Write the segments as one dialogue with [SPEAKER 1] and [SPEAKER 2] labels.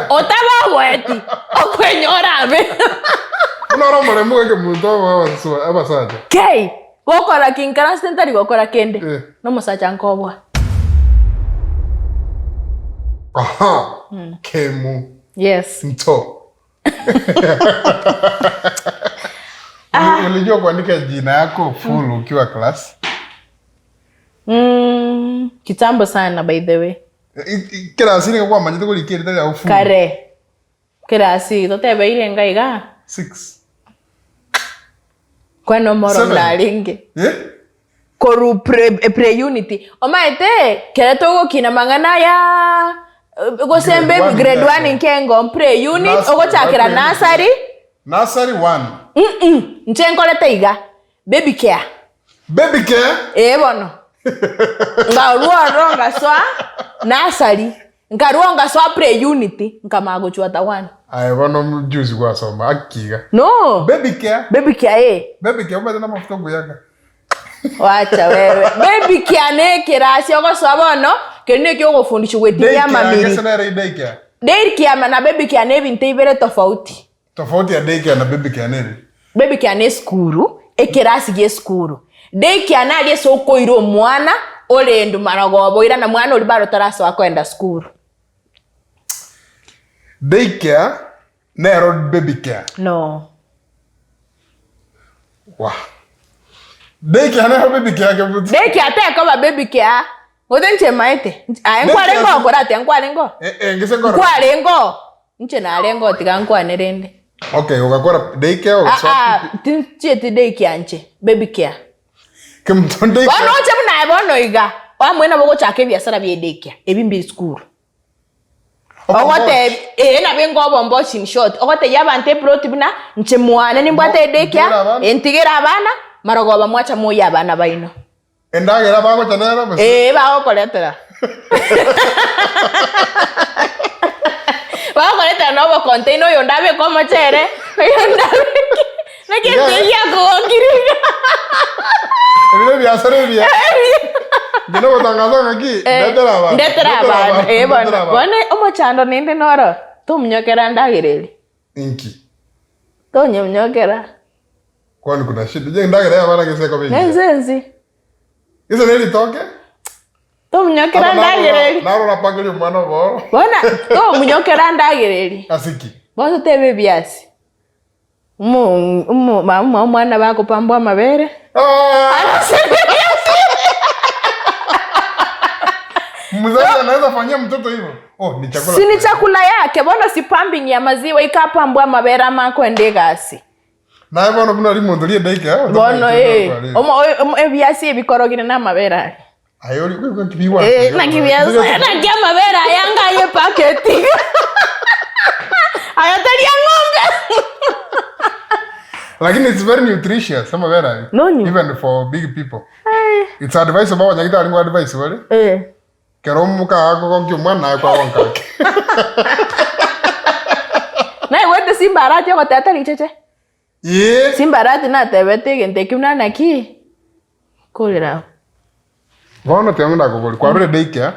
[SPEAKER 1] Otabagoeti, okwenyora abe.
[SPEAKER 2] Buna ore omoremu bwa ekemonto bwa abasacha.
[SPEAKER 1] Kei, gokora ki nkarasete ntari gokora kende,
[SPEAKER 2] Eh.
[SPEAKER 1] nomosacha nkoboa.
[SPEAKER 2] Aha, kemu
[SPEAKER 1] Yes.
[SPEAKER 2] nto. Uli- Ulijua kuandika jina yako full ukiwa class?
[SPEAKER 1] Mm, kitambo sana by the way.
[SPEAKER 2] Kerasi nigo kwamanyete korika erita riao full.
[SPEAKER 1] Kare. Kerasi totebeire enga iga.
[SPEAKER 2] Six.
[SPEAKER 1] Kwani omoro
[SPEAKER 2] Seven.
[SPEAKER 1] narenge.
[SPEAKER 2] Eh?
[SPEAKER 1] Korwa pre, pre unity. Omanyete kere togokina mang'ana aya gose
[SPEAKER 2] Grade
[SPEAKER 1] mbe
[SPEAKER 2] one
[SPEAKER 1] grade
[SPEAKER 2] nkeago.
[SPEAKER 1] one nkengo pre unit
[SPEAKER 2] Nursery,
[SPEAKER 1] ogochakera
[SPEAKER 2] pre unit.
[SPEAKER 1] nursery.
[SPEAKER 2] Nursery one.
[SPEAKER 1] Mm inche nkorete iga baby care.
[SPEAKER 2] Baby care.
[SPEAKER 1] Ee bono. Nkarua ororo ngasoa nursery, nkarua ngasoa pre unit, nkamanya gochwata one.
[SPEAKER 2] Aye bono juzi gwasoma aki iga.
[SPEAKER 1] No.
[SPEAKER 2] Baby care.
[SPEAKER 1] Baby care ee.
[SPEAKER 2] Baby care omanyete namafuta okoyaka.
[SPEAKER 1] Wacha wewe. Baby care ne ekerasi ogosoa bono, keria nekio ogofundishwa gwetinyia
[SPEAKER 2] Day care,
[SPEAKER 1] amamiri.
[SPEAKER 2] gese nere day care.
[SPEAKER 1] Day care na baby care ne ebinto ibere tofauti.
[SPEAKER 2] Tofauti ya day care na baby care neri?
[SPEAKER 1] Baby care ne esukuru, ekerasi gia esukuru. Day care naria ase okoira omwana orendwe marogoba oirana mwana oria bado tarasoa koenda sukuru.
[SPEAKER 2] Day care nero baby care.
[SPEAKER 1] No.
[SPEAKER 2] Wah. Day care nero baby care kebuti.
[SPEAKER 1] Day care tekoba baby care. Gose inche maete. Aye
[SPEAKER 2] Day
[SPEAKER 1] nkwarenge
[SPEAKER 2] care-
[SPEAKER 1] okora ati nkwarenge oo.
[SPEAKER 2] Eh, eh, ngise nkoro.
[SPEAKER 1] Nkwarenge oo. Inche narenge oo tiga nkwane rende.
[SPEAKER 2] Okay, ugakora day care
[SPEAKER 1] Ah,
[SPEAKER 2] ugasoa
[SPEAKER 1] ah, tinchieti day care inche, baby care.
[SPEAKER 2] Kemuto day
[SPEAKER 1] Bono
[SPEAKER 2] care.
[SPEAKER 1] oche buna aye bono iga, wamwe nabo ogochaka ebiasara bia day care, ebi mbiri sukuru. Ogotebi ee nabo enga obombochi in short, ogotebia abanto eploti buna inche mwane nimbwate eday
[SPEAKER 2] Ntigere
[SPEAKER 1] care,
[SPEAKER 2] abana.
[SPEAKER 1] entigere abana, marogoba mwacha moyie abana baino.
[SPEAKER 2] Endagera bagocha nero gose?
[SPEAKER 1] Ee, bagokoretera. Bagokoretera na obocontainer oyonde abeke omochere, oyonde abeke naki
[SPEAKER 2] Iga-
[SPEAKER 1] ense eyio yakogonkirie iga.
[SPEAKER 2] Ebi nebiasara ebiya. Inche nogotangaza ng'aki, ndetera abana.
[SPEAKER 1] Ndetera abana, ee bono.
[SPEAKER 2] ndetera abana.
[SPEAKER 1] Bono omochando ninde noro, tomunyokera ndagera eria.
[SPEAKER 2] Inki?
[SPEAKER 1] Tonyemunyokera.
[SPEAKER 2] Kwani kuna shida? Je, endagera y'abana gese ekoba engiya?
[SPEAKER 1] Nense ensi.
[SPEAKER 2] Gese ne ritoke?
[SPEAKER 1] Tomunyokera
[SPEAKER 2] Ata
[SPEAKER 1] ndagera eri.
[SPEAKER 2] Narora orapangeria omwana obooro.
[SPEAKER 1] Bono tomunyokera ndagera eri.
[SPEAKER 2] Ase ki?
[SPEAKER 1] Bono totebe ebiasi. Omo omo mama omwana bagopambwa amabere.
[SPEAKER 2] Ah!
[SPEAKER 1] Ase ebiasi.
[SPEAKER 2] Mzazi anaweza fanyia mtoto hivyo? Oh, ni chakula.
[SPEAKER 1] Si ni chakula yake bono si pumping ya maziwa ikapambwa amabere amakwenda egasi.
[SPEAKER 2] Naye bono buna rimonto ri'edaika,
[SPEAKER 1] Bono eh, omo- oyo- omo- ebiasi ebikorogire namabere aya.
[SPEAKER 2] Aye ori naki bigwa.
[SPEAKER 1] Eh, naki biasi naki amabere aya anga aye epaketi. Aya tari ang'ombe.
[SPEAKER 2] Lakini it's very nutritious amabere aye.
[SPEAKER 1] Nonye.
[SPEAKER 2] Even for big people. It's advisable abanyagitari ngo advise bare.
[SPEAKER 1] Eh.
[SPEAKER 2] Kero omoka akogonkia omwana naye kwagonka ake.
[SPEAKER 1] Naigwete Simba Arati ogoteta richeche.
[SPEAKER 2] Ee.
[SPEAKER 1] Simba Arati natebete egento ekio buna naki korera abwo.
[SPEAKER 2] Bono tiga ndakobori kwarure day care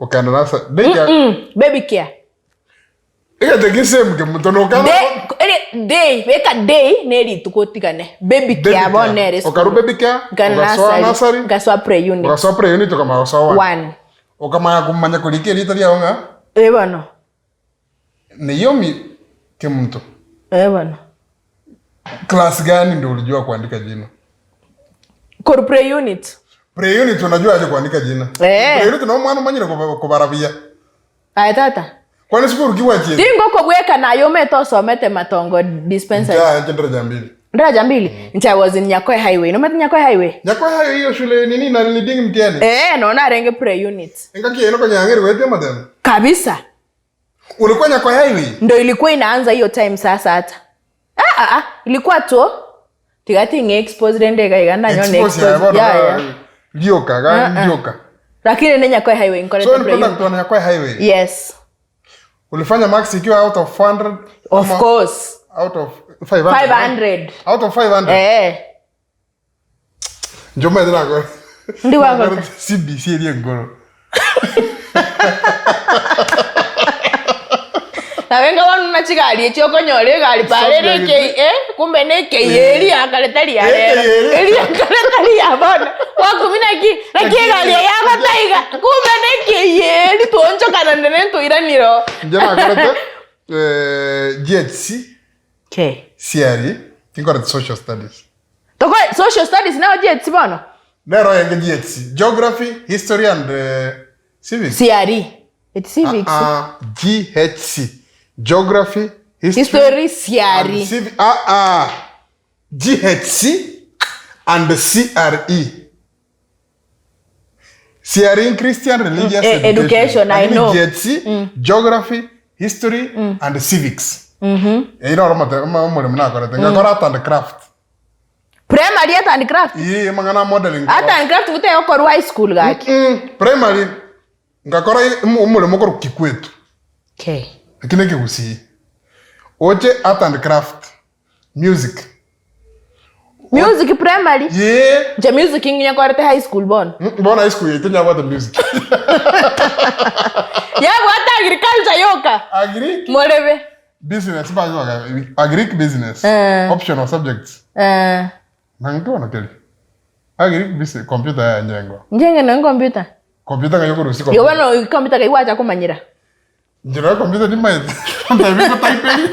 [SPEAKER 2] okenda nasa day care
[SPEAKER 1] Mm, baby care.
[SPEAKER 2] egento eke same kemonto nokana
[SPEAKER 1] Day, eri- day, beka day ne rituko otigane. Baby care bono ere
[SPEAKER 2] Okarwa baby care
[SPEAKER 1] Nkana
[SPEAKER 2] ogasoa
[SPEAKER 1] nursery,
[SPEAKER 2] nursery
[SPEAKER 1] nkasoa pre unit.
[SPEAKER 2] ogasoa pre unit okamanya gosoa one
[SPEAKER 1] One.
[SPEAKER 2] okamanya komanya korika erieta riao ng'a
[SPEAKER 1] Eh bono.
[SPEAKER 2] Naomi Kemunto.
[SPEAKER 1] Eh bono.
[SPEAKER 2] Class gani ndio ulijua kuandika jina?
[SPEAKER 1] Korwa pre unit.
[SPEAKER 2] Pre unit unajua aje kuandika jina?
[SPEAKER 1] Eh.
[SPEAKER 2] Pre unit no mwana omanyire kobara buya.
[SPEAKER 1] Aye tata.
[SPEAKER 2] Kwani sukuru ki gwachiete?
[SPEAKER 1] Tingokobweka naye omete osomete Matongo dispensary.
[SPEAKER 2] Ncha nche ndaraja mbili.
[SPEAKER 1] Ndaraja mbili? Nche I was in Nyakoe Highway. Nomete Nyakoe Highway?
[SPEAKER 2] Nyakoe Highway iyo shule nini na leading mtihani?
[SPEAKER 1] Eh, no narenge pre unit.
[SPEAKER 2] Engaki eno konyang'eri goetia amatemo.
[SPEAKER 1] Kabisa.
[SPEAKER 2] Ulikuwa Nyakoe Highway?
[SPEAKER 1] Ndo ilikuwa inaanza hiyo time sasa hata. Ah ah ah, ilikuwa to tiga ting'e expose rende iga iga ndanyone
[SPEAKER 2] Expose ya
[SPEAKER 1] expose.
[SPEAKER 2] bono.
[SPEAKER 1] Yeah, yeah.
[SPEAKER 2] Rioka, ga
[SPEAKER 1] Ah, ah.
[SPEAKER 2] rioka.
[SPEAKER 1] Lakini ne Nyakoe Highway nkorete
[SPEAKER 2] So
[SPEAKER 1] pre
[SPEAKER 2] ulipenda
[SPEAKER 1] unit.
[SPEAKER 2] kutoa Nyakoe Highway?
[SPEAKER 1] Yes.
[SPEAKER 2] Ulifanya max ikiwa out of 400?
[SPEAKER 1] Of
[SPEAKER 2] ama
[SPEAKER 1] course.
[SPEAKER 2] Out of 500.
[SPEAKER 1] 500.
[SPEAKER 2] Out of 500.
[SPEAKER 1] Eh.
[SPEAKER 2] Njoma ethira ko.
[SPEAKER 1] Ndi wagota.
[SPEAKER 2] CBC eri enkoro.
[SPEAKER 1] Nabo enga bono buna chigari echi okonyora egari pare ere
[SPEAKER 2] Subject.
[SPEAKER 1] ekei eh, kumbe na ekei eri ya kare tari ya rero.
[SPEAKER 2] Ekei eri.
[SPEAKER 1] Eri ya kare tari ya bono. Gwakumia naki, naki egari eye yagotaiga, kumbe na ekei eri twaonchokana nere ntwairanire oo.
[SPEAKER 2] Inche nakorete GHC,
[SPEAKER 1] Okay.
[SPEAKER 2] CRE, tinkoreti social studies.
[SPEAKER 1] Toko social studies nao GHC bono?
[SPEAKER 2] Nero oyenge GHC, Geography, History and Civics.
[SPEAKER 1] CRE. Eti civics.
[SPEAKER 2] Ah, ah, GHC. Geography, History,
[SPEAKER 1] History, CRE.
[SPEAKER 2] and Civics. Ah, ah. GHC and CRE. CRE in Christian Religious
[SPEAKER 1] Eh, education, I
[SPEAKER 2] Lakini
[SPEAKER 1] know.
[SPEAKER 2] GHC, Geography, History and Civics. Eyio noro omote- omo- omoremo nakorete. Ngakora art and craft.
[SPEAKER 1] Primary art and craft.
[SPEAKER 2] Ii amang'ana a modeling.
[SPEAKER 1] Art and craft gute okorwa high school gaki.
[SPEAKER 2] Primary ngakora omoremo okorwa Kikwetu.
[SPEAKER 1] Okay.
[SPEAKER 2] Eki na ekegusii. Oche art and craft, music.
[SPEAKER 1] Music primary.
[SPEAKER 2] Yee.
[SPEAKER 1] Inche music nginyekorete high school bono.
[SPEAKER 2] Bono high school yaito nyabwate music.
[SPEAKER 1] Yabwate agriculture yoka.
[SPEAKER 2] Agric
[SPEAKER 1] Morebe.
[SPEAKER 2] business bagoka agric business
[SPEAKER 1] Eh.
[SPEAKER 2] optional subjects.
[SPEAKER 1] Eh.
[SPEAKER 2] Nang'o bono keri? Agric business computer yanyengo.
[SPEAKER 1] Inche ng'ende computer.
[SPEAKER 2] Computer ng'ai okorusia
[SPEAKER 1] Igo
[SPEAKER 2] computer.
[SPEAKER 1] bono computer kai gwacha komanyera.
[SPEAKER 2] Inche nonya computer timanyeti ntebi gotype eri.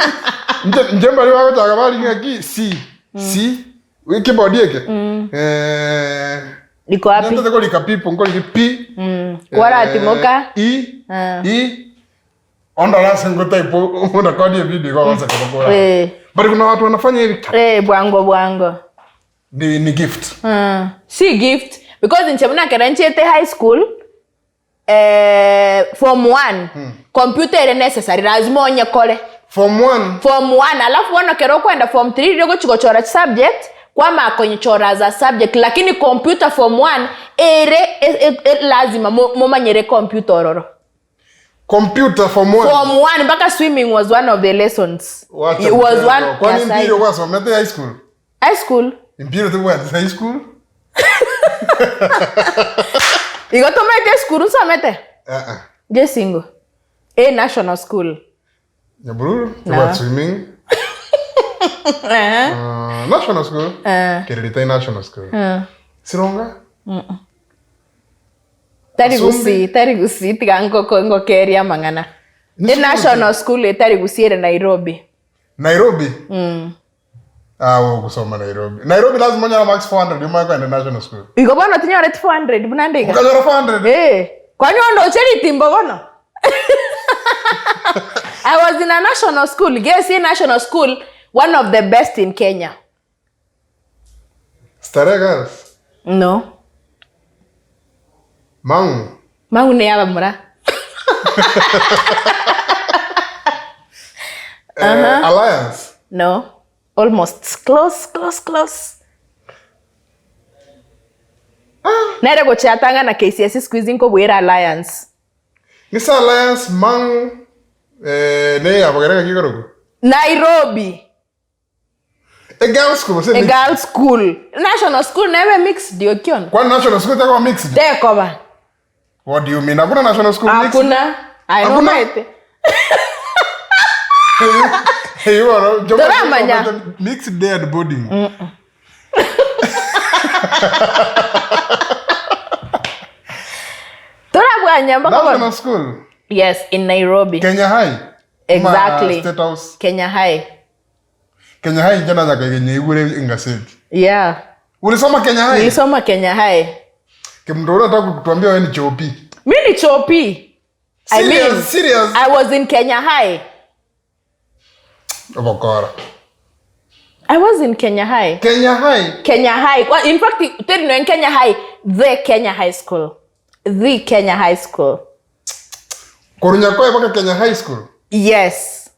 [SPEAKER 2] Inche inche mbari bagochaka bari ng'aki C, C, ekeyboard eke
[SPEAKER 1] Iko wapi?
[SPEAKER 2] ntete korika people nkorike P,
[SPEAKER 1] Kwaratimoka.
[SPEAKER 2] E,
[SPEAKER 1] Ah.
[SPEAKER 2] E, ondore ase ngotype orekodi evideo igo ogoseka bokora.
[SPEAKER 1] Eh.
[SPEAKER 2] But kuna watu wanafanya hivi
[SPEAKER 1] Eh, bwango bwango.
[SPEAKER 2] ni, ni gift.
[SPEAKER 1] Ah. Si gift because inche buna ekero nchiete high school eh, form 1 computer ere necessary lazima onyekore
[SPEAKER 2] Form 1
[SPEAKER 1] form 1 alafu bono kero okwenda form 3 riria ogochi gochora chisubject kwamanya konyichora as a subject lakini computer form 1 ere e- e- e- lazima mo- momanyere computer ororo
[SPEAKER 2] computer form 1
[SPEAKER 1] form 1 mpaka swimming was one of the lessons
[SPEAKER 2] Wacha
[SPEAKER 1] It was
[SPEAKER 2] mchezo.
[SPEAKER 1] one
[SPEAKER 2] Kwani
[SPEAKER 1] Yes,
[SPEAKER 2] mpira gwasomete high school?
[SPEAKER 1] high school
[SPEAKER 2] Mpira tobwate high school?
[SPEAKER 1] Igo tomaete esukuru nsomete?
[SPEAKER 2] Ah ah.
[SPEAKER 1] Jesingo. A national school.
[SPEAKER 2] Nyabururu,
[SPEAKER 1] No.
[SPEAKER 2] tobwate swimming.
[SPEAKER 1] Eh.
[SPEAKER 2] National school.
[SPEAKER 1] Eh.
[SPEAKER 2] Kereritai national school.
[SPEAKER 1] Eh.
[SPEAKER 2] Sironga?
[SPEAKER 1] Tari
[SPEAKER 2] Asumbi.
[SPEAKER 1] gusii, tari gusii tiga ngoko ngokeria amang'ana.
[SPEAKER 2] Ni
[SPEAKER 1] A
[SPEAKER 2] school
[SPEAKER 1] national school etari gusii ere Nairobi.
[SPEAKER 2] Nairobi? Ah, wewe kusoma Nairobi. Nairobi lazima onyore marks 400 omanye kogenda national school.
[SPEAKER 1] Igo bono tinyoreti 400 buna nde iga.
[SPEAKER 2] Okanyora 400?
[SPEAKER 1] Eh, kwani ondoche ritimbo bono? I was in a national school. Guess in national school, one of the best in Kenya.
[SPEAKER 2] Starehe Girls.
[SPEAKER 1] No.
[SPEAKER 2] Mang'u.
[SPEAKER 1] Mang'u ne abamura.
[SPEAKER 2] Eh, Alliance.
[SPEAKER 1] No. Almost. Close, close, close. Nere gochiatanga na KCSE siku hizi nkobwera Alliance.
[SPEAKER 2] Ng'ise Alliance, Mang'u, eh, ne yabagere gaki korokwa?
[SPEAKER 1] Nairobi.
[SPEAKER 2] A girls school, gose
[SPEAKER 1] A
[SPEAKER 2] mixed?
[SPEAKER 1] girls school. National school nebe mixed yokion.
[SPEAKER 2] Kwani national school tekoba mixed?
[SPEAKER 1] Tekoba.
[SPEAKER 2] What do you mean? Hakuna national school mixed?
[SPEAKER 1] Hakuna. Aye
[SPEAKER 2] Hakuna?
[SPEAKER 1] nomaete.
[SPEAKER 2] Hey, you are
[SPEAKER 1] Toramanya.
[SPEAKER 2] Mixed day and boarding.
[SPEAKER 1] Torabwanya mpaka
[SPEAKER 2] National
[SPEAKER 1] bono.
[SPEAKER 2] school.
[SPEAKER 1] Yes, in Nairobi.
[SPEAKER 2] Kenya High.
[SPEAKER 1] Exactly.
[SPEAKER 2] Ma State House.
[SPEAKER 1] Kenya High.
[SPEAKER 2] Kenya High inche nacha koiga engaseti.
[SPEAKER 1] Yeah.
[SPEAKER 2] Ulisoma Kenya High?
[SPEAKER 1] Nilisoma Kenya High.
[SPEAKER 2] Kimtu unataka kutuambia wewe ni chopi.
[SPEAKER 1] Mi ni chopi. I
[SPEAKER 2] Serious,
[SPEAKER 1] mean,
[SPEAKER 2] serious.
[SPEAKER 1] I was in Kenya High.
[SPEAKER 2] Obokora.
[SPEAKER 1] I was in Kenya High.
[SPEAKER 2] Kenya High.
[SPEAKER 1] Kenya High. Well, in fact, teri no in Kenya High, the Kenya High School. The Kenya High School.
[SPEAKER 2] Korwa Nyakoe mpaka Kenya High School.
[SPEAKER 1] Yes.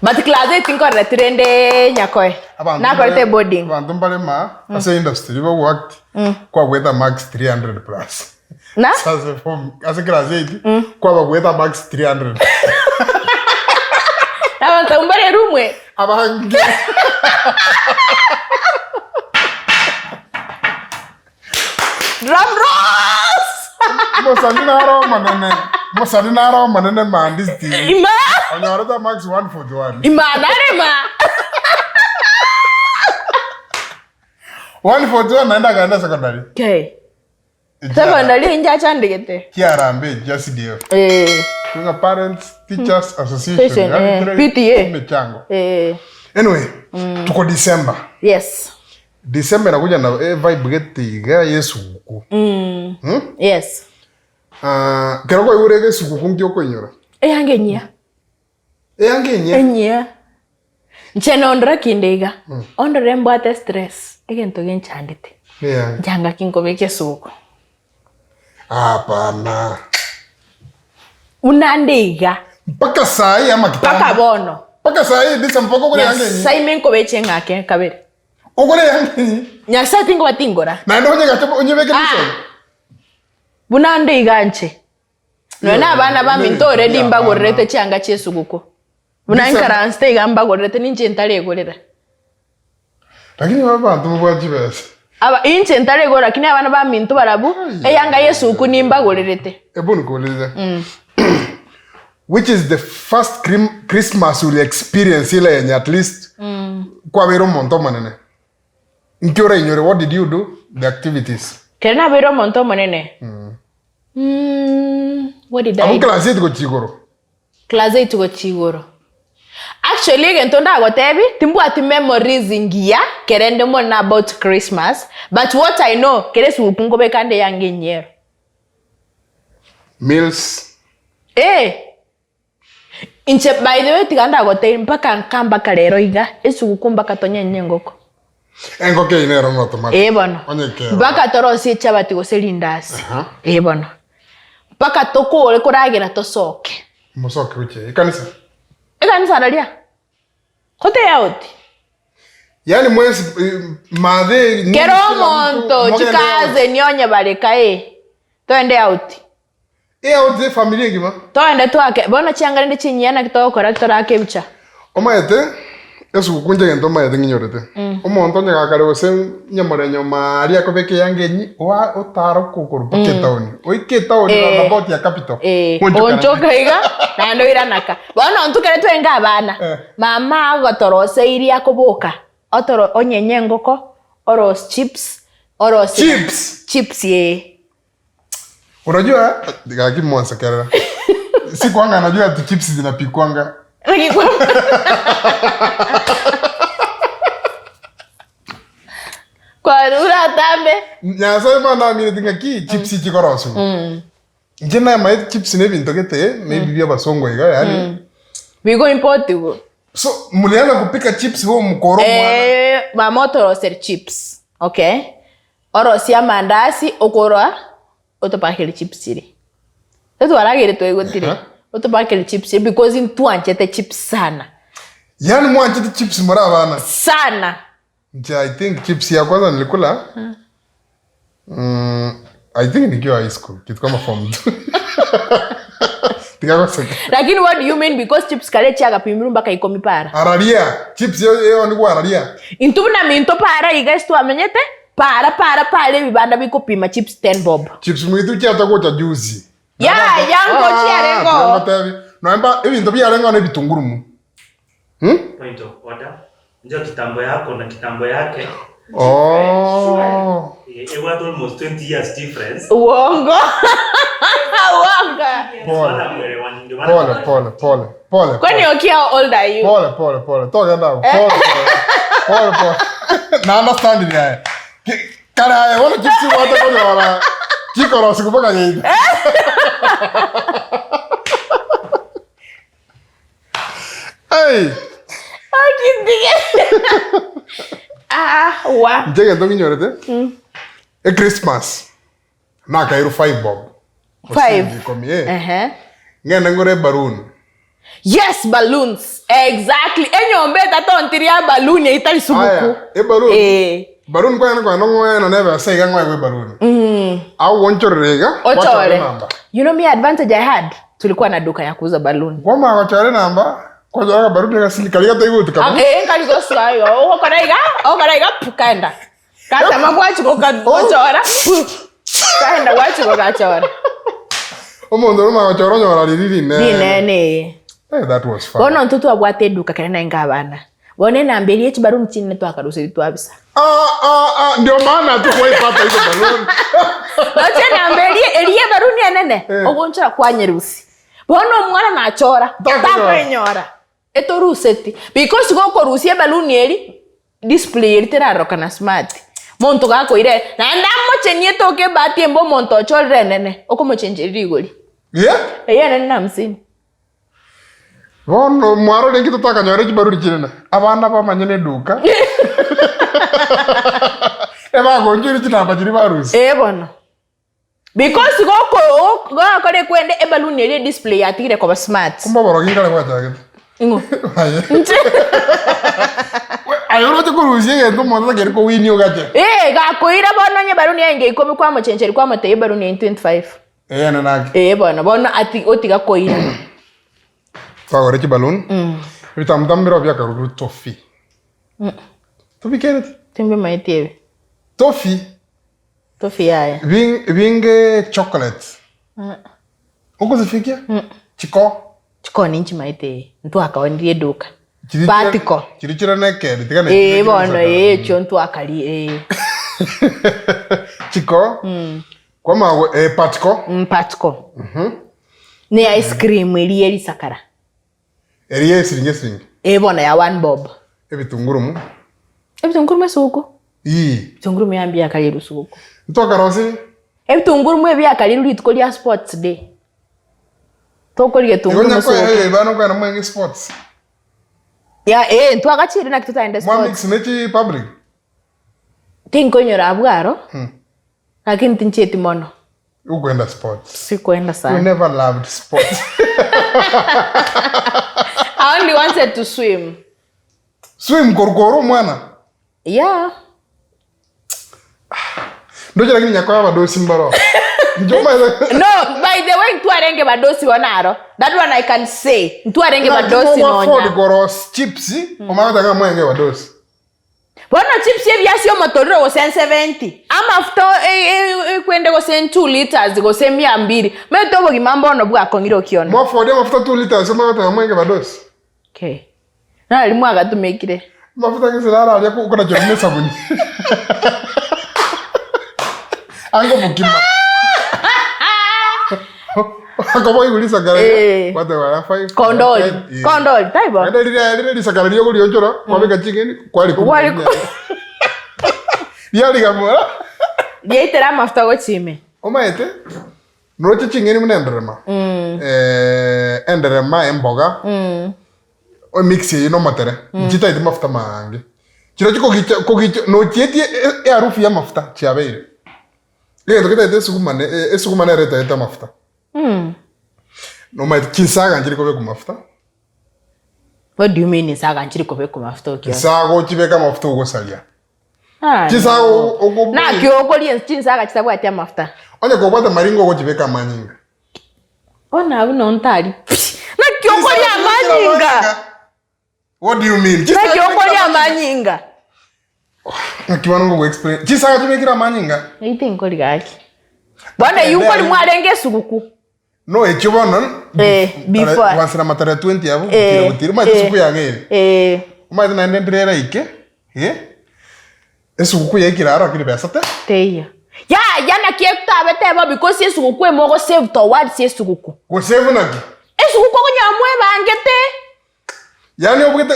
[SPEAKER 1] But class 8 nkorete rende Nyakoe.
[SPEAKER 2] Abanto
[SPEAKER 1] Nakorete
[SPEAKER 2] mbare-
[SPEAKER 1] boarding.
[SPEAKER 2] Abanto mbare ma ase industry bagoact kwagweta marks 300 plus.
[SPEAKER 1] Na?
[SPEAKER 2] Ase form ase class 8 kwabagweta marks 300.
[SPEAKER 1] Abanto mbare rumwe.
[SPEAKER 2] Abange.
[SPEAKER 1] Drum rolls.
[SPEAKER 2] Mosani naro omonene. Omosani naro omonene maandisti
[SPEAKER 1] Ima!
[SPEAKER 2] onyorete amarks 141.
[SPEAKER 1] Ima narema!
[SPEAKER 2] 141 naende akaenda secondary.
[SPEAKER 1] Okay. Secondary inche achandegete.
[SPEAKER 2] Kiarambe chia CDF.
[SPEAKER 1] Eh.
[SPEAKER 2] Ng'a Parents Teachers Association.
[SPEAKER 1] Association,
[SPEAKER 2] Yaani
[SPEAKER 1] eh,
[SPEAKER 2] kire
[SPEAKER 1] PTA.
[SPEAKER 2] emechango.
[SPEAKER 1] Eh.
[SPEAKER 2] Anyway, tuko December.
[SPEAKER 1] Yes.
[SPEAKER 2] December inakuja na eh, vibe gete iga yesuguku.
[SPEAKER 1] Mm.
[SPEAKER 2] Hmm?
[SPEAKER 1] Yes.
[SPEAKER 2] Ah, kero kwaigure egesuguku nki okoinyora?
[SPEAKER 1] Eyange enyia.
[SPEAKER 2] Eanga enyia.
[SPEAKER 1] Enyia. Inche nondora kinde iga. Ondore mbwate stress, egento genchandete.
[SPEAKER 2] Eanga.
[SPEAKER 1] Inche anga ki nkobeka esuguku.
[SPEAKER 2] Hapana.
[SPEAKER 1] Buna nde iga.
[SPEAKER 2] Mpaka sahi ama kitambo?
[SPEAKER 1] Mpaka bono.
[SPEAKER 2] Mpaka sahi December mpaka okore eanga enyia.
[SPEAKER 1] Nyasaye ime nkobeche ng'ake kabere.
[SPEAKER 2] Okore eanga enyia.
[SPEAKER 1] Nyasaye tinkoba tingora.
[SPEAKER 2] Naende onyegache onyebeke
[SPEAKER 1] Ah.
[SPEAKER 2] lesson.
[SPEAKER 1] Buna nde iga nche. Nonya na abana baminto already mbagorerete chianga chi'esuguku. Buna nkaransete iga mbagorerete ninche ntaregorera.
[SPEAKER 2] Lakini abanto mobwate chibesa.
[SPEAKER 1] Aba inche ntaregora lakini abana baminto barabwo eyanga y'esuguku nimbagorerete.
[SPEAKER 2] Ebu nikuulize. Which is the first crim- Christmas uli experience ile yenye at least kwabeire omonto omonene. Nki orainyore what did you do? The activities.
[SPEAKER 1] Kere nabeire omonto omonene. Mm, what did I
[SPEAKER 2] Abwo
[SPEAKER 1] do?
[SPEAKER 2] class eight gochia igoro.
[SPEAKER 1] Class 8 gochia igoro. Actually egento ndagotebi timbwati memories ngiya kere nde mono about Christmas but what I know kere esiguku nkobeka nde eanga enyero.
[SPEAKER 2] Meals.
[SPEAKER 1] Eh. Inche by the way tiga ndagotebi mpaka nka mpaka rero iga esiguku mpaka tonyenye engoko.
[SPEAKER 2] Engoko eyio nero ng'otomate.
[SPEAKER 1] Ee bono.
[SPEAKER 2] Onye kero.
[SPEAKER 1] Mpaka torosie echabati gose rindasi.
[SPEAKER 2] Aha.
[SPEAKER 1] Ee bono. Mpaka tokore koragera tosoke.
[SPEAKER 2] Mosoke gochia ekanisa.
[SPEAKER 1] Ekanisa raria. Kote out.
[SPEAKER 2] Yaani mwensi eh, mathe nini
[SPEAKER 1] Kera
[SPEAKER 2] kila mtu,
[SPEAKER 1] omonto
[SPEAKER 2] mogende out.
[SPEAKER 1] chikaze nionye bareka eh. Toende out.
[SPEAKER 2] Eh, out eh, familia engima.
[SPEAKER 1] Toende twake bono chianga rende chinyia naki togokora torake ebicha.
[SPEAKER 2] Omanyete esuguku inche egento omanyete ng'inyorete omonto onye gakare gose nyamorenyo maria akobeka eyanga enyi oa otara okokorwa mpaka etaoni oike etaoni
[SPEAKER 1] Eh.
[SPEAKER 2] roundabout ya capital
[SPEAKER 1] Eh,
[SPEAKER 2] Onchoka
[SPEAKER 1] onchoka iga naende oiranaka bono intwe kere twenge abana
[SPEAKER 2] Eh.
[SPEAKER 1] mama agotoroseirie akoboka otoro onyenye engoko orosie chips orosie
[SPEAKER 2] Chips?
[SPEAKER 1] chips eh.
[SPEAKER 2] Unajua gaki mwansekerera. Si kwanga najua ati chips zinapikwanga.
[SPEAKER 1] Kwarure atambe.
[SPEAKER 2] Nyasaye mana aminete ng'aki chips chikorosigwa. Inche namaete chips na ebinto gete maybe bia abasongo iga yaani.
[SPEAKER 1] Bigo importigwa.
[SPEAKER 2] So mulianza kupika chips home mkoro mwana.
[SPEAKER 1] Eh, mama otoroseri chips. Okay. Orosie amandasi okorwa otopakere chips chiria. Totwarageire twaigotire
[SPEAKER 2] Aha.
[SPEAKER 1] otopakere chips chiria because ntwanchete chips sana.
[SPEAKER 2] Yaani mwanchete chips muri abana.
[SPEAKER 1] Sana.
[SPEAKER 2] Nche I think chips ya kwanza nilikula mm, I think nikiwa high school kitu kama form 2. Tikakoseka.
[SPEAKER 1] Lakini what do you mean because chips kare chiagapimirwe mpaka ikomi para.
[SPEAKER 2] Araria chips yo yo nigwa araria.
[SPEAKER 1] Intwe buna minto para iga ase twamenyete para para para ebibanda bikopima chips 10 bob.
[SPEAKER 2] Chips mwitu chiacha gocha juzi.
[SPEAKER 1] Ya ya ngochi arengo.
[SPEAKER 2] Ngotebi. Noemba ebinto biarengo na ebitunguru mu. Hmm?
[SPEAKER 3] Point of order. Njo kitambo yako na kitambo yake.
[SPEAKER 2] Oh.
[SPEAKER 3] Eh, it was almost 20 years difference.
[SPEAKER 1] Uongo. Uongo.
[SPEAKER 2] Pole.
[SPEAKER 3] Maana mwelewani, ndio maana
[SPEAKER 2] Pole pole pole. Pole.
[SPEAKER 1] Kwani Okia how old are you?
[SPEAKER 2] Pole pole pole. Toka ndao. Pole pole. Pole pole. Na understand ni haya. Kare haya wana chipsi wata kwenye wala. Chikoro sikupaka nyeita. Hey.
[SPEAKER 1] Akintige. Ah, wa.
[SPEAKER 2] Inche egento nginyorete e Christmas nakairwe five bob
[SPEAKER 1] Five.
[SPEAKER 2] Gose ikomi, eh.
[SPEAKER 1] Ehe.
[SPEAKER 2] Ng'ende ngore eballoon
[SPEAKER 1] Yes, balloons. Exactly. Enyomba etatontiri ya balloon eitari suguku.
[SPEAKER 2] Aya, eballoon
[SPEAKER 1] Eh.
[SPEAKER 2] balloon kwagenda kogenda ng'oena na ebesa iga ng'oe gwe eballoon agogonchorera iga gwachora
[SPEAKER 1] Ochore.
[SPEAKER 2] enamba
[SPEAKER 1] You know me advantage I had? Tulikuwa na duka ya kuuza balloon.
[SPEAKER 2] Kwamanya gochora enamba kwachora akaballoon egasili karia gataigoti kaba
[SPEAKER 1] Eh, nkari gosoa igo. Ogokora iga, ogokora iga, pu, kaenda. Katama gwachia goka- gochora, pu, kaenda gwachia gogachora.
[SPEAKER 2] Omonto orome agochora onyora riri rinene.
[SPEAKER 1] Rinene ee.
[SPEAKER 2] Eh, that was fun.
[SPEAKER 1] Bono intwe twabwate eduka kere nainga abana. Bono enamba eria ye chibaruni chinene twakaruseria twabisa.
[SPEAKER 2] Ah, ah, ah, ndio maana hatukuwahi pata hizo balloon.
[SPEAKER 1] Roche enamba eria eria ebaruni enene,
[SPEAKER 2] Eh.
[SPEAKER 1] ogonchora kwanyerusia. Bono omwana nachora,
[SPEAKER 2] Takoenyora.
[SPEAKER 1] takoenyora. Etoruseti. Because gokorusia ebaluni eri, display eri terarorokana smart. Monto gakoira naende amochenie etoke ebahati embe omonto ochorire enene, okomochencheria rigori.
[SPEAKER 2] Yeah?
[SPEAKER 1] Eyio enene na hamsini.
[SPEAKER 2] Bono mwarorire inki totakanyore chibaruri chinene? Abana bamanye neduka. Ebagonchoire chinamba chiria barusia.
[SPEAKER 1] Ee bono. Because goko gokora ekwende ebaluni eria edisplay yatigire koba smart.
[SPEAKER 2] Kumbe oborogi nkare gwachagete.
[SPEAKER 1] Ing'o?
[SPEAKER 2] Aye.
[SPEAKER 1] Inche.
[SPEAKER 2] Aye oroche korusia egento omonto takeri kowinia ogache.
[SPEAKER 1] Ee, gakoira bono onye ebaluni yaye ikomi kwamochencheria kwamotebia ebaluni eye 25.
[SPEAKER 2] Eyene naki.
[SPEAKER 1] Ee bono, bono ati otiga koira.
[SPEAKER 2] Twagora chibaluni. Ebitamutamu bire biakarurwe toffee. Tobikereti?
[SPEAKER 1] Timbimaeti ebi.
[SPEAKER 2] Toffee.
[SPEAKER 1] Toffee yaya.
[SPEAKER 2] Bing, binge chocolate. Okozifikia? Chiko.
[SPEAKER 1] Chiko ninchimaete ee. Ntwakaonirie eduka.
[SPEAKER 2] Chiri
[SPEAKER 1] Patiko.
[SPEAKER 2] Chiri chire nekeri tiga ne.
[SPEAKER 1] Ee bono ee echio ntwakarie ee.
[SPEAKER 2] Chiko. Kwama eh, patiko.
[SPEAKER 1] Mm, patiko. Ne ice cream eria erisakara.
[SPEAKER 2] Eria esiringi esiringi.
[SPEAKER 1] Ee bono ya one bob.
[SPEAKER 2] Ebitungurumu.
[SPEAKER 1] Ebitungurumu esuguku.
[SPEAKER 2] Ii.
[SPEAKER 1] Ebitungurumu yambia biakarirwe suguku.
[SPEAKER 2] Ntwakarosiri.
[SPEAKER 1] Ebitungurumu ebi biakarirwe rituko ria sports day. Tokorigia
[SPEAKER 2] Igo
[SPEAKER 1] etungurumu
[SPEAKER 2] nyakoe
[SPEAKER 1] suguku.
[SPEAKER 2] eh, bana okogenda mwenge sports.
[SPEAKER 1] Ya ee ntwagachire naki totaende
[SPEAKER 2] Mwa
[SPEAKER 1] sports.
[SPEAKER 2] mix ne chi public.
[SPEAKER 1] Tinkonyora abwo aro, lakini tinchieti mono.
[SPEAKER 2] Ukwenda sports.
[SPEAKER 1] Sikuenda
[SPEAKER 2] You
[SPEAKER 1] sana.
[SPEAKER 2] never loved sports.
[SPEAKER 1] I only wanted to swim.
[SPEAKER 2] Swim korokoro omwana.
[SPEAKER 1] Yeah.
[SPEAKER 2] Ndoche lakini nyakoya abadosi mbaro. Njoma
[SPEAKER 1] No, by the way, ntwarenge badosi bono aro. That one I can say. Ntwarenge badosi nonya.
[SPEAKER 2] koros chips omanye goteba ng'a mwenge badosi.
[SPEAKER 1] Bono chips ebiasi omotoriro gose 70 amafuta ekwende gose 2 liters gose mia mbili mete obogima mbono bwakong'ire okiona
[SPEAKER 2] Mwafodi amafuta 2 liters omanye goteba mwenge badosi.
[SPEAKER 1] Okay. Nari mwagatumekire
[SPEAKER 2] Mafuta gese naro aria okorachora buna esabuni. Anga obokima. Akoba igure risakara
[SPEAKER 1] Eh.
[SPEAKER 2] kwateba ya 5.
[SPEAKER 1] Kondoli. Kondoli, taibo.
[SPEAKER 2] Naende rire rire risakara riria okorionchora kwabeka ching'eni kwari
[SPEAKER 1] Kwari
[SPEAKER 2] Riarigamora.
[SPEAKER 1] Riaitera amafuta gochia ime.
[SPEAKER 2] Omaete noroche ching'eni buna enderema. Eh, enderema emboga. Emix eyio na omotere. Nchitaeti mafuta maange. Chirochio kogicha kogicha nochietie e- eharufu ya amafuta chiabeire. Egento getaete esuguma ne esuguma nere etaete amafuta. Nomaete chinsaga nchiri kobekwa mafuta.
[SPEAKER 1] What do you mean insaga nchiri kobekwa mafuta okiona?
[SPEAKER 2] Chinsaga ochibeke amafuta ogosaria.
[SPEAKER 1] Ah,
[SPEAKER 2] Chinsaga
[SPEAKER 1] no.
[SPEAKER 2] o- ogo-
[SPEAKER 1] Naki okoria chinsaga chitabwati amafuta.
[SPEAKER 2] Onye kobwate amaringo ogochibeka amanyinga.
[SPEAKER 1] Bono abwo noo ntari pi. Naki okoria amanyinga?
[SPEAKER 2] What do you mean?
[SPEAKER 1] Naki okoria amanyinga?
[SPEAKER 2] Naki bono ngogo explain. Chisaga chibekire amanyinga.
[SPEAKER 1] Eyio tinkori gaki. Bono eyio nkori mwarenge esuguku.
[SPEAKER 2] No ekio bono
[SPEAKER 1] Eh, before.
[SPEAKER 2] Gwansera matara 20 abwo
[SPEAKER 1] Eh,
[SPEAKER 2] gotira gotira. Omanyete
[SPEAKER 1] eh.
[SPEAKER 2] esuguku yang'eire.
[SPEAKER 1] Eh.
[SPEAKER 2] Omanyete naende ndire eraike. Eh. Esuguku yaikire aro lakini besa te.
[SPEAKER 1] Teiyo. Yaya naki etabe teba because esuguku emo ogo save towards esuguku.
[SPEAKER 2] Gosave naki?
[SPEAKER 1] Esuguku okonyora mwebangete.
[SPEAKER 2] Yaani obwete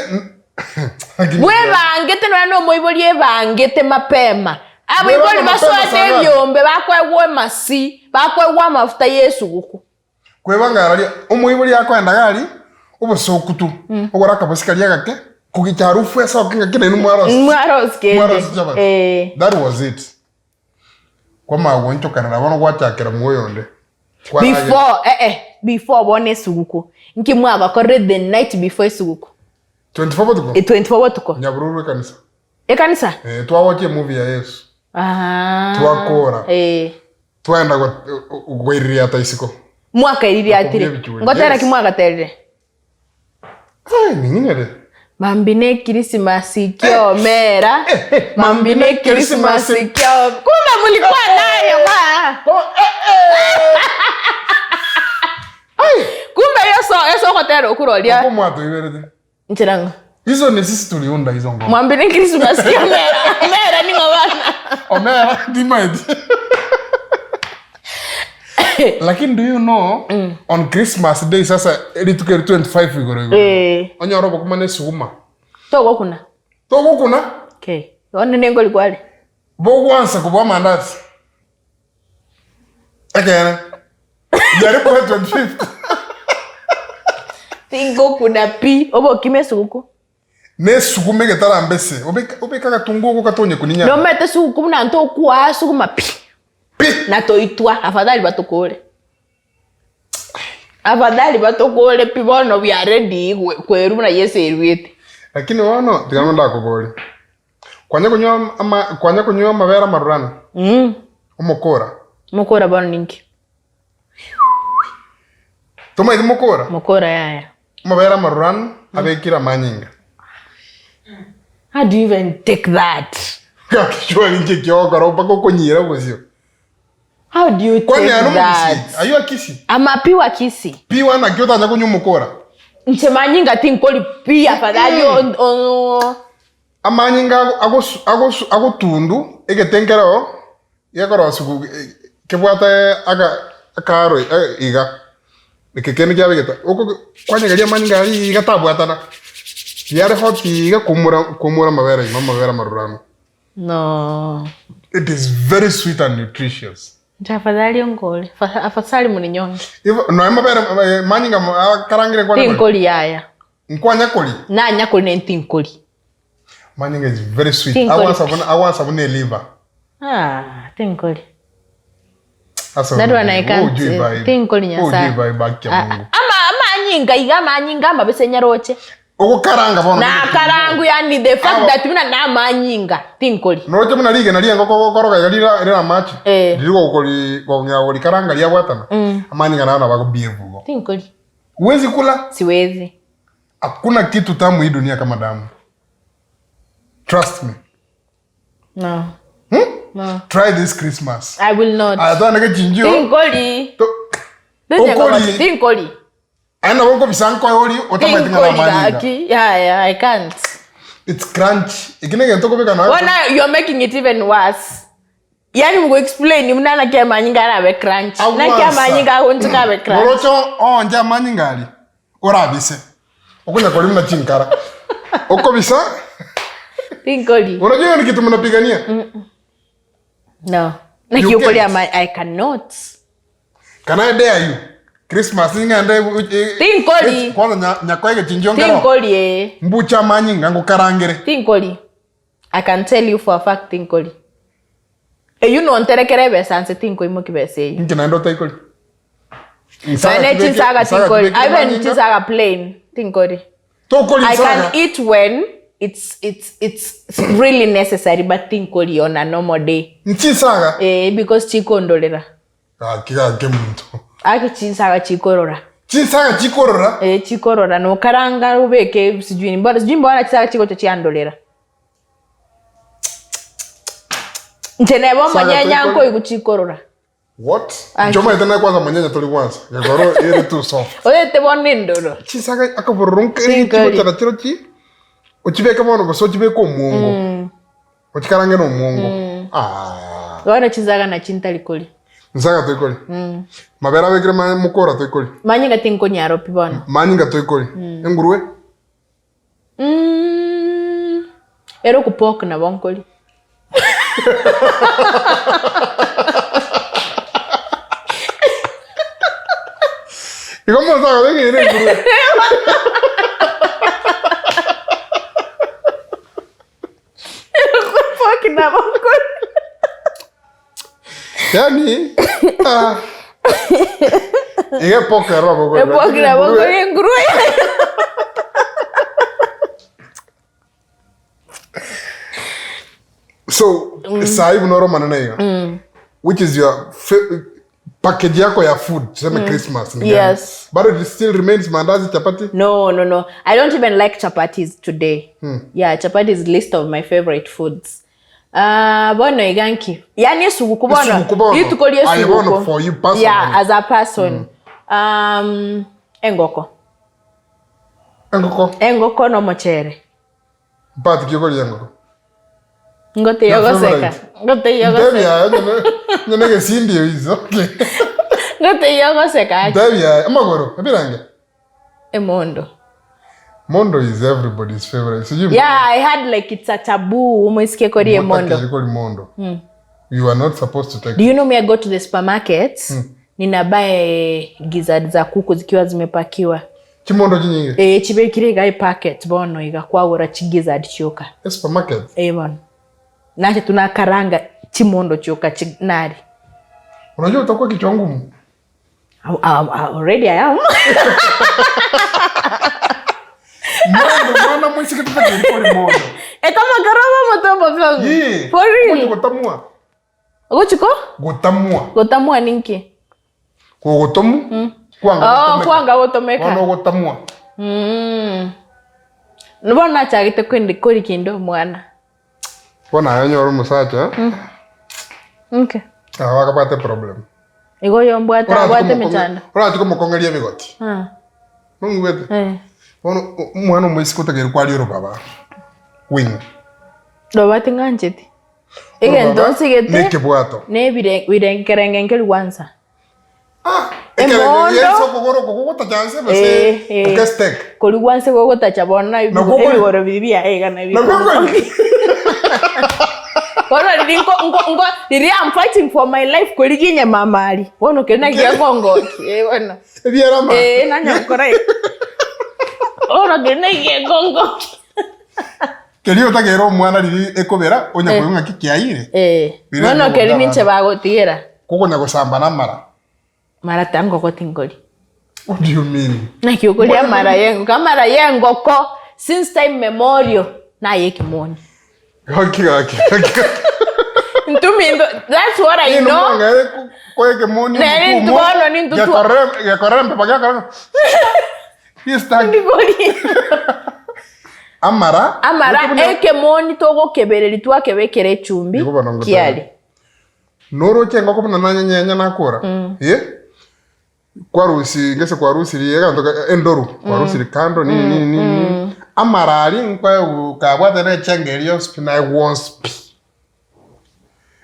[SPEAKER 1] Bwebangete nonya na omoibori ebangete mapema. Abaibori
[SPEAKER 2] Bwebanga mapema
[SPEAKER 1] basoete
[SPEAKER 2] sana.
[SPEAKER 1] ebiombe bakoegwa emasi, bakoegwa amafuta y'esuguku.
[SPEAKER 2] Kwebanga araria omoibori akoenda iga aria obosoku tu ogore akabosi karia agake kogicha harufu esoke ng'aki nainwe mwarosi
[SPEAKER 1] Mwarosi kende.
[SPEAKER 2] mwarosi chapati
[SPEAKER 1] Eh.
[SPEAKER 2] that was it kwamanya goonchokanera bono gwachakera mwa oyonde Kwaragera.
[SPEAKER 1] Before eh eh before bono esuguku nki mwagakorire the night before esuguku?
[SPEAKER 2] 24 botuko
[SPEAKER 1] Eh, 24 botuko.
[SPEAKER 2] nyabururu ekanisa
[SPEAKER 1] Ekanisa?
[SPEAKER 2] eh, twagochia emovie ya yesu
[SPEAKER 1] Ah.
[SPEAKER 2] Twakora.
[SPEAKER 1] Eh.
[SPEAKER 2] Twaenda goiriata isiko.
[SPEAKER 1] Mwakaiririatire.
[SPEAKER 2] Nakumbia ebichuri.
[SPEAKER 1] Ngotera
[SPEAKER 2] Yes.
[SPEAKER 1] ki mwagaterire?
[SPEAKER 2] Ai, ning'inere.
[SPEAKER 1] Mambi ne Christmas kiomera. Mambi ne Christmas kiomera. Kumbe mulikuwa nayo kwa.
[SPEAKER 2] Oh, eh, eh.
[SPEAKER 1] Kumbe Yeso ase ogotera okwo roria.
[SPEAKER 2] Okwo mwatoiberete.
[SPEAKER 1] Inchera ng'a.
[SPEAKER 2] Hizo ni sisi tuliunda hizo ngoma.
[SPEAKER 1] Mwambire Christmas ki omera. Omera ning'o bana.
[SPEAKER 2] Omera ndimaeti. Lakini do you know on Christmas day sasa rituko eri 25 igoro igoro.
[SPEAKER 1] Eh.
[SPEAKER 2] Onyore obokima na esuguma.
[SPEAKER 1] Togokuna.
[SPEAKER 2] Togokuna
[SPEAKER 1] Okay. Bono nengori kware.
[SPEAKER 2] bogwansa kobua amandasi. Ekeene. Jaribu we 25.
[SPEAKER 1] Tingokuna pi. Obokima esuguku.
[SPEAKER 2] Na esuguma egetarambese. Obeke obeke agatunguo oko gatonye kuninyana.
[SPEAKER 1] Nomanyete esuguku buna ntokwaa suguma pi.
[SPEAKER 2] Pi.
[SPEAKER 1] Na toitwa afadhali batokore. Afadhali batokore pi bono we are ready kwerwa buna Yeso erwete.
[SPEAKER 2] Lakini bono tiga ng'o ndakoborie. Kwanya konywa ama kwanya konywa amabere amaruranu?
[SPEAKER 1] Mm.
[SPEAKER 2] Omokora.
[SPEAKER 1] Mokora bono ninki?
[SPEAKER 2] Tomaeti mokora?
[SPEAKER 1] Mokora yaya.
[SPEAKER 2] Amabere amaruranu abekire amanyinga.
[SPEAKER 1] How do you even take that?
[SPEAKER 2] Gaki surely inche ekiogokora mpaka okonyira obosio.
[SPEAKER 1] How do you
[SPEAKER 2] Kwani
[SPEAKER 1] take
[SPEAKER 2] aye
[SPEAKER 1] that?
[SPEAKER 2] nomogusii? Ayio akisi?
[SPEAKER 1] Ama pure Kisii.
[SPEAKER 2] Pure naki otanya konywa omokora?
[SPEAKER 1] Inche manyinga tinkori pi afadhali mm. o,
[SPEAKER 2] Amanyinga ago- agosu- agosu- agotundu egete nkereo gekorosigu kebwate aka akaro iga eke kende kiabegete oko kwanyegeria amanyinga aria iga tabwatana riare hot iga koumora koumora amabere ime amabere amaruranu.
[SPEAKER 1] No.
[SPEAKER 2] It is very sweet and nutritious.
[SPEAKER 1] Inche afadhali onkore afasali muninyonge.
[SPEAKER 2] Igo nonya amabere manyinga akarangire nkwane kori?
[SPEAKER 1] Tinkori yaya.
[SPEAKER 2] Nkwanya kori?
[SPEAKER 1] Nanya kori ne ntinkori.
[SPEAKER 2] Manyinga is very sweet.
[SPEAKER 1] Tinkori.
[SPEAKER 2] Agwansa buna agwansa buna eliver.
[SPEAKER 1] Ah, tinkori.
[SPEAKER 2] Asa
[SPEAKER 1] That one I
[SPEAKER 2] wewe
[SPEAKER 1] can't.
[SPEAKER 2] hujui vibe.
[SPEAKER 1] Tinkori
[SPEAKER 2] Wewe hujui
[SPEAKER 1] nyasaye.
[SPEAKER 2] vibe haki ya
[SPEAKER 1] Ah,
[SPEAKER 2] Mungu.
[SPEAKER 1] ama amanyinga iga amanyinga amabese nyaroche.
[SPEAKER 2] Ogokaranga bono.
[SPEAKER 1] Na karangu yani the fact
[SPEAKER 2] Aba-
[SPEAKER 1] that buna na amanyinga tinkori.
[SPEAKER 2] Noroche buna rigena ria engoko ogokoroga iga rira rira amache.
[SPEAKER 1] Eh.
[SPEAKER 2] Riri gokori gokong'ea gorikaranga riabwatana. Amanyinga naro nabo akobehave igo.
[SPEAKER 1] Tinkori.
[SPEAKER 2] Huwezi kula?
[SPEAKER 1] Siwezi.
[SPEAKER 2] Hakuna kitu tamu hii dunia kama damu. Trust me.
[SPEAKER 1] No.
[SPEAKER 2] Hmm?
[SPEAKER 1] No.
[SPEAKER 2] Try this Christmas.
[SPEAKER 1] I will not.
[SPEAKER 2] Aya twane gechinjio.
[SPEAKER 1] Tinkori.
[SPEAKER 2] Okori.
[SPEAKER 1] Tinkori.
[SPEAKER 2] Aye nabo nkobisa nkoe ori otamaeti ng'a
[SPEAKER 1] Tinkori
[SPEAKER 2] namanyinga.
[SPEAKER 1] gaki. Yeah, yeah, I can't.
[SPEAKER 2] It's crunch. Eki negento okobeka nonya.
[SPEAKER 1] Bona you're making it even worse. Yaani mugo explain muna naki amanyinga arabe crunch. Naki
[SPEAKER 2] Agwansa.
[SPEAKER 1] amanyinga agonchika abe crunch.
[SPEAKER 2] Oroche oonche amanyinga aria orabise. Okonya koria buna chinkara. Okobisa.
[SPEAKER 1] Tinkori.
[SPEAKER 2] Unajua hiyo ni kitu mnapigania.
[SPEAKER 1] No. Naki
[SPEAKER 2] You
[SPEAKER 1] okoria
[SPEAKER 2] can't.
[SPEAKER 1] ama I cannot.
[SPEAKER 2] Can I dare you? Christmas ing'ende
[SPEAKER 1] Tinkori.
[SPEAKER 2] Kwanza nya- nyakoe gechinchio nkero.
[SPEAKER 1] Tinkori eh.
[SPEAKER 2] Mbuche amanyinga ngokarangere.
[SPEAKER 1] Tinkori. I can tell you for a fact tinkori. Eyio nonterekere ebesa nse tinkoimokia besa eyio.
[SPEAKER 2] Inche naende otaikori. Nsaga
[SPEAKER 1] Nonye
[SPEAKER 2] tibeke-
[SPEAKER 1] chinsaga
[SPEAKER 2] nsaga
[SPEAKER 1] tinkori.
[SPEAKER 2] tibekire
[SPEAKER 1] Even
[SPEAKER 2] amanyinga.
[SPEAKER 1] chinsaga plain tinkori.
[SPEAKER 2] Tokori
[SPEAKER 1] I can
[SPEAKER 2] nsaga.
[SPEAKER 1] eat when it's it's it's really necessary but tinkori on a normal day.
[SPEAKER 2] Nchinsaga.
[SPEAKER 1] Eh, because chikondorera.
[SPEAKER 2] Gaki gaki omonto.
[SPEAKER 1] Aki chinsaga chikorora.
[SPEAKER 2] Chinsaga chikorora.
[SPEAKER 1] Eh, chikorora nokaranga obeke sijui mbona sijui mbona chisaga chigocha chiandorera. Inche neba
[SPEAKER 2] Saga
[SPEAKER 1] omonyenya
[SPEAKER 2] toikori.
[SPEAKER 1] nkoigwa chikorora.
[SPEAKER 2] What?
[SPEAKER 1] Aki.
[SPEAKER 2] Inche omanyete naye kwanza monyenya tori gwansa. Gekoro ere too soft.
[SPEAKER 1] Otete bono endoro.
[SPEAKER 2] Chinsaga akabororo nkeri
[SPEAKER 1] Chinkori.
[SPEAKER 2] chigochana chiro chi ochibeke bono gose ochibeke omwongo. Ochikarange na omwongo. Ah.
[SPEAKER 1] Bono chinsaga nachi ntari koria.
[SPEAKER 2] Nsaga toikori. Mabere abekire ma mokora toikori.
[SPEAKER 1] Manyinga tinkonyara pi bono.
[SPEAKER 2] Manyinga toikori. Engurue.
[SPEAKER 1] Mm, ere okupok nabo nkori.
[SPEAKER 2] Igo omonto agotegeire engurue.
[SPEAKER 1] Okupok nabo nkori.
[SPEAKER 2] Yaani ah. Iga epoke ero nabo okori.
[SPEAKER 1] Epok nabo nkori engurue.
[SPEAKER 2] So sahi buna ore omonene iga. Which is your package yako ya food tuseme Christmas ni gani?
[SPEAKER 1] Yes.
[SPEAKER 2] Bado it still remains mandazi chapati?
[SPEAKER 1] No, no, no. I don't even like chapatis today. Yeah, chapati is list of my favorite foods. Ah, bono iga nki? Yaani esuguku bono.
[SPEAKER 2] Esuguku bono.
[SPEAKER 1] Rituko ria
[SPEAKER 2] Aye bono
[SPEAKER 1] esuguku.
[SPEAKER 2] for you personally.
[SPEAKER 1] Yeah, as a person. Um, engoko.
[SPEAKER 2] Engoko.
[SPEAKER 1] Engoko na omochere.
[SPEAKER 2] Mpati ki okoria engoko?
[SPEAKER 1] Ngoteiyo
[SPEAKER 2] Your
[SPEAKER 1] goseka.
[SPEAKER 2] favorite.
[SPEAKER 1] Ngoteiyo
[SPEAKER 2] Ntebi
[SPEAKER 1] goseka.
[SPEAKER 2] yaye nyene nyene egesindi is okay.
[SPEAKER 1] Ngoteiyo goseka aki.
[SPEAKER 2] Ntebi yaye amagoro ebirange.
[SPEAKER 1] Emondo.
[SPEAKER 2] Mondo is everybody's favorite. Sijui
[SPEAKER 1] Yeah, I had like it's a taboo omoisike koria emondo.
[SPEAKER 2] Motakeri kori mondo. You are not supposed to take
[SPEAKER 1] Do you know me I go to the supermarket ninabuy gizzard za kuku zikiwa zimepakiwa.
[SPEAKER 2] Chimondo chinyinge.
[SPEAKER 1] Eh chibekire iga epacket bono iga kwagora chigizzard chioka.
[SPEAKER 2] E supermarket.
[SPEAKER 1] Eh bono. Nache tunakaranga chimondo chioka chi nari.
[SPEAKER 2] Unajua utakuwa kichwa ngumu.
[SPEAKER 1] Already I am.
[SPEAKER 2] Mondo mwana mwisike tutakeri kori mondo.
[SPEAKER 1] Ekamakara motombo vyangu.
[SPEAKER 2] Yeah.
[SPEAKER 1] For real.
[SPEAKER 2] Gotamua.
[SPEAKER 1] Gochiko?
[SPEAKER 2] Gotamua.
[SPEAKER 1] Gotamua ninki?
[SPEAKER 2] Kogotomu. Kwanga
[SPEAKER 1] Oh,
[SPEAKER 2] gotomeka.
[SPEAKER 1] kwanga gotomeka.
[SPEAKER 2] Bono ogotamua.
[SPEAKER 1] Bono nachagete kwendi kori kinde omwana.
[SPEAKER 2] Bono aye onyore omosacha.
[SPEAKER 1] Okay.
[SPEAKER 2] Aba akabwate problem.
[SPEAKER 1] Igo oyo mbwate abwate emechando.
[SPEAKER 2] Orache komokong'eria ebigoti.
[SPEAKER 1] Ah.
[SPEAKER 2] Nong'igwete?
[SPEAKER 1] Eh.
[SPEAKER 2] Bono omwana omoiseke otakeire kwaria orobaba wing.
[SPEAKER 1] Roba ting'ancheti. Egento
[SPEAKER 2] Orobaba
[SPEAKER 1] nsigete
[SPEAKER 2] nekebwato.
[SPEAKER 1] na ebire ekerengo nkeri gwansa.
[SPEAKER 2] Ah, ekerengo
[SPEAKER 1] Emondo.
[SPEAKER 2] gieso okogoro oko gogotacha nse gose
[SPEAKER 1] Eh, eh.
[SPEAKER 2] oke steak.
[SPEAKER 1] Kori gwanse gogotacha bono na
[SPEAKER 2] Nakwo kori-
[SPEAKER 1] ebigoro biria biaye iga nabio.
[SPEAKER 2] Nakwo kori-
[SPEAKER 1] Bono riria nko nko nko riria I'm fighting for my life korigia enyama aria. Bono keri naki gekongokia eh bono.
[SPEAKER 2] Ebiara ama.
[SPEAKER 1] Eh nanya gokora iga. Bono keri naki gekongokia.
[SPEAKER 2] Keria otakeire omwana riria ekobera onya koigwa ng'aki kiaire.
[SPEAKER 1] Eh.
[SPEAKER 2] Bire
[SPEAKER 1] Bono
[SPEAKER 2] nigo
[SPEAKER 1] keri
[SPEAKER 2] abana.
[SPEAKER 1] ninche bagotigera.
[SPEAKER 2] Kokonya gosamba namara.
[SPEAKER 1] Mara tangoko tingori.
[SPEAKER 2] What do you mean?
[SPEAKER 1] Naki okoria amara y'engoko amara y'engoko since time memorial naye ekemoni.
[SPEAKER 2] Gaki gaki gaki.
[SPEAKER 1] Ntuminto that's what I
[SPEAKER 2] Inwe
[SPEAKER 1] know.
[SPEAKER 2] mwang'aire koa ekemoni
[SPEAKER 1] Nere
[SPEAKER 2] omokumo,
[SPEAKER 1] bono nintu twa-
[SPEAKER 2] gekorem- gekorembe mpaka gekorembe. Yes, thank you.
[SPEAKER 1] Ndikori.
[SPEAKER 2] Amara.
[SPEAKER 1] Amara ekemoni togokebereri twakebekera echumbi
[SPEAKER 2] Nigo bono ngoteba.
[SPEAKER 1] kiari.
[SPEAKER 2] Noroche engoko buna nanyenya nakora. Eh? Kwarusi ngese kwarusirie egento endoru kwarusiri kando nini nini nini. Amara aria nkwae kabwate na echenge eria yonsi pi naye gwonsi pi.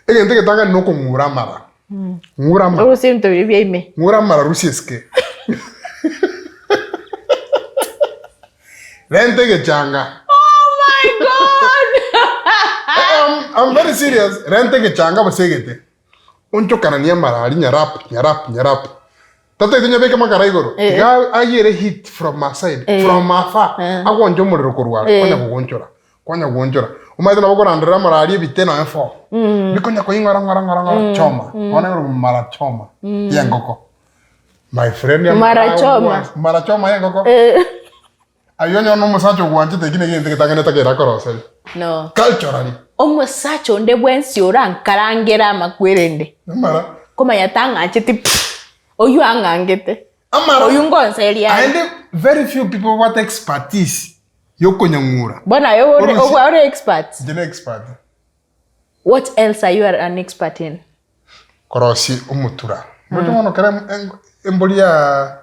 [SPEAKER 2] Egento egetang'ani na okong'ura amara. Ng'ura amara.
[SPEAKER 1] Orusie ebinto biria bia ime.
[SPEAKER 2] Ng'ura amara rusia esike. Renta egechanga.
[SPEAKER 1] Oh my God!
[SPEAKER 2] I'm very serious. Renta egechanga gose egete. Onchokananie amara aria nyarap nyarap nyarap. Tataete nyabeke amakara igoro.
[SPEAKER 1] Eh.
[SPEAKER 2] Tiga ayere heat from my side,
[SPEAKER 1] Eh.
[SPEAKER 2] from afar.
[SPEAKER 1] Eh.
[SPEAKER 2] Agonche omorero korwa are,
[SPEAKER 1] Eh.
[SPEAKER 2] konya kogonchora. Konya goonchora. Omanyete nabo okoranderera amara aria ebite nonya four. Bikonya koing'ora ng'ora ng'ora ng'ora choma. Bono ekero mara choma y'engoko. My friend
[SPEAKER 1] Mara choma.
[SPEAKER 2] Mara choma y'engoko.
[SPEAKER 1] Eh.
[SPEAKER 2] Aywo onye na omosacha ogwanchete eki negento getang'anete kere akoroseria.
[SPEAKER 1] No.
[SPEAKER 2] Culturally.
[SPEAKER 1] Omosacha onde bwensi orankarangere amakwerende.
[SPEAKER 2] Amara.
[SPEAKER 1] Komanya tang'ancheti pi. Oywo ang'angete.
[SPEAKER 2] Amara.
[SPEAKER 1] Oywo ngonseria are.
[SPEAKER 2] Aende very few people babwate expertise yokonyang'ura.
[SPEAKER 1] Bono aye ore
[SPEAKER 2] Orosi-
[SPEAKER 1] obwa ore expert.
[SPEAKER 2] Inche ne expert.
[SPEAKER 1] What else are you an expert in?
[SPEAKER 2] Korosia omotura. Moroche bono kera em- embori ya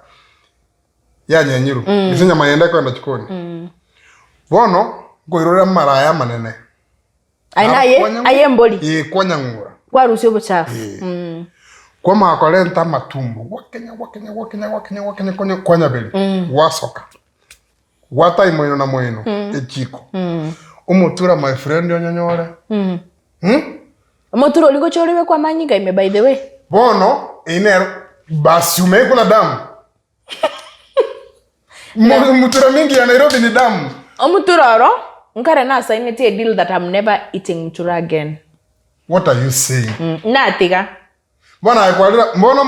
[SPEAKER 2] yanyenyirwe gose enyama yende ekoenda chikoni. Bono nkoirora amara aya amanene.
[SPEAKER 1] Aye naye
[SPEAKER 2] Kwanyang'ura-
[SPEAKER 1] aye embori
[SPEAKER 2] Eh, kwanyang'ura.
[SPEAKER 1] kwarusia obochafu.
[SPEAKER 2] Eh. Kwamanya korenta amatumbo, gwakenya gwakenya gwakenya gwakenya gwakenya konya kwanyaberia, gwasoka. Gwatai moino na moino, echiko. Omotura my friend onyonyore. Hmm?
[SPEAKER 1] Omotura oria ngocha ore kwa amanyinga ime by the way.
[SPEAKER 2] Bono, eye nero basi umeikuna damu. Mu- Mutura mingi ya Nairobi ni damu.
[SPEAKER 1] Omotura oro nkare nasaineti a deal that I'm never eating mutura again.
[SPEAKER 2] What are you saying?
[SPEAKER 1] Natiga.
[SPEAKER 2] Bono aye kwarire bono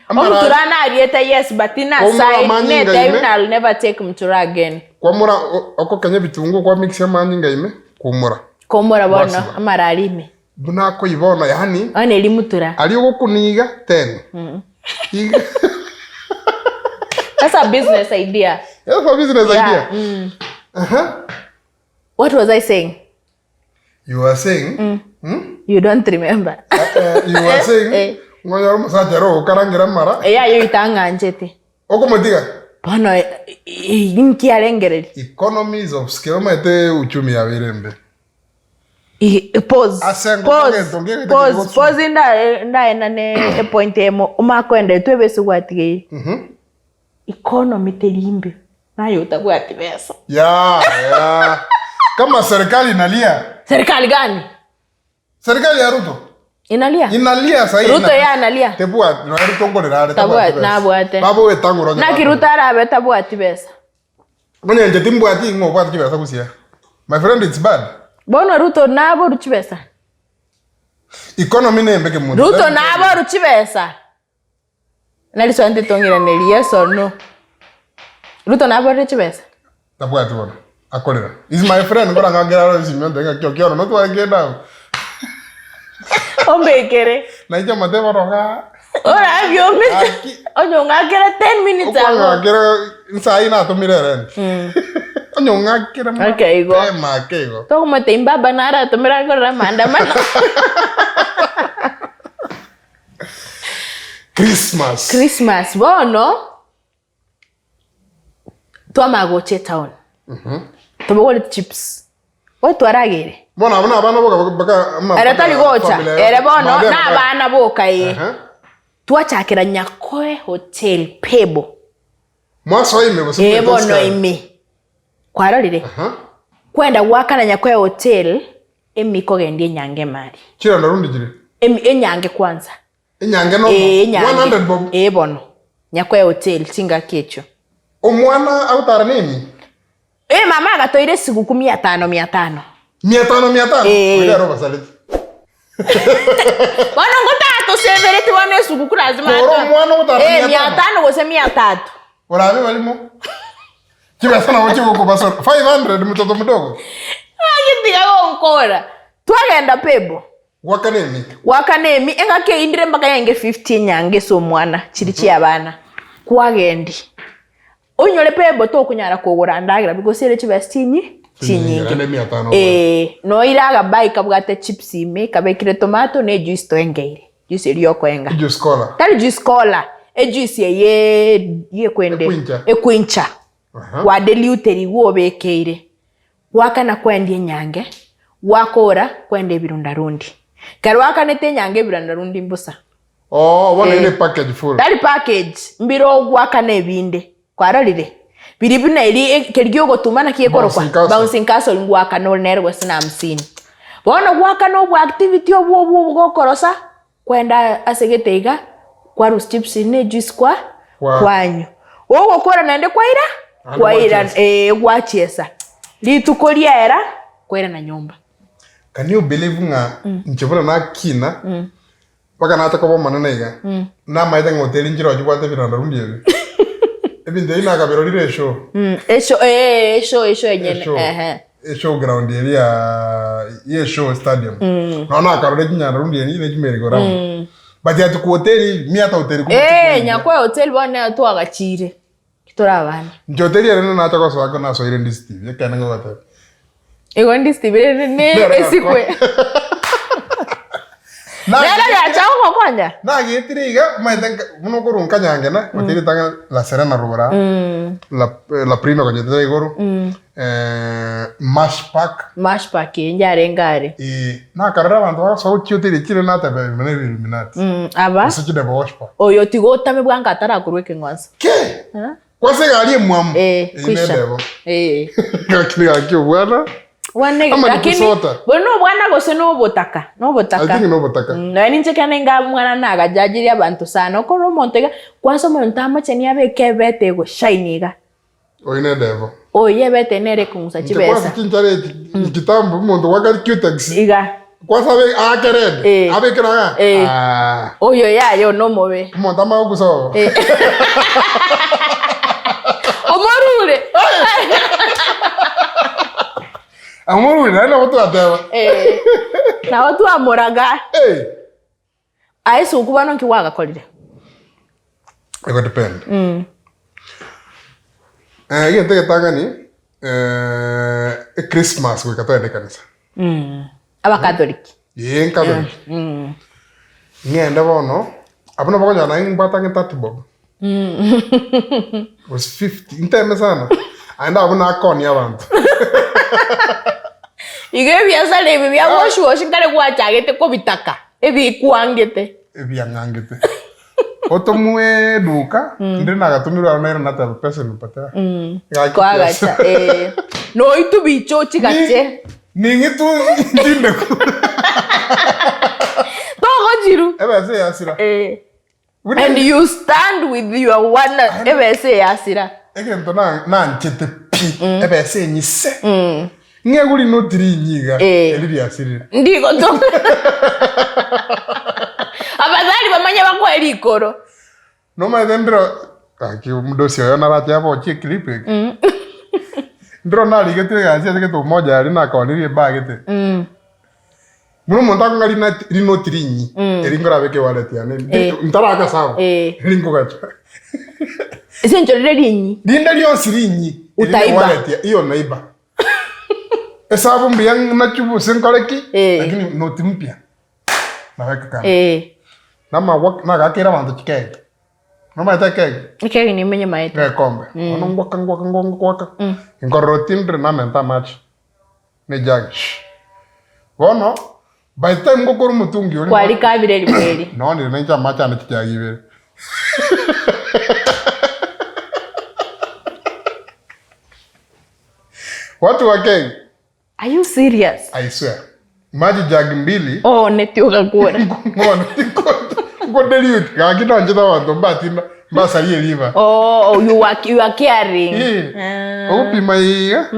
[SPEAKER 2] amara
[SPEAKER 1] Omutura nariete yes but
[SPEAKER 2] Kwamura
[SPEAKER 1] nasain
[SPEAKER 2] amanyinga
[SPEAKER 1] netaim
[SPEAKER 2] ime.
[SPEAKER 1] na I'll never take mutura again.
[SPEAKER 2] Kwamura okokenya ebitunguo kwa mix amanyinga ime kwamura.
[SPEAKER 1] Komora bono
[SPEAKER 2] Gwasiba.
[SPEAKER 1] amara aria ime.
[SPEAKER 2] Buna akoyia bono yaani
[SPEAKER 1] Bono eri mutura.
[SPEAKER 2] aria ogokuniga ten. Iga.
[SPEAKER 1] That's a business idea.
[SPEAKER 2] That's a business
[SPEAKER 1] Yeah.
[SPEAKER 2] idea. Aha.
[SPEAKER 1] What was I saying?
[SPEAKER 2] You are saying,
[SPEAKER 1] You don't remember.
[SPEAKER 2] you are saying
[SPEAKER 1] Eh.
[SPEAKER 2] Ng'onyore omosacha ere ogokarangera amara.
[SPEAKER 1] Eye aye oitang'anchete.
[SPEAKER 2] Okomotiga?
[SPEAKER 1] Bono inki arengereria?
[SPEAKER 2] Economies of scale, omanyete uchumi yabeire embe.
[SPEAKER 1] Pause,
[SPEAKER 2] Ase engoko
[SPEAKER 1] pause,
[SPEAKER 2] egento ngegoita
[SPEAKER 1] pause,
[SPEAKER 2] kegosuma.
[SPEAKER 1] pause ndae ndaenane epoint eyemo omakoenda etwe ebese gwatigeire. Economy teri mbe, naye otabwati besa.
[SPEAKER 2] Yeah, yeah. Kama serikali inalia.
[SPEAKER 1] Serikali gani?
[SPEAKER 2] Serikali ya Ruto.
[SPEAKER 1] Inalia?
[SPEAKER 2] Inalia sahi.
[SPEAKER 1] Ruto ye analia?
[SPEAKER 2] Tebwati, nonya Ruto nkorera are
[SPEAKER 1] Tabwati,
[SPEAKER 2] tabwati besa.
[SPEAKER 1] nabwate.
[SPEAKER 2] Baba oetang'ura onye
[SPEAKER 1] Naki
[SPEAKER 2] bakore.
[SPEAKER 1] Ruto arabe tabwati besa?
[SPEAKER 2] Onye inche timbwati ing'o obwate chibesa gusii. My friend it's bad.
[SPEAKER 1] Bono Ruto naboru chibesa?
[SPEAKER 2] Economy nembe kemonto.
[SPEAKER 1] Ruto
[SPEAKER 2] Let me tell you.
[SPEAKER 1] naboru chibesa? Nari swali titong'iraneri yes or no. Ruto naborire chibesa?
[SPEAKER 2] Tabwati bono. Akorera. Is my friend nkora ng'akera aro esimi onte ng'aki okioro notware kende abwo.
[SPEAKER 1] Ombekere.
[SPEAKER 2] Nainche omotebe bono igaa.
[SPEAKER 1] Orabie ome
[SPEAKER 2] Aki.
[SPEAKER 1] onye ong'akere 10 minutes ago.
[SPEAKER 2] Okwang'akera nsayi natomire erent. Onye ong'akere
[SPEAKER 1] Ake igo.
[SPEAKER 2] mapema ake igo.
[SPEAKER 1] Tokomotebia baba naratomire akorere amaandamano.
[SPEAKER 2] Christmas.
[SPEAKER 1] Christmas bono twamanya gocha etown tobogore chips bono twaragere
[SPEAKER 2] Bono abwo nabana boka baka ama
[SPEAKER 1] ere tari gocha
[SPEAKER 2] familia yonsi.
[SPEAKER 1] ere bono
[SPEAKER 2] Mambia
[SPEAKER 1] na abana boka ee
[SPEAKER 2] Aha.
[SPEAKER 1] twachakera Nyakoe hotel pebo
[SPEAKER 2] Mwasoa ime gose
[SPEAKER 1] ee
[SPEAKER 2] mwete
[SPEAKER 1] bono
[SPEAKER 2] osukari?
[SPEAKER 1] ime kwarorire
[SPEAKER 2] Aha.
[SPEAKER 1] kwenda goakana Nyakoe hotel Emiko gendi enyange emari.
[SPEAKER 2] Chiranda rundi chire.
[SPEAKER 1] Emi enyange kwanza.
[SPEAKER 2] Enyange nomo.
[SPEAKER 1] Ee enyange.
[SPEAKER 2] 100 bob.
[SPEAKER 1] Ee bono. Nyakoe hotel chingaki echio.
[SPEAKER 2] Omwana agotara nemi.
[SPEAKER 1] Ee mama agatoire esiguku mia tano mia tano.
[SPEAKER 2] Mia tano mia tano.
[SPEAKER 1] Ee.
[SPEAKER 2] Oria aro obasaleti.
[SPEAKER 1] Bono ngotara tosebereti bono esuguku lazima
[SPEAKER 2] Kora omwana ogotara
[SPEAKER 1] Ee
[SPEAKER 2] mia
[SPEAKER 1] mia
[SPEAKER 2] tano.
[SPEAKER 1] tano gose mia tatu.
[SPEAKER 2] Orabe barimo. Chibesa nabo chigokobasora. 500 mtoto mdogo.
[SPEAKER 1] Gaki tiga gonkora. Twagenda pebo.
[SPEAKER 2] Gwakana emi.
[SPEAKER 1] Gwakana emi engaki eyindire mpaka yenge 50 enyange ase omwana chiri chia abana. Kwagendi. Onyore pebo tokonyara kogora ndagera because ere chibesa chinyi chinyinge.
[SPEAKER 2] Naende mia tano.
[SPEAKER 1] Eh, noire agabai kabwate chips ime kabekire tomato ne ejuice toengeire. Juice eria yokoenga.
[SPEAKER 2] Juice cola.
[SPEAKER 1] Tari juice cola, ejuice eye yekwende
[SPEAKER 2] Ekwincha.
[SPEAKER 1] ekwincha.
[SPEAKER 2] Aha.
[SPEAKER 1] Kwadeluterigwe obekeire. Gwakana kwendia enyange, gwakora kwenda ebirundarundi. Ekero gwakanete enyange ebirundarundi mbosa.
[SPEAKER 2] Oh, bono
[SPEAKER 1] Eh.
[SPEAKER 2] ere package full.
[SPEAKER 1] Tari package, mbire ogwakana ebinde. Kwarorire? Biri buna eri e- keri giogotuma naki gekorokwa
[SPEAKER 2] Bouncing castle.
[SPEAKER 1] bouncing castle ngwakana ore nere gose na hamsini. Bono gwakana obwa activity obwo obwo obwo gokorosa, kwenda ase gete iga, kwarusia chips ne ejuice kwa
[SPEAKER 2] Kwa-
[SPEAKER 1] kwanywa. Gogokora naende kwaira
[SPEAKER 2] Naende
[SPEAKER 1] kwaira
[SPEAKER 2] gwachiesa.
[SPEAKER 1] eh gwachiesa. Rituko riaera, kwairana nyomba.
[SPEAKER 2] Can you believe ng'a inche buna nakina mpaka nacha koba omonene iga namaete ng'a hoteli nchire chibwate ebirandarundi ebi ebinto ebi nakabirorire eshow
[SPEAKER 1] Eshow eh eshow eshow enyene
[SPEAKER 2] Eshow.
[SPEAKER 1] ehe.
[SPEAKER 2] Eshowground eria ya ye show stadium nonya nakarora chinyandarundi eri ne chimerry go round but ati ku hoteli mi hata hoteli kumbe
[SPEAKER 1] Eh
[SPEAKER 2] chikoingia.
[SPEAKER 1] nyakwa hoteli bono nero twagachire tore abana.
[SPEAKER 2] Inche hoteli ere nacha gosoa ko nasoire ndisi TV ekene ngogoteba.
[SPEAKER 1] Igo ndisi TV rende ne
[SPEAKER 2] Nero
[SPEAKER 1] esikwe. Nero yacha gogokonya.
[SPEAKER 2] Nagetire iga omanyete nka buna okorwa nkanyangena hoteli etang'ani La Serena rogoro aa La La Prima konyetete igoro Mash Park
[SPEAKER 1] Mash Park eye yarenge are.
[SPEAKER 2] Eh, nakarora abanto bagosoa gochia hoteli echire nateba ebi buna Illuminati
[SPEAKER 1] Aba
[SPEAKER 2] gose chinde Wash Park.
[SPEAKER 1] oyo tiga otame bwango atarakorwa ekeng'wanso.
[SPEAKER 2] Ki? Kwase egari emwamu
[SPEAKER 1] Eh,
[SPEAKER 2] Eyio
[SPEAKER 1] kwisha.
[SPEAKER 2] nedebo.
[SPEAKER 1] Eh.
[SPEAKER 2] Gaki gaki obwana.
[SPEAKER 1] Bwane
[SPEAKER 2] Ama ni
[SPEAKER 1] lakini
[SPEAKER 2] kusota.
[SPEAKER 1] bono obwana gose nobotaka nobotaka.
[SPEAKER 2] I think nobotaka.
[SPEAKER 1] Nonya ninche ekero nenge omwana nagajajirie abanto sana okorora omonto iga kwanza omonto amocheni abeke ebete egoshine iga.
[SPEAKER 2] Oyo nedebo.
[SPEAKER 1] Oyo ebete nere ekong'usa
[SPEAKER 2] Inche kwanza
[SPEAKER 1] chibesa.
[SPEAKER 2] chinchara echi kitambo omonto gwakari cutex.
[SPEAKER 1] Iga.
[SPEAKER 2] Kwanza abe aake red.
[SPEAKER 1] Eh.
[SPEAKER 2] Abeke na
[SPEAKER 1] Eh.
[SPEAKER 2] Ah.
[SPEAKER 1] Oyo yaya oyo nomobe.
[SPEAKER 2] Omonto amanye gokusoba.
[SPEAKER 1] Eh. Omorure.
[SPEAKER 2] Amorure naende nabo twateba.
[SPEAKER 1] Eh. Nabo twamoraga.
[SPEAKER 2] Eh.
[SPEAKER 1] Aye ase okobana nki gwagakorire?
[SPEAKER 2] Ego depend. Eh, egento egetang'ani eh, echristmas goika togende ekanisa.
[SPEAKER 1] Abakatholiki.
[SPEAKER 2] Ee, ncatholic. Ng'ende bono. Abwo nabo okonyora naye nimbwate ang'e 30 bob. Gose 50, nteme sana. Aye abwo nakonia abanto.
[SPEAKER 1] Igo ebiasara ebi bia wash wash nkare gwachagete kobitaka, ebikwangete.
[SPEAKER 2] Ebiang'angete. Otomwe eduka, ndire nagatomirwe aro naira nateba pesa imepotea. Gaki
[SPEAKER 1] Kwagacha,
[SPEAKER 2] kiasi.
[SPEAKER 1] eh. Noitwe bicha ochigache.
[SPEAKER 2] Ning'itu ntindeku.
[SPEAKER 1] Togochiru.
[SPEAKER 2] Ebesa eyasira.
[SPEAKER 1] Eh.
[SPEAKER 2] Buna
[SPEAKER 1] And you stand with your one ebesa eyasira.
[SPEAKER 2] Egento na- nanchete pi, ebesa enyise. Ng'egwe rinoti rinyi iga,
[SPEAKER 1] Eh.
[SPEAKER 2] eri riasirire.
[SPEAKER 1] Ndigotoka. Afadhali bamanye bakoe rikoro.
[SPEAKER 2] Nomanyete ndiro gaki omodosi oyo narache abochie eclip eke. Ndiro narigetwe egasi ase egento moja aria nakonirie ebagete. Buna omonto akong'a rinati rinoti rinyi, eri nkorabeke ewallet yane,
[SPEAKER 1] Eh.
[SPEAKER 2] ntaraka sawa,
[SPEAKER 1] Eh.
[SPEAKER 2] eri nkogacha.
[SPEAKER 1] Ase enchera rire rinyi.
[SPEAKER 2] Rinde rionsi rinyi, eri ne
[SPEAKER 1] Utaiba.
[SPEAKER 2] ewallet ya iyo naiba. Esabu mbuya nachi gose nkore ki,
[SPEAKER 1] Eh.
[SPEAKER 2] lakini noti mpya, nabeka kando.
[SPEAKER 1] Eh.
[SPEAKER 2] Namagwa nagakeire abanto chikegi, nomanyete ekegi?
[SPEAKER 1] Ekegi nimenye maete.
[SPEAKER 2] Egekombe, bono ngwaka ngwaka ngwaka ngwaka, nkorora otindire namente amache. Ne jug shh. Bono by the time ngokora omotungi oria
[SPEAKER 1] Kwari kabire rimo eri.
[SPEAKER 2] nonire nainche amache ane chijagi ibere. Watu wa Kenya,
[SPEAKER 1] Are you serious?
[SPEAKER 2] I swear. Maji jug mbili
[SPEAKER 1] Oh, neti ogakora.
[SPEAKER 2] ngono nkodeliute gaki nonchete abanto mbatinda mbasarie riba.
[SPEAKER 1] Oh, you are, you are caring.
[SPEAKER 2] Eh,
[SPEAKER 1] Ah.
[SPEAKER 2] ogopima iga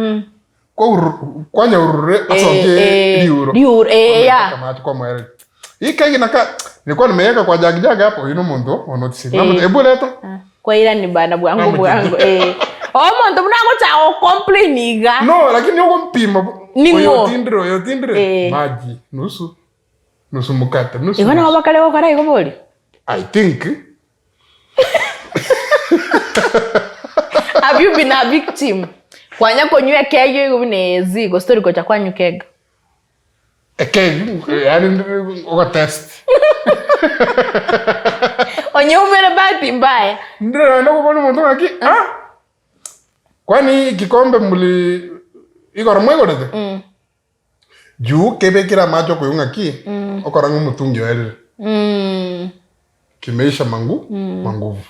[SPEAKER 2] kwauru- kwanyaurure asonke
[SPEAKER 1] eh,
[SPEAKER 2] riuro
[SPEAKER 1] riuro, eh, ya.
[SPEAKER 2] Kamachi kwa mwere hii kegi naka nilikuwa nimeweka kwa jagi jagi hapo ino muntu onotisi
[SPEAKER 1] Eh.
[SPEAKER 2] ebu leta
[SPEAKER 1] Kwaira ni bana bwangu
[SPEAKER 2] Namutebi.
[SPEAKER 1] bwangu. Eh. Omonto buna agocha gocomplain iga.
[SPEAKER 2] no lakini ogompima
[SPEAKER 1] Ning'o?
[SPEAKER 2] oyo tindire oyo tindire
[SPEAKER 1] Eh.
[SPEAKER 2] maji nusu nusu mukate nusu
[SPEAKER 1] Igo nabo
[SPEAKER 2] nusu.
[SPEAKER 1] bakare gokora igo bori.
[SPEAKER 2] i think
[SPEAKER 1] Have you been a victim? Kwanya konywa ekegi igo buna ezi gose tori gocha kwanywa kega.
[SPEAKER 2] Ekegi yaani ogotest.
[SPEAKER 1] Onye umere bahati mbaya.
[SPEAKER 2] Ndire naende okobona omonto ng'aki ah! Kwani kikombe muli igoro mwaigorete? Juu kebekire amache okoigwa ng'aki okora ng'a omotungi oerire. Kimeisha mangu manguvu.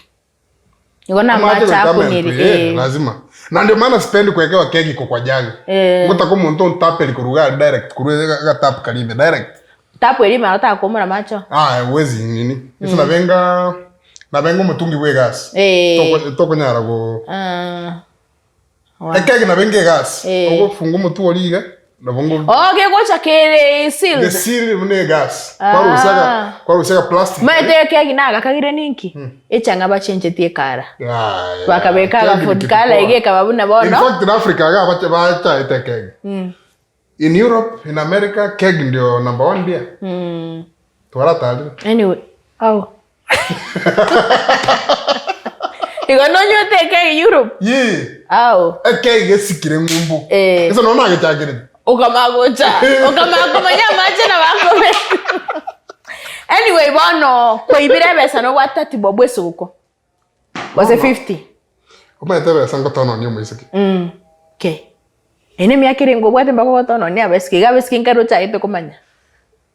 [SPEAKER 1] Igo na
[SPEAKER 2] Amache
[SPEAKER 1] amache
[SPEAKER 2] goika
[SPEAKER 1] akuniri.
[SPEAKER 2] amentwe, eh,
[SPEAKER 1] Eh.
[SPEAKER 2] lazima. Na ndio maana sipendi kuwekewa keki iko kwa jagi.
[SPEAKER 1] Eh.
[SPEAKER 2] Ngotaka omonto ontaperi korwa iga direct korwa agatap karia ime direct.
[SPEAKER 1] Tapu eria ime otakomora amache.
[SPEAKER 2] Ah, huwezi nini. Ase nabenga nabenga omotungi bwa egasi.
[SPEAKER 1] Eh.
[SPEAKER 2] Toko- Tokonyara go
[SPEAKER 1] Ah. Wow.
[SPEAKER 2] ekegi nabenga egasi.
[SPEAKER 1] Eh.
[SPEAKER 2] Ogofunga omotwe oria iga nabo ngo
[SPEAKER 1] Oh, kegocha kere sealed.
[SPEAKER 2] the seal buna egasi.
[SPEAKER 1] Ah.
[SPEAKER 2] Kwarusiaga kwarusiaga plastic.
[SPEAKER 1] Maete ekegi nagakagire ninki? Echang'a bachenchetie ekara.
[SPEAKER 2] Ah, yeah.
[SPEAKER 1] Bakabeka
[SPEAKER 2] Kegi ni
[SPEAKER 1] agafood
[SPEAKER 2] kitu
[SPEAKER 1] kala
[SPEAKER 2] poa.
[SPEAKER 1] iga ekaba buna
[SPEAKER 2] In
[SPEAKER 1] bono.
[SPEAKER 2] fact in Africa iga bache bachaete ekegi. In Europe, in America, keg ndio number one beer. Twaratarire.
[SPEAKER 1] Anyway, au. Igo nonywete ekeg Europe.
[SPEAKER 2] Yee.
[SPEAKER 1] Au.
[SPEAKER 2] Ekeg esikire ng'umbu.
[SPEAKER 1] Eh.
[SPEAKER 2] Ese nonya nagechakerete.
[SPEAKER 1] Okamagocha. Okamakomanya amache na bakobe. Anyway, bono kwaibire ebesa nobwate 30 bob esuko. Gose 50.
[SPEAKER 2] Omanyete ebesa ngotononia omoiseke.
[SPEAKER 1] Mm. Ke. Ene emiaka ere ngobwate mpaka ogotononia abasike. Iga abasike nkare ochagete komanya.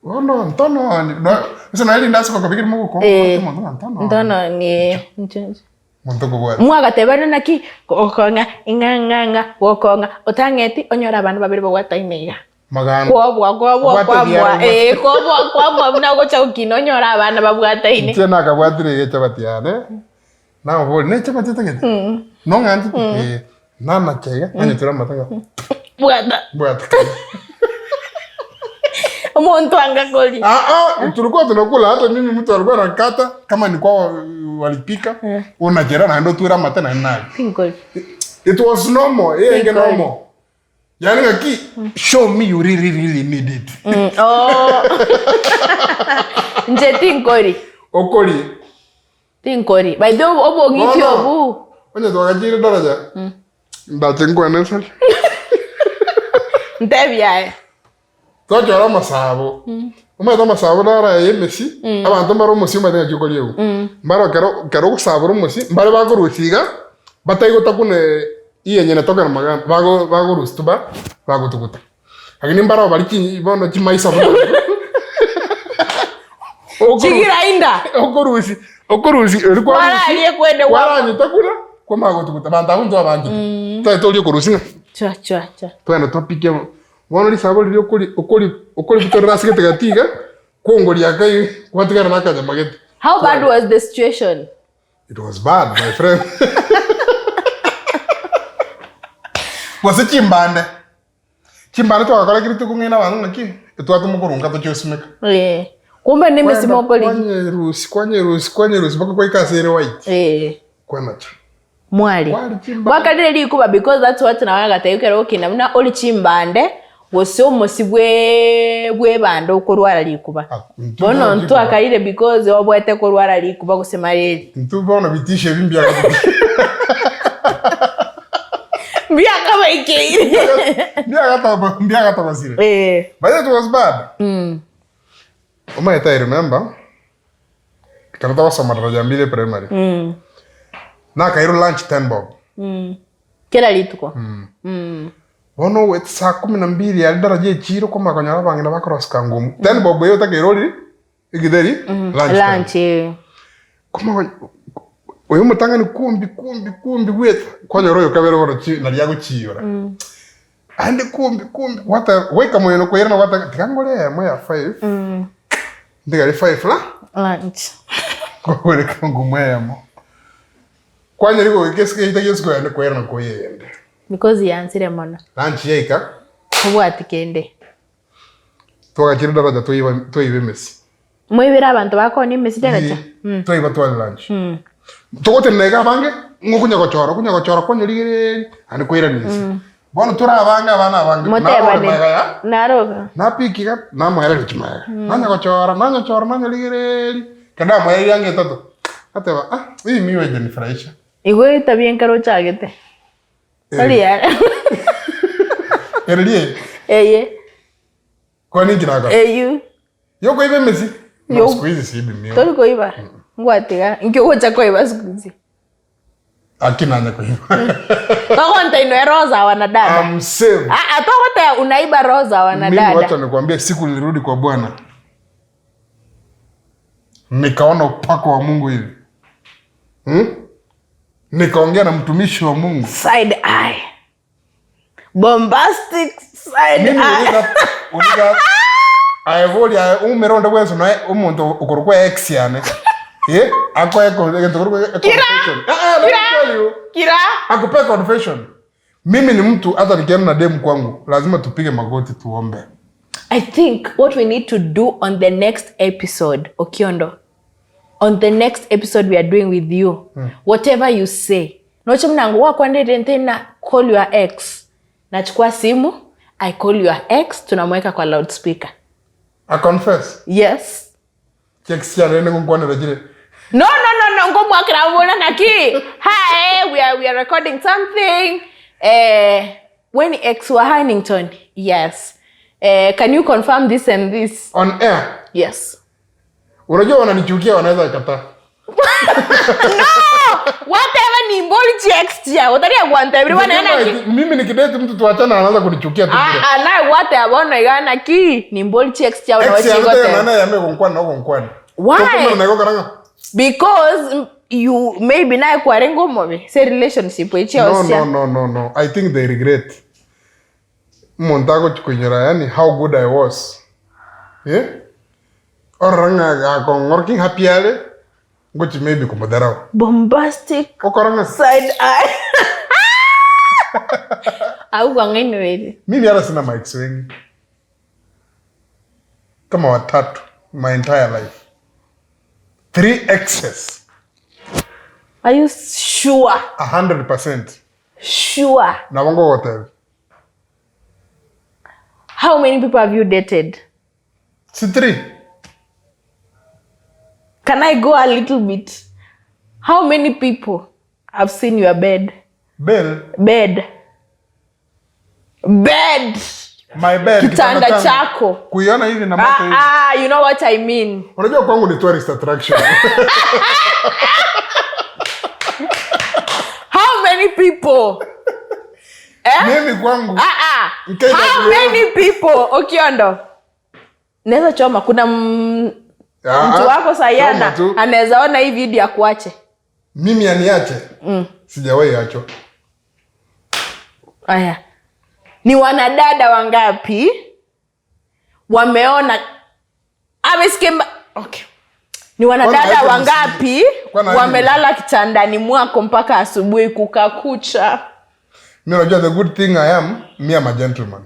[SPEAKER 2] Bono ntononi. No, ase naye rinde ase gokobekera omogoko.
[SPEAKER 1] Eh.
[SPEAKER 2] Omonto ng'a ntononi.
[SPEAKER 1] Ntononi. Nche- nche.
[SPEAKER 2] Monto okobwate.
[SPEAKER 1] Mwagatebana naki gokong'a ing'a ng'a ng'a gokong'a otang'eti onyore abana babere babwataine iga.
[SPEAKER 2] Maganda.
[SPEAKER 1] Kwobua kwobua
[SPEAKER 2] Obwate
[SPEAKER 1] kwamua
[SPEAKER 2] ebiara obwate.
[SPEAKER 1] eh kwobua kwamua buna ogocha gokina onyore abana babwataine.
[SPEAKER 2] Inche nakabwatire iga echabati yane, namoboria ne echabati otagete? Nong'anchete? Eh, nanacha iga, nanyeture amate ng'a
[SPEAKER 1] Bwata.
[SPEAKER 2] mbwate kare.
[SPEAKER 1] Omonto anga koria.
[SPEAKER 2] Ah, ah, tulikuwa tunakula hata mimi mtu alikuwa anakata kama ni kwao walipika unachera naende oture amate naende naria.
[SPEAKER 1] Tinkori.
[SPEAKER 2] It was normal, eye enge
[SPEAKER 1] Tinkori.
[SPEAKER 2] normal. Yaani ng'aki show me you really really need it.
[SPEAKER 1] Mm, oh. Inche tinkori.
[SPEAKER 2] Okorie.
[SPEAKER 1] Tinkori. By the way, obong'iti
[SPEAKER 2] Bono.
[SPEAKER 1] obu.
[SPEAKER 2] Onye twagachire daraja. Ndache nkwane sari.
[SPEAKER 1] Ntebi aye.
[SPEAKER 2] Twachora amasabo. Omanyete amasabo naro aya y'emesi, abanto mbare omosie omanyete ng'aki okoriegwa. Mbare ekero ekero ogosabora omosie, mbare bakorusia iga, batari gotakuna iyenye netoke na maganda, bago bagorusia tu ba bagotuguta. Lakini mbare baria chi bono chimaisa buna okoru-
[SPEAKER 1] Chigirainda.
[SPEAKER 2] okorusia okorusia eri kwarusia
[SPEAKER 1] Kwararia kwende gwa-
[SPEAKER 2] kwaranyete kura kwamanya gotuguta. Abanto abwo ntwabanchete. Tari toria okorusia ng'a
[SPEAKER 1] Chwa chwa chwa.
[SPEAKER 2] twagenda twapika Bono risabo riria okori okori okoributorera ase gete gati iga, kwongoria aka iga, gwatigara na akanyama gete.
[SPEAKER 1] How bad was the situation?
[SPEAKER 2] It was bad my friend. Gose chimbande, chimbande twagakora keri tokong'aina abanto ng'aki, etwate mokorunga tochiosimeka.
[SPEAKER 1] Eh. Kumbe ne
[SPEAKER 2] Kwenda
[SPEAKER 1] emesimo okorigia.
[SPEAKER 2] kwanyerusia kwanyerusia kwanyerusia mpaka kwaika ase ere white,
[SPEAKER 1] Eh.
[SPEAKER 2] kwanacha.
[SPEAKER 1] Mwari.
[SPEAKER 2] Kwari chimbande.
[SPEAKER 1] Gwakarire rikuba because that's what nawe agatebia ekero ogokina buna ore chimbande gose omosi bwe bwebande okorwara rikuba.
[SPEAKER 2] Ah, intwe
[SPEAKER 1] Bono
[SPEAKER 2] bono
[SPEAKER 1] intwe
[SPEAKER 2] rikuba.
[SPEAKER 1] akarire because obwete korwara rikuba gose malaria.
[SPEAKER 2] Intwe bono bitisho ebi mbiakabaikeire.
[SPEAKER 1] Mbiakabaikeire.
[SPEAKER 2] Mbiakatogo mbiakatogosire.
[SPEAKER 1] Eh.
[SPEAKER 2] But it was bad. Omanyete I remember, Ekero togosoma daraja mbili eprimary, nakairwe lunch ten bob.
[SPEAKER 1] Kera rituko.
[SPEAKER 2] Bono ogoeta saa kumi na mbili aria daraja echire okomanya konyora abang'ina bakoroseka ngumu. Ten bob eyo otakeire orie egitheri lunch time.
[SPEAKER 1] Lunch eh.
[SPEAKER 2] Komanya oyo omotang'ani kumbi kumbi kumbi bweta, kwanyora oyo kabere bono chi naria agochiyora. Aende kumbi kumbi gwateba goika moino koirana gwateba tiga ngore eyemo ya five ntigare five la
[SPEAKER 1] Lunch.
[SPEAKER 2] kogoreka ngumu eyemo kwanyari goika esiko egeita gia esiko yane koirana koyeyende
[SPEAKER 1] Because yansire mono.
[SPEAKER 2] lunch yaika
[SPEAKER 1] Tobwati kende.
[SPEAKER 2] twagachire daraja twaiba twaiba emesi
[SPEAKER 1] Moibere abanto bakoonia emesi daraja?
[SPEAKER 2] Ee, twaiba tware lunch togotenena iga abange ng'a okonya gochora okonya gochora kwanyorigereria naende kwairania inse bono tore abange abana abange nabo ore
[SPEAKER 1] Motebane.
[SPEAKER 2] magega ya
[SPEAKER 1] Naro.
[SPEAKER 2] napiki iga namoereria chimaega nanya gochora nanyochora nanyorigereria ekero namoereria ange etato ateba ah hii miwa haijanifurahisha
[SPEAKER 1] Igo etabia enkero ochagete. Tari yare.
[SPEAKER 2] Ereria eye
[SPEAKER 1] Eye.
[SPEAKER 2] Kwani inki nakora?
[SPEAKER 1] Eyio.
[SPEAKER 2] Yokoiba emesi? No,
[SPEAKER 1] Yo-
[SPEAKER 2] siku hizi siibi miwa.
[SPEAKER 1] Tori koiba. Ngwatiga. Inki ogocha koiba siku hizi?
[SPEAKER 2] Aki nanya koiba.
[SPEAKER 1] Togonta inoe roho za wanadada.
[SPEAKER 2] I'm saved.
[SPEAKER 1] Ah, ah, togotea unaiba roho za
[SPEAKER 2] Mimi
[SPEAKER 1] wanadada.
[SPEAKER 2] wacha nikwambie siku nilirudi kwa Bwana. Nikaona upako wa Mungu hivi. Hmm? Nikaongea na mtumishi wa Mungu.
[SPEAKER 1] Side eye. Bombastic side
[SPEAKER 2] Mimi
[SPEAKER 1] eye.
[SPEAKER 2] uliza uliza aye umere onde bwensi noe omonto okorokwa ex yane. Eh? Akoe egento korokwa confession. Ah, ah, let me tell you.
[SPEAKER 1] Kira.
[SPEAKER 2] Akupe confession. Mimi ni mtu hata nikienda na demu kwangu lazima tupige magoti tuombe.
[SPEAKER 1] I think what we need to do on the next episode, Okiondo, on the next episode we are doing with you, whatever you say, noche mnango wakwandete tena call your ex. Nachukua simu, I call your ex, tunamweka kwa loudspeaker.
[SPEAKER 2] I confess.
[SPEAKER 1] Yes.
[SPEAKER 2] Checks ya rene ngukwanera chire.
[SPEAKER 1] No, no, no, no, ngomwakira mbona naki. Hi, we are recording something. Eh, when ex wa Huntington? Yes. Eh, can you confirm this and this?
[SPEAKER 2] On air.
[SPEAKER 1] Yes.
[SPEAKER 2] Unajua wananichukia wanaweza kataa.
[SPEAKER 1] No! Whatever ni mboli checks ya. Utaria guanta everyone
[SPEAKER 2] Nikisema
[SPEAKER 1] ana ki.
[SPEAKER 2] eti, mimi nikidate mtu tuachana anaanza kunichukia tu bure.
[SPEAKER 1] Ah, ah, na what abono igana ki ni mboli checks ya
[SPEAKER 2] Ex
[SPEAKER 1] unawachi
[SPEAKER 2] ya
[SPEAKER 1] gote.
[SPEAKER 2] nana ya mego nkwana na nkwana.
[SPEAKER 1] Why?
[SPEAKER 2] Tokumana na karanga.
[SPEAKER 1] Because you maybe naye kwarengo mobe. Say relationship echi
[SPEAKER 2] No
[SPEAKER 1] osia.
[SPEAKER 2] no no no no. I think they regret. Omonto agochi koinyora yani how good I was. Eh? Orora ng'a gakong'orokia ng'a happy are, ngochi maybe komotherao.
[SPEAKER 1] Bombastic
[SPEAKER 2] Okora ng'a
[SPEAKER 1] side eye. Au kwang'ainereire.
[SPEAKER 2] mimi hata sina mics wengi kama watatu my entire life three exes
[SPEAKER 1] Are you sure?
[SPEAKER 2] 100%
[SPEAKER 1] Sure.
[SPEAKER 2] nabo ngogotebia
[SPEAKER 1] How many people have you dated?
[SPEAKER 2] Si three.
[SPEAKER 1] Can I go a little bit? How many people have seen your bed?
[SPEAKER 2] Bell.
[SPEAKER 1] Bed. Bed.
[SPEAKER 2] My bed,
[SPEAKER 1] Kitanda
[SPEAKER 2] changu.
[SPEAKER 1] chako.
[SPEAKER 2] Kuiona hivi na macho hivi.
[SPEAKER 1] Ah, ah, you know what I mean.
[SPEAKER 2] Unajua kwangu ni tourist attraction.
[SPEAKER 1] How many people? Eh?
[SPEAKER 2] Mimi kwangu
[SPEAKER 1] Ah, ah.
[SPEAKER 2] Mkenya
[SPEAKER 1] How
[SPEAKER 2] ni
[SPEAKER 1] many people? Okiondo. Naweza choma kuna
[SPEAKER 2] Ah,
[SPEAKER 1] mtu
[SPEAKER 2] ah.
[SPEAKER 1] wako sayana
[SPEAKER 2] Choma tu.
[SPEAKER 1] anaweza ona hii video akuache.
[SPEAKER 2] Mimi aniache. Sijawahi achwa.
[SPEAKER 1] Aya. Ni wanadada wangapi wameona amesikia okay. Ni wanadada
[SPEAKER 2] Kwanza
[SPEAKER 1] wangapi
[SPEAKER 2] Kwanza
[SPEAKER 1] wamelala kitandani mwako mpaka asubuhi kukakucha?
[SPEAKER 2] Mi unajua the good thing I am, me am a gentleman.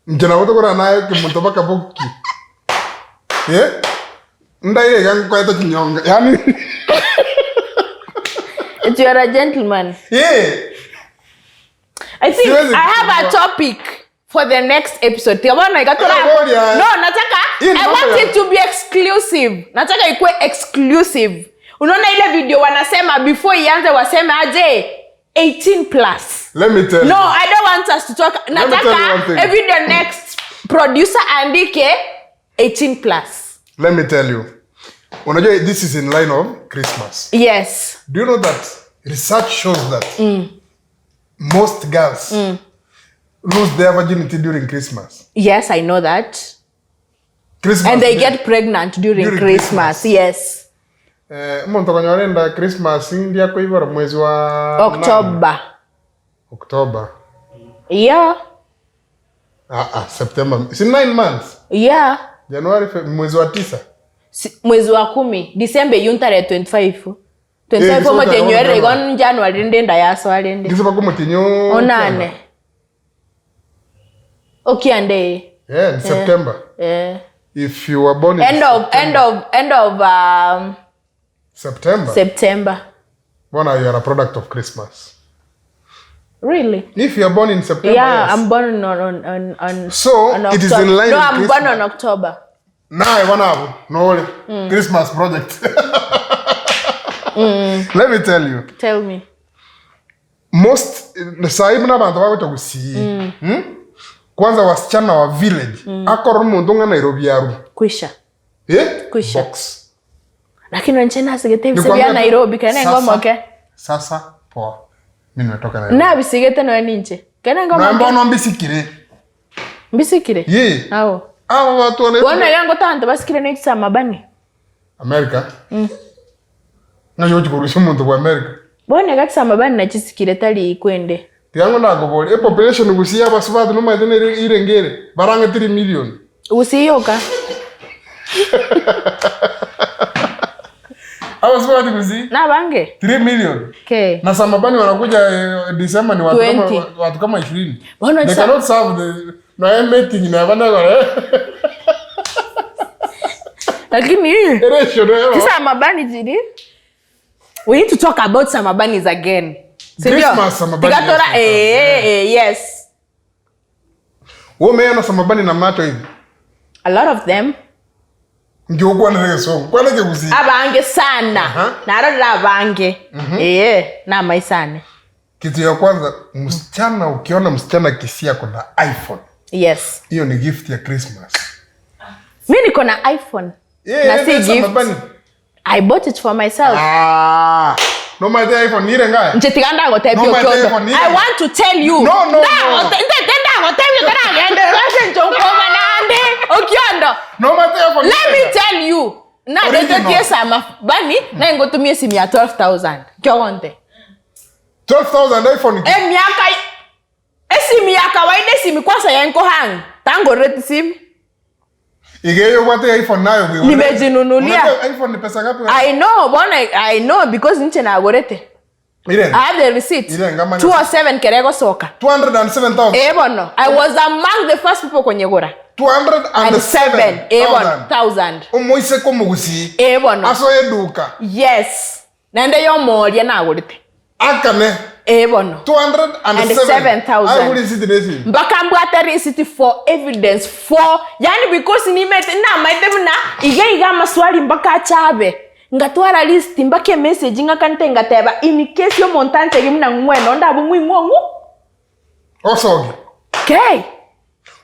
[SPEAKER 2] Mchana wote kuna naye kimuntu paka boki. Yeah? Ndaye yangu kwa ita kinyonga. Yaani
[SPEAKER 1] If you are a gentleman.
[SPEAKER 2] yeah.
[SPEAKER 1] I think
[SPEAKER 2] Siwezi
[SPEAKER 1] I have a
[SPEAKER 2] kujua.
[SPEAKER 1] topic for the next episode. Tikabona ikatora.
[SPEAKER 2] Ngoja.
[SPEAKER 1] No, nataka
[SPEAKER 2] Hii ni
[SPEAKER 1] I
[SPEAKER 2] mambo
[SPEAKER 1] want
[SPEAKER 2] ya-
[SPEAKER 1] it to be exclusive. Nataka ikuwe exclusive. Unaona ile video wanasema before ianze waseme aje 18 plus.
[SPEAKER 2] Let me tell
[SPEAKER 1] No,
[SPEAKER 2] you.
[SPEAKER 1] I don't want us to talk.
[SPEAKER 2] me tell you
[SPEAKER 1] Nataka
[SPEAKER 2] one thing.
[SPEAKER 1] a video next producer andike 18 plus.
[SPEAKER 2] Let me tell you. Unajua this is in line of Christmas.
[SPEAKER 1] Yes.
[SPEAKER 2] Do you know that research shows that most girls lose their virginity during Christmas?
[SPEAKER 1] Yes, I know that.
[SPEAKER 2] Christmas
[SPEAKER 1] And they
[SPEAKER 2] day.
[SPEAKER 1] get pregnant during,
[SPEAKER 2] During
[SPEAKER 1] Christmas.
[SPEAKER 2] Christmas.
[SPEAKER 1] Yes.
[SPEAKER 2] Eh, omonto okonyora enda Christmas ndi akoibora mwezi wa nane.
[SPEAKER 1] October.
[SPEAKER 2] October.
[SPEAKER 1] Yeah.
[SPEAKER 2] Ah, ah, September. Si 9 months.
[SPEAKER 1] Yeah.
[SPEAKER 2] January, Fe- mwezi wa tisa.
[SPEAKER 1] Si, mwezi wa kumi December yuntare 25
[SPEAKER 2] Eh,
[SPEAKER 1] 25
[SPEAKER 2] so
[SPEAKER 1] omotenywere
[SPEAKER 2] January.
[SPEAKER 1] igo January ndi ndayasoa rindi
[SPEAKER 2] Ngisiba komotinyo.
[SPEAKER 1] onane okiande
[SPEAKER 2] Yeah, in September.
[SPEAKER 1] eh.
[SPEAKER 2] If you were born in
[SPEAKER 1] end of end of end of
[SPEAKER 2] September,
[SPEAKER 1] September
[SPEAKER 2] bona you are a product of Christmas.
[SPEAKER 1] really
[SPEAKER 2] If you are born in September,
[SPEAKER 1] yeah
[SPEAKER 2] yes.
[SPEAKER 1] I'm born on on on, on
[SPEAKER 2] So,
[SPEAKER 1] on
[SPEAKER 2] it is
[SPEAKER 1] October.
[SPEAKER 2] in line
[SPEAKER 1] no
[SPEAKER 2] with
[SPEAKER 1] I'm born
[SPEAKER 2] Christmas.
[SPEAKER 1] on October
[SPEAKER 2] Naye bwana hapo, no worry. Christmas project. Let me tell you.
[SPEAKER 1] tell me
[SPEAKER 2] Most sahi muna bantu bagocha gusii. Hmm? Kwanza wasichana wa village. Akoro omonto ng'a Nairobi aru.
[SPEAKER 1] kwisha
[SPEAKER 2] Eh?
[SPEAKER 1] Kwisha.
[SPEAKER 2] Box.
[SPEAKER 1] lakini wenchena asigete ebise
[SPEAKER 2] Nikwambia
[SPEAKER 1] bia
[SPEAKER 2] tu,
[SPEAKER 1] Nairobi kene
[SPEAKER 2] sasa-
[SPEAKER 1] ngomoke
[SPEAKER 2] Sasa poa. Mimi nimetoka Nairobi.
[SPEAKER 1] nabisigete noe ninche kene
[SPEAKER 2] Na
[SPEAKER 1] ngomoke
[SPEAKER 2] mbona mbisikire?
[SPEAKER 1] mbisikire
[SPEAKER 2] Ye.
[SPEAKER 1] awo
[SPEAKER 2] Aba watu wana
[SPEAKER 1] bono yango tanto basikire nekisama bani
[SPEAKER 2] America. Ng'acho chikorusha omonto bwa America.
[SPEAKER 1] bono ekakisama bani nachisikire tari ikwende
[SPEAKER 2] Tiango nakobori, epopulation gusii abasubati nomaete nere irengere, barange 3 million.
[SPEAKER 1] usiyoka
[SPEAKER 2] Abasubati gusii
[SPEAKER 1] nabange
[SPEAKER 2] 3 million.
[SPEAKER 1] ke
[SPEAKER 2] Na samabani wanakuja eh, December ni watu kama
[SPEAKER 1] 20.
[SPEAKER 2] watu kama 20.
[SPEAKER 1] Bono
[SPEAKER 2] They
[SPEAKER 1] sa-
[SPEAKER 2] cannot serve the na ye meeting na bana kwa.
[SPEAKER 1] lakini
[SPEAKER 2] Ratio no.
[SPEAKER 1] kisama bani jiri we need to talk about samabanis again Sindio?
[SPEAKER 2] Christmas samabani,
[SPEAKER 1] Tikatora
[SPEAKER 2] yes,
[SPEAKER 1] eh, eh, yes
[SPEAKER 2] Wewe umeona samabani na macho hivi.
[SPEAKER 1] a lot of them
[SPEAKER 2] Ndio kwa nene so. Kwa nene gusii.
[SPEAKER 1] abange sana
[SPEAKER 2] Aha.
[SPEAKER 1] narorera abange eh namaisane
[SPEAKER 2] Kitu ya kwanza msichana ukiona msichana Kisii ako na iPhone.
[SPEAKER 1] yes
[SPEAKER 2] Hiyo ni gift ya Christmas.
[SPEAKER 1] mi niko na iphone
[SPEAKER 2] Eh,
[SPEAKER 1] na si
[SPEAKER 2] eh,
[SPEAKER 1] gift
[SPEAKER 2] samabani.
[SPEAKER 1] i bought it for myself
[SPEAKER 2] Ah. No matter iPhone ni renga.
[SPEAKER 1] nche tiga ndagotebia
[SPEAKER 2] No, my
[SPEAKER 1] okiondo
[SPEAKER 2] telephone,
[SPEAKER 1] i
[SPEAKER 2] yeah.
[SPEAKER 1] want to tell you
[SPEAKER 2] No, no, no.
[SPEAKER 1] ndagotebia taragenderera nche nkoma nande okiondo
[SPEAKER 2] No matter iPhone.
[SPEAKER 1] let me tell you na
[SPEAKER 2] Original.
[SPEAKER 1] ndetetie sama bani na ngotumie simu ya 12000 kyonte
[SPEAKER 2] 12,000 iPhone.
[SPEAKER 1] emiaka esimu ya kawaida esimu kwanza yenkohang tangoreti simu
[SPEAKER 2] Igeyo wate iPhone nayo wewe.
[SPEAKER 1] Nimejinunulia.
[SPEAKER 2] Unajua iPhone ni pesa ngapi?
[SPEAKER 1] i know bona i know because nche nagorete
[SPEAKER 2] Ile.
[SPEAKER 1] i have the receipt
[SPEAKER 2] Ile ngama ni-
[SPEAKER 1] 207 kerego soka
[SPEAKER 2] 207,000.
[SPEAKER 1] eh bono i was among the first people konyegora and 7 eh bono
[SPEAKER 2] 207,000.
[SPEAKER 1] 1000
[SPEAKER 2] Omoise ko mugusi.
[SPEAKER 1] eh bono
[SPEAKER 2] Aso eduka.
[SPEAKER 1] yes nende yomoria nagorete
[SPEAKER 2] Akane.
[SPEAKER 1] eh bono
[SPEAKER 2] 207,000.
[SPEAKER 1] 7,000.
[SPEAKER 2] Ai uri receipt nesi.
[SPEAKER 1] mpaka mbwate receipt for evidence for yani because nimete namaite buna iga iga maswali mpaka achabe ngatwara list mpaka emessage ng'akante ngateba in case omonto antege muna ng'weno ndabu ng'wing'wong'u
[SPEAKER 2] Osoge.
[SPEAKER 1] Kei!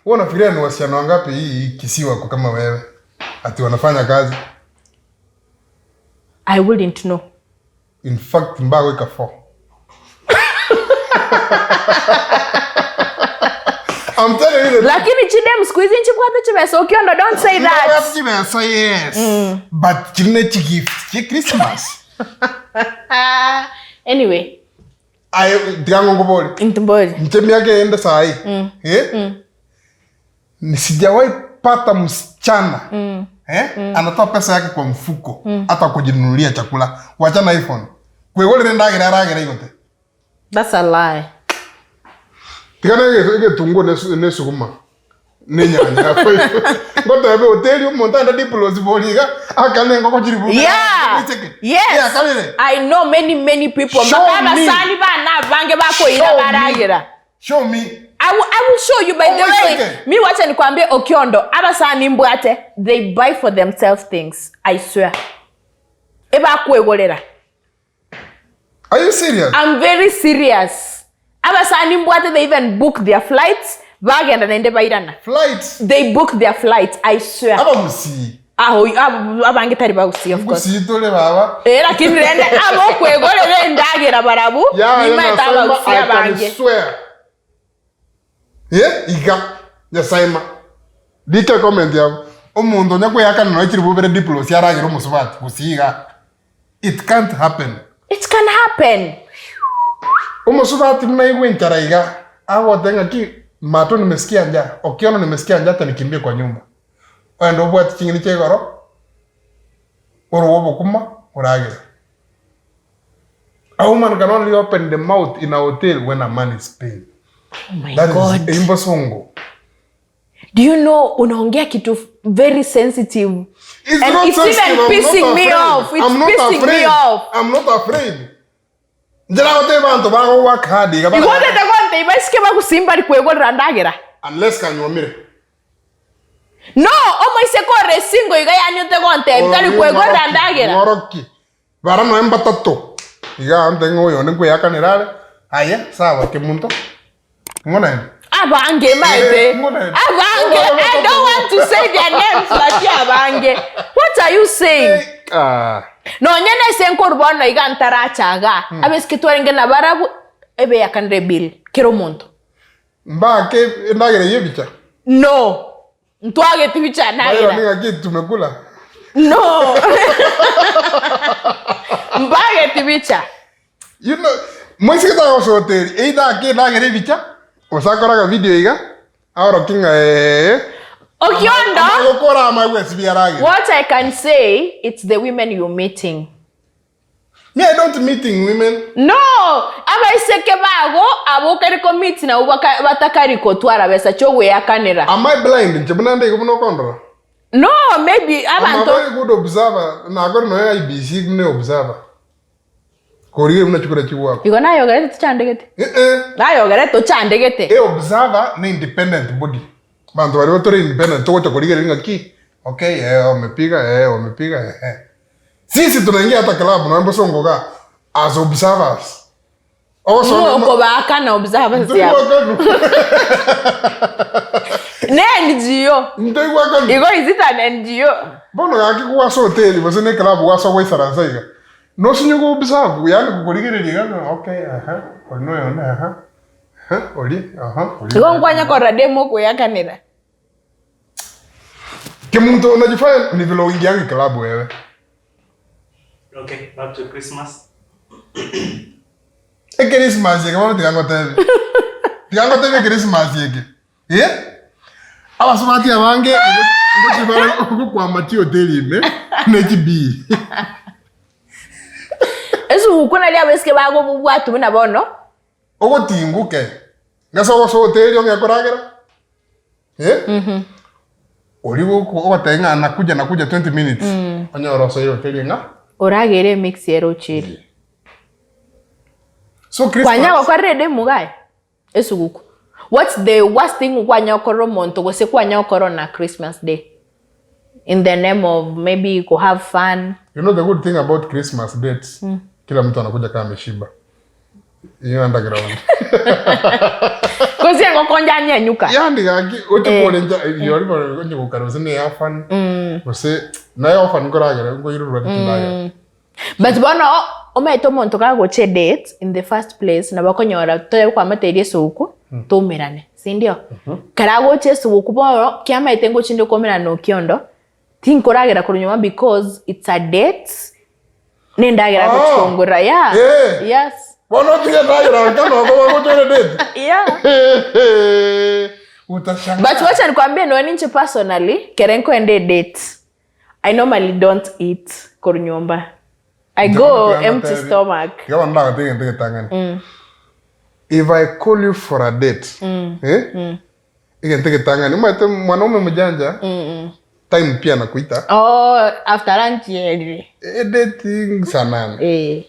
[SPEAKER 2] Wewe unafikiria ni wasichana wangapi hii Kisii wako kama wewe? Ati wanafanya kazi?
[SPEAKER 1] I wouldn't know.
[SPEAKER 2] In fact mbagoika four. I'm telling you the truth.
[SPEAKER 1] Lakini chidem siku hizi nchibwate chibesa okiondo don't say that.
[SPEAKER 2] Mbabwate chibesa yes. But chiri ne chigift chie Christmas.
[SPEAKER 1] Anyway,
[SPEAKER 2] Aye tiga ngokobori.
[SPEAKER 1] ntimbori.
[SPEAKER 2] Inche miaka eyende sahi. Eh? Ni sijawahi pata msichana eh? Anatoa pesa yake kwa mfuko hata kujinunulia chakula. Wachana iPhone. Kwegorera endagera aragera igote.
[SPEAKER 1] That's a lie.
[SPEAKER 2] Tiga na egetunguo na esuguma na enyanya ngotebe hoteli omonto ande diplos bori iga akane engoko chiri buya.
[SPEAKER 1] Yeah. Yes.
[SPEAKER 2] Yeah, kabere.
[SPEAKER 1] I know many many people.
[SPEAKER 2] Show
[SPEAKER 1] Mpaka
[SPEAKER 2] me.
[SPEAKER 1] abasani bana abange bakoira
[SPEAKER 2] Show me.
[SPEAKER 1] baragera.
[SPEAKER 2] Show me.
[SPEAKER 1] I will show you by the
[SPEAKER 2] Oh,
[SPEAKER 1] way.
[SPEAKER 2] okay.
[SPEAKER 1] Mi wacha nikwambie Okiondo, abasani mbwate they buy for themselves things. I swear. Ebakwegorera.
[SPEAKER 2] Are you serious?
[SPEAKER 1] I'm very serious. Abasani mbwate they even book their flights bagenda naende bairana.
[SPEAKER 2] Flights.
[SPEAKER 1] They book their flights, I swear.
[SPEAKER 2] Abagusii.
[SPEAKER 1] Aho abange tari bagusii of course.
[SPEAKER 2] Gusii tore baba.
[SPEAKER 1] Eh, lakini rende abokwegorera endagera barabu
[SPEAKER 2] Yeah,
[SPEAKER 1] nimaete
[SPEAKER 2] nasema,
[SPEAKER 1] abagusii
[SPEAKER 2] I can
[SPEAKER 1] abange.
[SPEAKER 2] swear. Yeah, iga. Nyasaima. Dike comment yabo. Omonto onya kweyakana nonya chiri bobere diplos yaragera omosubati gusii iga. It can't happen.
[SPEAKER 1] It can happen.
[SPEAKER 2] Omosubati buna aigwe enchara iga, agote ng'aki mato nimesikia njaa, okiono nimesikia njaa hata nikimbie kwa nyumba. Ogende obwate ching'eni chia igoro, orowe obokima, oragere. A woman can only open the mouth in a hotel when a man is paying.
[SPEAKER 1] Oh my
[SPEAKER 2] That is
[SPEAKER 1] God.
[SPEAKER 2] imbosongo.
[SPEAKER 1] Do you know unaongea kitu very sensitive.
[SPEAKER 2] It's
[SPEAKER 1] And
[SPEAKER 2] not
[SPEAKER 1] it's
[SPEAKER 2] sensitive.
[SPEAKER 1] even
[SPEAKER 2] I'm not
[SPEAKER 1] pissing me
[SPEAKER 2] afraid.
[SPEAKER 1] off. It's
[SPEAKER 2] I'm not
[SPEAKER 1] pissing me
[SPEAKER 2] afraid.
[SPEAKER 1] off.
[SPEAKER 2] I'm not afraid. Njera goteba abanto bago work hard iga bara-
[SPEAKER 1] Igo otete gontebia baisike bagosimba ari kwegorera ndagera.
[SPEAKER 2] Unless kanyuomire.
[SPEAKER 1] No, omoiseke ore single iga yaani ote gontebia tari kwegorera ndagera.
[SPEAKER 2] Ng'oroki. Bara noe mbatato. Iga ante ng'a oyonde nkweyakanera are. Aye, sawa kemunto. Ng'o naende?
[SPEAKER 1] Abange maete.
[SPEAKER 2] Eh, ng'o naende?
[SPEAKER 1] Abange. I don't want to say their names but abange. What are you saying?
[SPEAKER 2] Ah.
[SPEAKER 1] Nonye nese nkorwa bono iga ntaracha iga. Abaiseke twarenge nabarabwo ebeyakanire bill kera omonto.
[SPEAKER 2] Mbake endagera eyio ebicha.
[SPEAKER 1] No. Ntwageti bicha
[SPEAKER 2] Baironi
[SPEAKER 1] ndagera.
[SPEAKER 2] ng'aki tumekula.
[SPEAKER 1] No. Mbageti bicha.
[SPEAKER 2] You know, moiseke tagosoa hoteli, either ake endagera ebicha, gose akore akavideo iga, aorokie ng'a eeh.
[SPEAKER 1] Okiondo.
[SPEAKER 2] Amagokora amagwe ase biaragera.
[SPEAKER 1] What I can say, it's the women you're meeting.
[SPEAKER 2] Me, I don't meeting women.
[SPEAKER 1] No, abaiseke bago abo okari ko meet nabo batakari kotwara besa chiogweakanera.
[SPEAKER 2] Am I blind? Inche buna nde igo buna okondora.
[SPEAKER 1] No, maybe
[SPEAKER 2] I'm a
[SPEAKER 1] abanto
[SPEAKER 2] very good observer. Nakore nonya IBC buna observer. Korigereria buna chikura chigwakwa.
[SPEAKER 1] Igo nayogerete tochandegete.
[SPEAKER 2] Eh eh.
[SPEAKER 1] Nayogerete tochandegete.
[SPEAKER 2] E observer ne independent body. Abanto baria batore independent togocha korigereria ng'aki okay eh wamepiga eh wamepiga eh. Sisi tunaingia hata club nonya mbosongo igaa as observers.
[SPEAKER 1] Ng'o okobaakana observers yabo? Ne NGO.
[SPEAKER 2] Ntoigwakanu.
[SPEAKER 1] Igo is it an NGO?
[SPEAKER 2] Bono gaki gwase hoteli gose ne club gwase goisaransa iga. Nosinye go observe yaani gokorigereria iga ng'a okay aha oria noyonde aha aha oria aha oria.
[SPEAKER 1] Igo nkwanya korora demu okoyakanera.
[SPEAKER 2] Kemunto unajifanya ni vile uingiangi club wewe.
[SPEAKER 3] Okay, back to Christmas.
[SPEAKER 2] Echristmas eke bono tiga ngotebie. Tiga ngotebie echristmas eke. Eh? Abasubati abange ngochi bare gokwama chihoteli ime ne chibii.
[SPEAKER 1] Esuguku naria abaiseke bagobwatwa buna bono.
[SPEAKER 2] Ogotinguke. Ngase ogosoa hoteli ong'e koragera. Eh? Oria ogoteba ng'a nakuja nakuja 20 minutes. Onyore osoire hoteli ng'a.
[SPEAKER 1] Oragere emix ere ochire.
[SPEAKER 2] So
[SPEAKER 1] Kwanya
[SPEAKER 2] Christmas.
[SPEAKER 1] gokorire demu gaye esuguku. What's the worst thing kwanya gokorera omonto gose kwanya gokorwa na Christmas day? In the name of maybe go have fun.
[SPEAKER 2] You know the good thing about Christmas dates, kila mtu anakuja kama ameshiba. Hiyo underground.
[SPEAKER 1] Kosi engoko konjanyenyuka.
[SPEAKER 2] Yaani gaki oche
[SPEAKER 1] Eh.
[SPEAKER 2] korencha riori bono onye gokara gose ne orphan gose naye orphan nkoragera nkoirurwa chindagera.
[SPEAKER 1] But bono omanyete omonto kagocha edate in the first place nabo okonyora tobe kwamotebia esuguku toumerane sindio? Ekero agocha esuguku bono kiamaete ngochi inde koumerana na Okiondo tinkoragera korwa nyuma because it's a date na endagera agochi
[SPEAKER 2] Ah.
[SPEAKER 1] kongorera yeah
[SPEAKER 2] Eh.
[SPEAKER 1] yes
[SPEAKER 2] Bono otige endagera nka noko bagocha ore date.
[SPEAKER 1] yeah.
[SPEAKER 2] Utashangaa.
[SPEAKER 1] But wacha nikwambie noe ninche personally kere nkoenda edate I normally don't eat korwa nyomba. I go empty stomach.
[SPEAKER 2] Iga bono ndagotebie egento egetang'ani. If I call you for a date, eh? Egento egetang'ani, omanyete mwanaume mjanja, time pia anakuita.
[SPEAKER 1] Oh, after lunch yerire.
[SPEAKER 2] Edate saa nane.
[SPEAKER 1] Eh.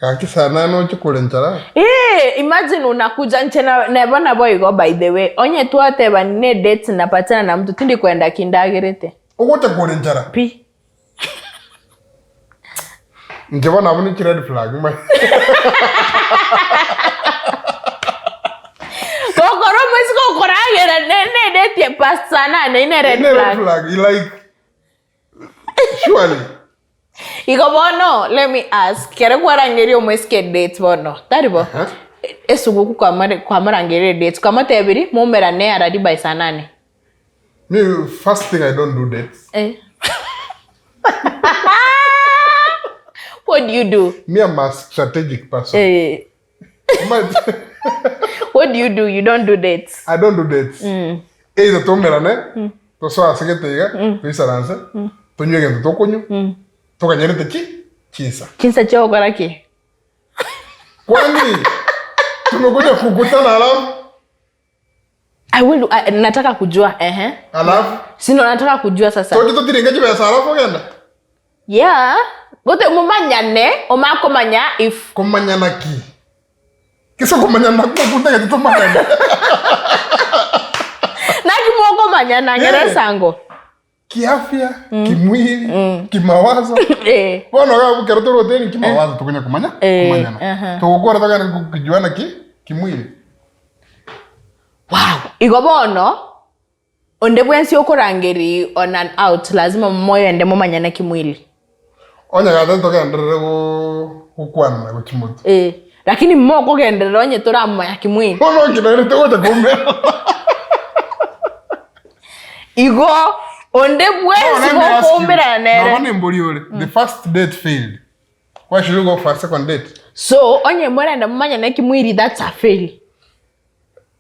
[SPEAKER 2] Gaki saa nane oche kore nchara.
[SPEAKER 1] Eh, imagine unakuja nche na neba nabo igo by the way. Onye twateba ne date napatana na mtu tindi kwenda kindagerete.
[SPEAKER 2] Ogocha kore nchara.
[SPEAKER 1] Pi.
[SPEAKER 2] Inche bono abwo ne red flag. ma-
[SPEAKER 1] Gokora omosike okoragera ne ne date ya past saa nane ine red
[SPEAKER 2] Ne red
[SPEAKER 1] flag.
[SPEAKER 2] flag. Like surely.
[SPEAKER 1] Igo bono let me ask kere kwarangeria omoiseke date bono tari bo
[SPEAKER 2] Aha.
[SPEAKER 1] esuguku kwamorangeria date kwamotebirie moumerane arari by saa nane
[SPEAKER 2] Me first thing I don't do dates.
[SPEAKER 1] Eh. What do you do?
[SPEAKER 2] Me I'm a strategic person.
[SPEAKER 1] Eh. What do you do? You don't do dates.
[SPEAKER 2] I don't do dates. Either toumerane, tosoe ase gete iga, toisaranse, tonywe egento tokonywa, tokanyerete chi chinsa.
[SPEAKER 1] Chinsa chia gokora ki?
[SPEAKER 2] Kwani tumekuja kukutana alafu
[SPEAKER 1] I will I, nataka kujua ehe.
[SPEAKER 2] Alafu
[SPEAKER 1] Sino nataka kujua sasa.
[SPEAKER 2] toche totiringe chibesa alafu ogenda.
[SPEAKER 1] Yeah. Gote mumanyane omakomanya if
[SPEAKER 2] Komanyana ki? Kisa komanyana ko kutagete tomanyane.
[SPEAKER 1] Naki mokomanyana
[SPEAKER 2] Eh.
[SPEAKER 1] ngere sango.
[SPEAKER 2] Kiafya, kimwili, kimawazo.
[SPEAKER 1] Eh.
[SPEAKER 2] Bono iga ekero tore hoteli kimawazo tokonya komanya
[SPEAKER 1] Eh,
[SPEAKER 2] komanyana.
[SPEAKER 1] aha.
[SPEAKER 2] Togokora togende kujuana ki kimwili.
[SPEAKER 1] Wow. Igo bono onde bwensi okorangeri on an out lazima moyende momanyane kimwili.
[SPEAKER 2] Onye gata togenderere go gokwana gochia motwe.
[SPEAKER 1] Eh. Lakini mokogenderera onye toramomanya kimwili.
[SPEAKER 2] Bono nki togocha koumera.
[SPEAKER 1] Igo onde bwensi bokoumerana nere.
[SPEAKER 2] Nabo nembori ore. The first date failed. Why should you go for a second date?
[SPEAKER 1] So onye morende momanyane kimwili that's a fail.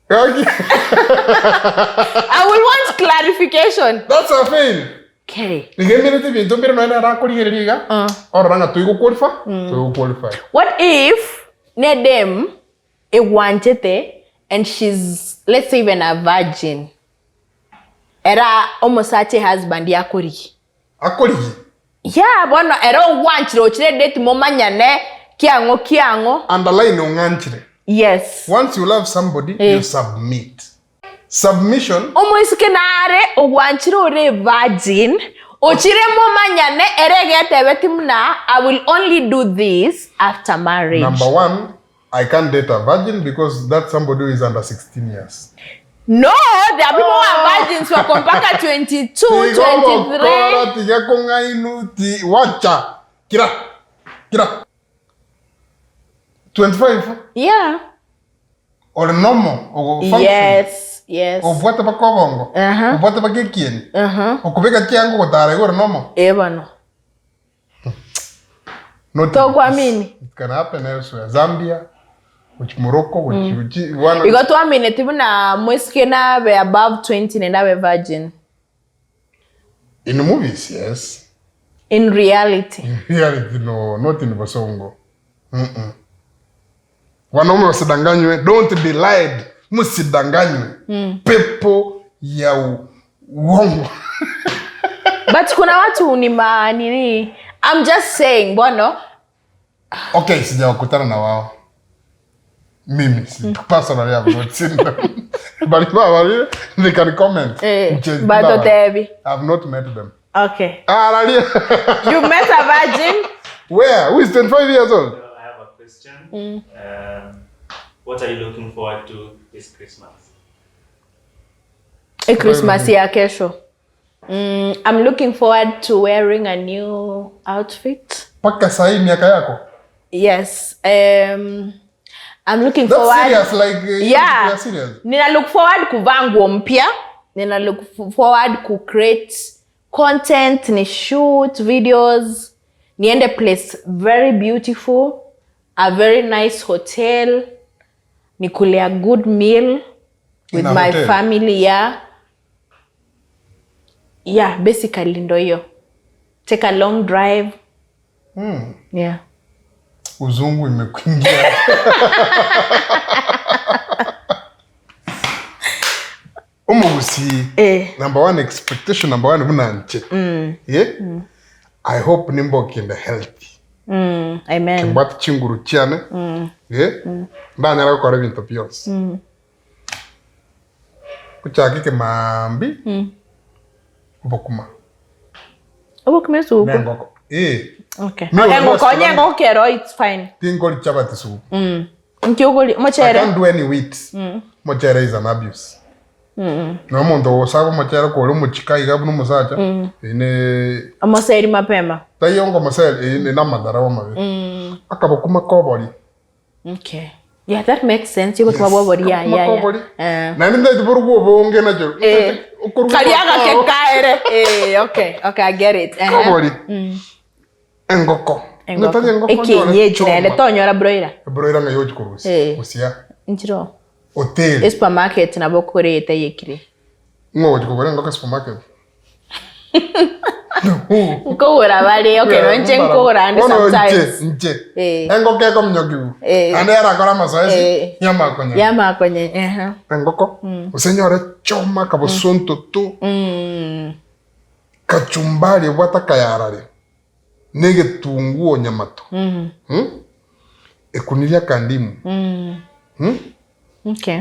[SPEAKER 2] Gaki.
[SPEAKER 1] I will want clarification.
[SPEAKER 2] That's a fail.
[SPEAKER 1] Okay.
[SPEAKER 2] Niga emerete ebinto mbire nonya nere akorigereria iga, orora ng'a toigo qualify, toigo qualify.
[SPEAKER 1] What if ne dem egwanchete and she's let's say even a virgin. Era omosacha husband yakorigia.
[SPEAKER 2] Akorigie?
[SPEAKER 1] Yeah, bono ere ogwanchire ochire date momanyane kiang'o kiang'o.
[SPEAKER 2] Underline ong'anchire.
[SPEAKER 1] Yes.
[SPEAKER 2] Once you love somebody,
[SPEAKER 1] Eh.
[SPEAKER 2] you submit. Submission.
[SPEAKER 1] Omoiseke nare ogwanchire ore virgin ochire momanyane ere egetebeti muna I will only do this after marriage.
[SPEAKER 2] Number one, I can't date a virgin because that's somebody who is under 16 years.
[SPEAKER 1] No, there are people who are virgins wako mpaka 22,
[SPEAKER 2] Tiga
[SPEAKER 1] 23.
[SPEAKER 2] ogokora, tiga kong'ainu, ti wacha. Kira. Kira. 25
[SPEAKER 1] Yeah.
[SPEAKER 2] ore normal, ogo function.
[SPEAKER 1] Yes, yes.
[SPEAKER 2] Obwate mpaka obongo.
[SPEAKER 1] Aha.
[SPEAKER 2] Obwate mpaka ekieni.
[SPEAKER 1] Aha.
[SPEAKER 2] Okobeka chianga ogotara igo ore normal.
[SPEAKER 1] Eh bono.
[SPEAKER 2] Not
[SPEAKER 1] Tokwamini.
[SPEAKER 2] It can happen elsewhere. Zambia, which Morocco, which, which one
[SPEAKER 1] Igo twamineti buna moisike nabe above 20 naende abe virgin.
[SPEAKER 2] In movies, yes.
[SPEAKER 1] In reality.
[SPEAKER 2] In reality, no, not in Bosongo. Mm-mm. Wanaume wasidanganywe, don't be lied. Msidanganywe. Pepo ya uongo.
[SPEAKER 1] But kuna watu ni ma nini? I'm just saying, bono.
[SPEAKER 2] Okay, sijakutana na wao. Mimi, personally, I've not seen them. But if I were, they can comment.
[SPEAKER 1] Eh,
[SPEAKER 2] Mche-
[SPEAKER 1] but
[SPEAKER 2] Baba.
[SPEAKER 1] otebi.
[SPEAKER 2] I've not met them.
[SPEAKER 1] Okay.
[SPEAKER 2] Ah, Ralia.
[SPEAKER 1] You met a virgin?
[SPEAKER 2] Where? Who is 25 years old?
[SPEAKER 3] So I have a question. What are you looking forward to this Christmas?
[SPEAKER 1] Echristmas ya kesho. I'm looking forward to wearing a new outfit.
[SPEAKER 2] Mpaka sahi miaka yako?
[SPEAKER 1] Yes. I'm looking
[SPEAKER 2] That's
[SPEAKER 1] forward.
[SPEAKER 2] serious, like,
[SPEAKER 1] Yeah.
[SPEAKER 2] you are serious.
[SPEAKER 1] Nina look forward kuvaa nguo mpya. Nina look forward ku create content, ni shoot videos, niende place very beautiful, a very nice hotel, nikule a good meal with
[SPEAKER 2] In a
[SPEAKER 1] my
[SPEAKER 2] hotel?
[SPEAKER 1] family, yeah. Yeah, basically ndo hiyo. Take a long drive. Yeah.
[SPEAKER 2] Uzungu imekuingia. Omogusi. Number one expectation number one buna nche. Yeah? I hope nimboke in the healthy.
[SPEAKER 1] Amen.
[SPEAKER 2] Kimbwate chinguru chiane. Yeah? Ndanyara gokora ebinto bionsi. Gochaka ekemambi. Obokima.
[SPEAKER 1] Obokima esupu.
[SPEAKER 2] Na engoko. Eh.
[SPEAKER 1] Okay.
[SPEAKER 2] Me
[SPEAKER 1] Okay,
[SPEAKER 2] when
[SPEAKER 1] engoko
[SPEAKER 2] was
[SPEAKER 1] onye engoko kero it's fine.
[SPEAKER 2] Tinkori chapati supu.
[SPEAKER 1] Nki okori
[SPEAKER 2] I
[SPEAKER 1] omochere.
[SPEAKER 2] can't do any wheat. Mochere is an abuse. Na omonto ogosaga omochere kore omochika iga buna omosacha, eye ne
[SPEAKER 1] Omoseri mapema.
[SPEAKER 2] Taiyo ngomoseri, eye ne namadharau amabe. Akabokima kobori.
[SPEAKER 1] Okay. Yeah, that makes sense. Yobokima bwa obori. Yeah,
[SPEAKER 2] Akabokima
[SPEAKER 1] yeah, yeah.
[SPEAKER 2] kobori.
[SPEAKER 1] Eh.
[SPEAKER 2] Naende ntaete borobwo obonge nacho.
[SPEAKER 1] Eh.
[SPEAKER 2] Okoruga
[SPEAKER 1] Karia
[SPEAKER 2] obokima
[SPEAKER 1] gake kaere. Eh, okay. Okay, I get it. Eh.
[SPEAKER 2] Kobori. Engoko.
[SPEAKER 1] Engoko.
[SPEAKER 2] Netaria engoko nyore
[SPEAKER 1] Ekienyeji
[SPEAKER 2] choma.
[SPEAKER 1] naende tonyora broiler.
[SPEAKER 2] Broiler ng'ai ochi korusia.
[SPEAKER 1] Eh.
[SPEAKER 2] Gosia.
[SPEAKER 1] Nchiro.
[SPEAKER 2] Hoteli.
[SPEAKER 1] Esupermarket nabo okoreta eyekire.
[SPEAKER 2] Ng'o ochi kogora engoko esupermarket?
[SPEAKER 1] Nkogora bare, okay, no nche nkogora ande
[SPEAKER 2] Bono
[SPEAKER 1] sometimes.
[SPEAKER 2] nche, nche.
[SPEAKER 1] Eh.
[SPEAKER 2] Engoko ekominyokiwu.
[SPEAKER 1] Eh.
[SPEAKER 2] Ande yarakora amasoesi,
[SPEAKER 1] Eh.
[SPEAKER 2] yamakonya.
[SPEAKER 1] Yamakonya, ehe.
[SPEAKER 2] Engoko, gose nyore choma kabosonto tu. Kachumbari ebwate akayarare, na egetunguo nyamato. Ekuniria akandimu.
[SPEAKER 1] Okay.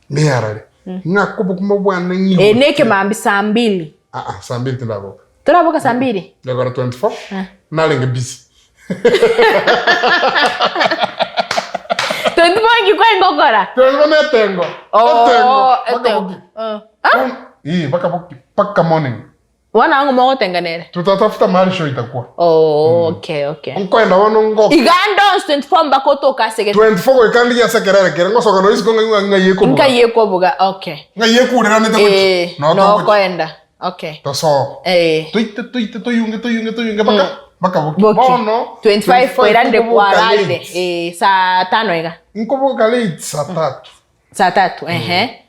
[SPEAKER 2] Neyarare. Ng'ake obokima bwane ng'igote.
[SPEAKER 1] Eh, neke mambi saa mbili.
[SPEAKER 2] Ah, ah, saa mbili tindaboka.
[SPEAKER 1] Toraboka saa mbili?
[SPEAKER 2] Ndagora 24. Narenge busy.
[SPEAKER 1] 24 nki kwarenge gokora?
[SPEAKER 2] 24 na etengo.
[SPEAKER 1] Oh,
[SPEAKER 2] Etengo. Mpaka
[SPEAKER 1] etengo.
[SPEAKER 2] boki.
[SPEAKER 1] Oh.
[SPEAKER 2] Ii, mpaka boki. Mpaka morning.
[SPEAKER 1] Bono ang'o mogotenganera?
[SPEAKER 2] Tutatafuta mahali show itakuwa.
[SPEAKER 1] Oh, okay, okay.
[SPEAKER 2] Nkoenda bono ngoka.
[SPEAKER 1] Iga ande onsi 24 mpaka otoke ase gete.
[SPEAKER 2] 24 goika ndigie ase ekerere kere ngosoka nonya isiko ng'ai ng'ai ekobuga.
[SPEAKER 1] Nkai ekobuga, okay.
[SPEAKER 2] Ng'ai ekureranete gochia.
[SPEAKER 1] Eh,
[SPEAKER 2] Noo togochia.
[SPEAKER 1] nokoenda. Okay.
[SPEAKER 2] Tosoa.
[SPEAKER 1] Eh.
[SPEAKER 2] Toite toite toyunge toyunge toyunge mpaka mpaka boki.
[SPEAKER 1] Boki.
[SPEAKER 2] Bono
[SPEAKER 1] 25 koirande
[SPEAKER 2] nkoboka
[SPEAKER 1] kwararire.
[SPEAKER 2] late.
[SPEAKER 1] Eh, saa tano iga.
[SPEAKER 2] Nkoboka late saa tatu.
[SPEAKER 1] Saa tatu, ehe.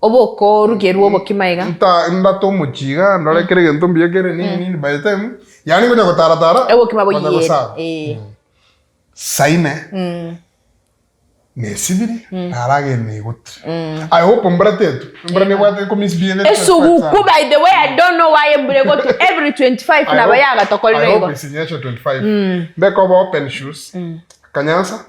[SPEAKER 1] Oboke orugerwe obokima iga.
[SPEAKER 2] Nta ndate omochie iga ndore kera egento mbuya kere nini nini by the time yaani ngonya gotaratara
[SPEAKER 1] Obokima
[SPEAKER 2] ngonya
[SPEAKER 1] boyiere.
[SPEAKER 2] gosaba.
[SPEAKER 1] Eh.
[SPEAKER 2] Saa ine nesibiri naragere negotire. I hope mbura tetu mbura nebwate ekomisbehave
[SPEAKER 1] Esuguku by the way I don't know why embura egotu every 25 nabo yagatokorire
[SPEAKER 2] I hope
[SPEAKER 1] igo.
[SPEAKER 2] isinyeshe 25 mbeka obe open shoes akanyansa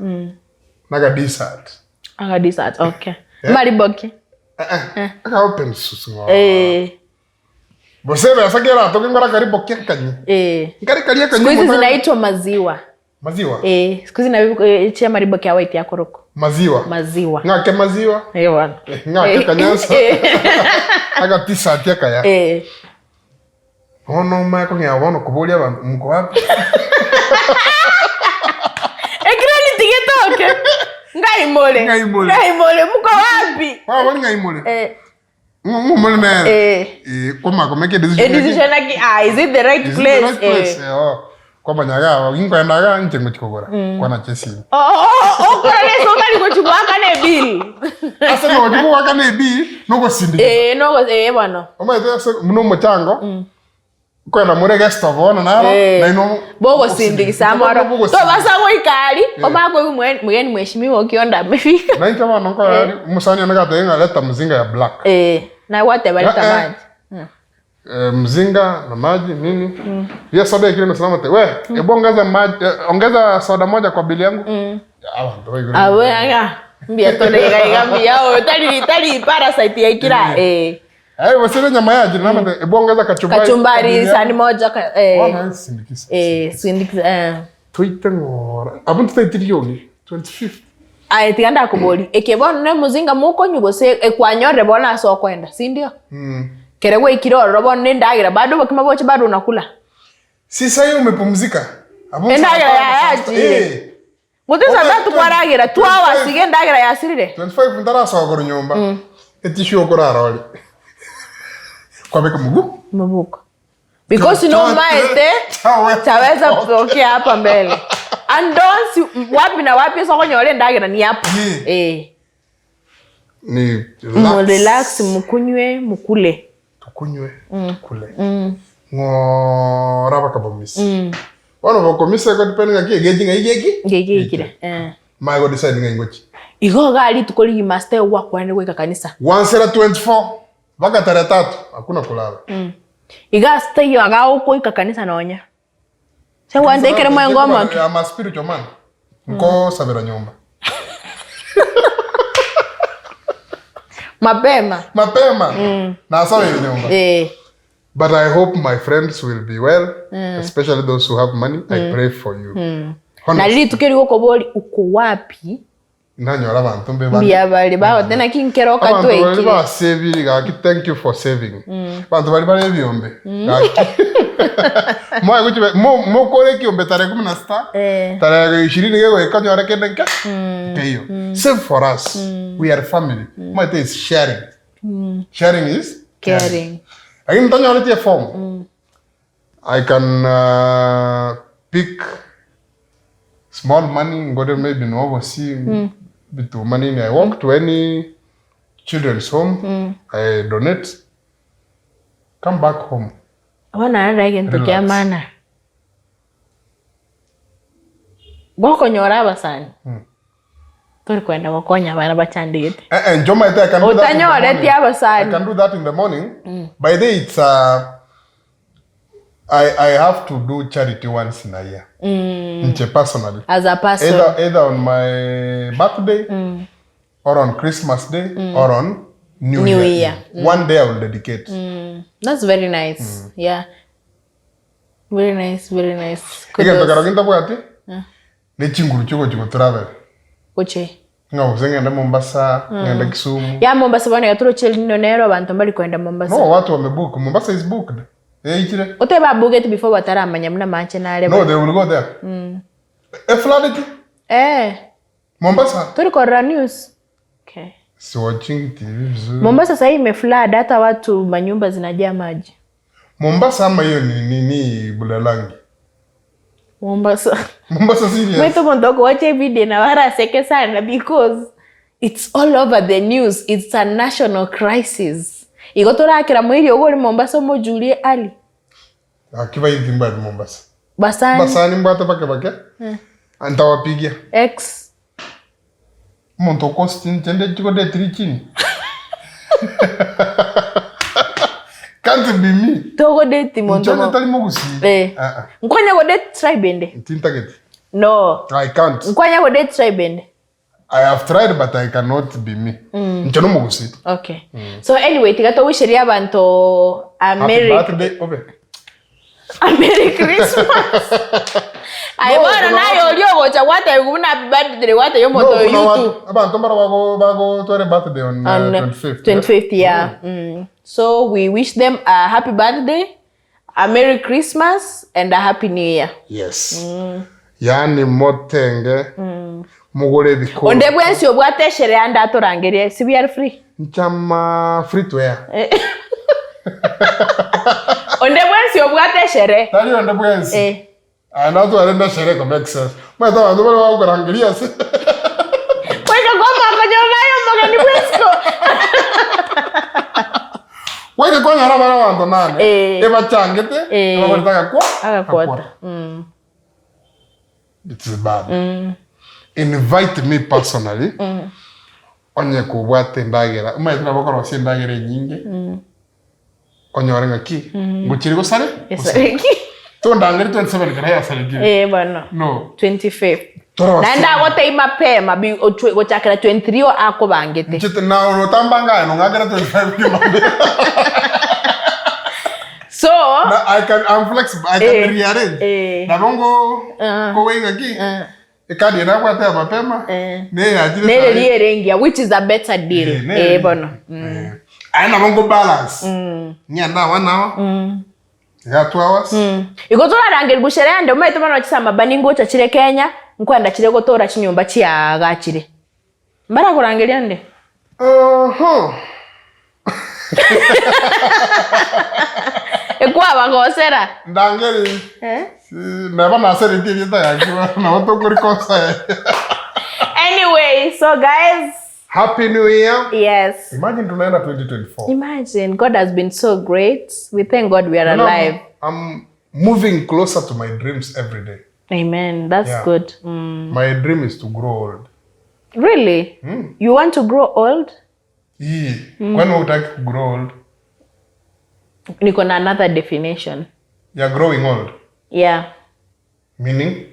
[SPEAKER 2] na aka dessert.
[SPEAKER 1] Aka dessert, okay. Mariboki.
[SPEAKER 2] Eh, eh. Aka open susu ng'o.
[SPEAKER 1] Eh.
[SPEAKER 2] Gose besa keratoke nkora karibu kia kanyi.
[SPEAKER 1] Eh.
[SPEAKER 2] Nkari karia kanyi.
[SPEAKER 1] Siku hizi zinaitwa maziwa.
[SPEAKER 2] Maziwa.
[SPEAKER 1] Eh, siku hizi na eh, chia mariboki ya white yakoroko.
[SPEAKER 2] Maziwa.
[SPEAKER 1] Maziwa.
[SPEAKER 2] Ng'ake maziwa.
[SPEAKER 1] Eh bwana.
[SPEAKER 2] Eh, ng'ake kanyansa. Aka t-shirt akaya.
[SPEAKER 1] Eh.
[SPEAKER 2] Bono omanye kong'ea bono koboria abanto mko wapi?
[SPEAKER 1] Ekero nitigete oke. Ng'ai more?
[SPEAKER 2] Ng'ai more?
[SPEAKER 1] Ng'ai more? Mko wapi?
[SPEAKER 2] Kwabori ng'ai more?
[SPEAKER 1] Eh.
[SPEAKER 2] Ng'o more nere?
[SPEAKER 1] Eh.
[SPEAKER 2] Eh, kwamanya komeka edecision
[SPEAKER 1] A decision naki ah is it the right
[SPEAKER 2] Is it the
[SPEAKER 1] place?
[SPEAKER 2] right place?
[SPEAKER 1] Eh.
[SPEAKER 2] Eh, oh. Kwamanya iga ginkoenda iga inche ngochi kogora. Kwanacha esimi.
[SPEAKER 1] Oh, oh, oh, okora nese otari gochi goakana ebill.
[SPEAKER 2] Ase nochi goakana ebill, nogosindikiza.
[SPEAKER 1] Eh, nogo eh bono.
[SPEAKER 2] Omanyete ase buna omochango, nkoenda more guest of honor naro,
[SPEAKER 1] Eh.
[SPEAKER 2] nainwe
[SPEAKER 1] Bogosindikiza
[SPEAKER 2] Bono
[SPEAKER 1] amoro.
[SPEAKER 2] bogosindikiza.
[SPEAKER 1] Tobasa goika aria, omanye koigwa mwe- mgeni mheshimiwa okionda amefika.
[SPEAKER 2] Na inche bono nkora aria, omosani one gatebia ng'a leta mzinga ya black.
[SPEAKER 1] Eh, naye gwateba leta
[SPEAKER 2] Eh, eh.
[SPEAKER 1] maji.
[SPEAKER 2] Eh, mzinga na maji nini. Hiyo soda ikire nasalama te. We, hebu ongeza maji, eh, ongeza soda moja kwa bili yangu. Abanto baigure.
[SPEAKER 1] Abwe anga mbuya tore iga iga mbuya oyo tari tari parasite yaikira eh.
[SPEAKER 2] Eh, wasile nyama yaje namate hebu ongeza kachumbari.
[SPEAKER 1] Kachumbari sani moja ka, eh.
[SPEAKER 2] Wana sindikiza.
[SPEAKER 1] Eh, sindikiza eh.
[SPEAKER 2] Tuite ngora. Abuntu taitiri yogi 25.
[SPEAKER 1] Aye tiga ndakoborie, eke bono ne omozinga mokonywa gose ekwanyorire bono ase okoenda, sindio? Kere gwaikire ororo bono na endagera bado obokima boche bado unakula.
[SPEAKER 2] Si sai umepumzika. Abwo
[SPEAKER 1] Endagera
[SPEAKER 2] saa
[SPEAKER 1] yaye
[SPEAKER 2] tano, saa sita.
[SPEAKER 1] yachiire.
[SPEAKER 2] Eh,
[SPEAKER 1] Gose saa
[SPEAKER 2] Okay,
[SPEAKER 1] tatu kwaragera, two hours
[SPEAKER 2] 25.
[SPEAKER 1] iga endagera yasirire.
[SPEAKER 2] 25 ntarasoka korwa nyomba. Etissue okorara ore. Kwabeka mogu.
[SPEAKER 1] Mobuko. Because no maete chaweza kutokea hapa mbele. And don't si- wapi na wapi ase okonyora endagera ni hapa.
[SPEAKER 2] Yeah.
[SPEAKER 1] Eh.
[SPEAKER 2] Ni
[SPEAKER 1] Mu relax mukunywe mukule.
[SPEAKER 2] Tukunywe, tukule. Ng'ora bakabomisa. Bono bokomisa ego depend ng'aki egechi ng'ai geki.
[SPEAKER 1] Ngeki gekire. Eh.
[SPEAKER 2] Mae go decide ng'ai ngochi.
[SPEAKER 1] Igo iga rituko rigima ase gwakwanire goika kanisa.
[SPEAKER 2] Gwansera 24 mpaka tarehe tatu hakuna kulala.
[SPEAKER 1] Iga ase taiyo iga okoika kanisa nonya. Ase gwanta ekere moengo omoke.
[SPEAKER 2] I'm a spiritual man. Nkosabera nyomba.
[SPEAKER 1] Mapema.
[SPEAKER 2] Mapema. Nasabeire nyomba.
[SPEAKER 1] Eh.
[SPEAKER 2] But I hope my friends will be well, especially those who have money. I pray for you.
[SPEAKER 1] Na
[SPEAKER 2] Honestly,
[SPEAKER 1] rituko eri gokobori uko wapi?
[SPEAKER 2] nanyora abanto mbe bande.
[SPEAKER 1] Mbuya bare bagote naki nkere
[SPEAKER 2] Abanto bari
[SPEAKER 1] okatwekire.
[SPEAKER 2] baseviri gaki thank you for saving. Abanto bari bare ebiombe gaki. Mwaye gochi mo mokore ekiombe tarehe kumi na sita
[SPEAKER 1] Eh.
[SPEAKER 2] tarehe ishirini gegoika onyore kende nke nkeiyo. Save for us. We are family. Omanyete is sharing. Sharing is
[SPEAKER 1] Caring.
[SPEAKER 2] Lakini ntanyoreti eform. I can pick small money ngore maybe no obosie bituma nini I walk to any children's home I donate come back home.
[SPEAKER 1] Bono narora egento kia
[SPEAKER 2] Relax.
[SPEAKER 1] maana. Gokonyora abasani tori kwenda gokonya abana bachandegete.
[SPEAKER 2] Eh, eh, Njoma, I can do that in the
[SPEAKER 1] Otanyoreti
[SPEAKER 2] morning.
[SPEAKER 1] abasani.
[SPEAKER 2] I can do that in the morning. By the way, it's I have to do charity once in a year. Nche personally.
[SPEAKER 1] As a person.
[SPEAKER 2] Either on my birthday or on Christmas day or on New,
[SPEAKER 1] New
[SPEAKER 2] Year.
[SPEAKER 1] Year.
[SPEAKER 2] One day I will dedicate.
[SPEAKER 1] That's very nice. Yeah. Very nice, very nice.
[SPEAKER 2] Egento
[SPEAKER 1] Kudos.
[SPEAKER 2] kero gintabwati ne chinguru chiogochia gotravel.
[SPEAKER 1] Goche.
[SPEAKER 2] Ng'a gose ng'ende Mombasa, ng'ende Kisumu.
[SPEAKER 1] Ya Mombasa bono iga toroche rino nero abanto mbari koenda Mombasa.
[SPEAKER 2] No, watu wamebook. Mombasa is booked. Eichire.
[SPEAKER 1] Ote babugeti before bataramanya buna amache nare
[SPEAKER 2] No, they will go there. E flooded.
[SPEAKER 1] Eh,
[SPEAKER 2] Mombasa.
[SPEAKER 1] tori korora news. Okay.
[SPEAKER 2] Si watching TV vizuri.
[SPEAKER 1] Mombasa sasa ime flood hata watu manyumba zinajaa maji.
[SPEAKER 2] Mombasa ama hiyo ni nini Budalangi?
[SPEAKER 1] Mombasa.
[SPEAKER 2] Mombasa serious.
[SPEAKER 1] Mwetu omonto okowacha evideo nabo araseke sana because it's all over the news, it's a national crisis. Igo torakera moiri ogo ore Mombasa omojurie Ali.
[SPEAKER 2] Akiba hivi mbaya Mombasa.
[SPEAKER 1] Basani.
[SPEAKER 2] Basani mbwate bake bake. Ntawapigia.
[SPEAKER 1] Ex.
[SPEAKER 2] Omonto okosti inche nde chigodetiri chini. Can't be me.
[SPEAKER 1] Togodeti monto
[SPEAKER 2] Inche
[SPEAKER 1] mo.
[SPEAKER 2] ntari mogusii.
[SPEAKER 1] Eh.
[SPEAKER 2] Ah, ah.
[SPEAKER 1] Nkwanya godeti tribe ende.
[SPEAKER 2] Tintageti.
[SPEAKER 1] No.
[SPEAKER 2] I can't.
[SPEAKER 1] Nkwanya godeti tribe ende.
[SPEAKER 2] I have tried but I cannot be me. Inche nomogusii.
[SPEAKER 1] Okay. So anyway, tiga towisheria abanto a
[SPEAKER 2] Happy
[SPEAKER 1] Merry
[SPEAKER 2] birthday obe.
[SPEAKER 1] A Merry Christmas. Aye
[SPEAKER 2] No,
[SPEAKER 1] bono
[SPEAKER 2] kuna
[SPEAKER 1] naye
[SPEAKER 2] watu-
[SPEAKER 1] oria ogocha gwatebigwa buna happy birthday gwatebia omonto
[SPEAKER 2] No,
[SPEAKER 1] oyo
[SPEAKER 2] kuna
[SPEAKER 1] you
[SPEAKER 2] watu-
[SPEAKER 1] too.
[SPEAKER 2] abanto mbaro bago bagotware birthday on,
[SPEAKER 1] On
[SPEAKER 2] 25th.
[SPEAKER 1] 25th, yeah. So we wish them a happy birthday, a Merry Christmas and a happy New Year.
[SPEAKER 2] Yes. Yaani motenge mogore ebikoro.
[SPEAKER 1] Onde bwensi obwate esherehe ande atorangerie, si we are free.
[SPEAKER 2] Nchama free to air.
[SPEAKER 1] Onde bwensi obwate esherehe.
[SPEAKER 2] Tari onde bwensi.
[SPEAKER 1] Eh.
[SPEAKER 2] Aye natware nde esherehe ko make sense. Omanyete abanto bare bagokorangeria ase.
[SPEAKER 1] Goika kwamanya naye omogeni bwesiko.
[SPEAKER 2] Goika kwanyora bare abanto nane.
[SPEAKER 1] Eh.
[SPEAKER 2] Ebachangete,
[SPEAKER 1] Eh.
[SPEAKER 2] ebakorete agakwa.
[SPEAKER 1] Agakwata.
[SPEAKER 2] It is bad. Invite me personally. Onye kobwate endagera, omanyete nabo okorosia endagera enyinge. Onyore ng'aki, ngochire gosare?
[SPEAKER 1] Esareki.
[SPEAKER 2] Tondangeri 27 kare yasarekire.
[SPEAKER 1] Eh bono.
[SPEAKER 2] No.
[SPEAKER 1] 25th.
[SPEAKER 2] Torosia.
[SPEAKER 1] Naende agotei mapema bi- ochwe- gochakera 23 o akobangete.
[SPEAKER 2] Nchete na orotamba ngano ng'akera 25 kimambe.
[SPEAKER 1] So
[SPEAKER 2] Na I can I'm flexible. I can
[SPEAKER 1] Eh,
[SPEAKER 2] rearrange.
[SPEAKER 1] eh.
[SPEAKER 2] Nabo ngo
[SPEAKER 1] Ah.
[SPEAKER 2] kowe ng'aki.
[SPEAKER 1] Ah.
[SPEAKER 2] Ekadi eye nabwate ya mapema,
[SPEAKER 1] Eh.
[SPEAKER 2] neyachire
[SPEAKER 1] Nere
[SPEAKER 2] sahi.
[SPEAKER 1] riere engiya which is a better deal.
[SPEAKER 2] Eh, nere.
[SPEAKER 1] Eh, bono.
[SPEAKER 2] Eh. Aye nabo nko balance. Ng'ende one hour, iga 2 hours.
[SPEAKER 1] Igo torarangerigwe sherehe ande omanyete bono chisamba ningocha chire Kenya, nkwenda chire gotora chinyomba chiagachire. Mbarakorangeria ande?
[SPEAKER 2] Oho.
[SPEAKER 1] Ekwabagosera.
[SPEAKER 2] Ndangeri.
[SPEAKER 1] Eh?
[SPEAKER 2] Si, neba nasereti erieta yaki nabo tokorikosa.
[SPEAKER 1] Anyway, so guys,
[SPEAKER 2] Happy New Year.
[SPEAKER 1] yes.
[SPEAKER 2] Imagine tunaenda 2024.
[SPEAKER 1] Imagine God has been so great. We thank God we are
[SPEAKER 2] You know,
[SPEAKER 1] alive.
[SPEAKER 2] I'm moving closer to my dreams every day.
[SPEAKER 1] Amen. That's
[SPEAKER 2] Yeah.
[SPEAKER 1] good. Mm.
[SPEAKER 2] My dream is to grow old.
[SPEAKER 1] Really? You want to grow old?
[SPEAKER 2] Hii, kwani wewe hutaki ku grow old?
[SPEAKER 1] Niko na another definition.
[SPEAKER 2] You're growing old.
[SPEAKER 1] Yeah.
[SPEAKER 2] Meaning?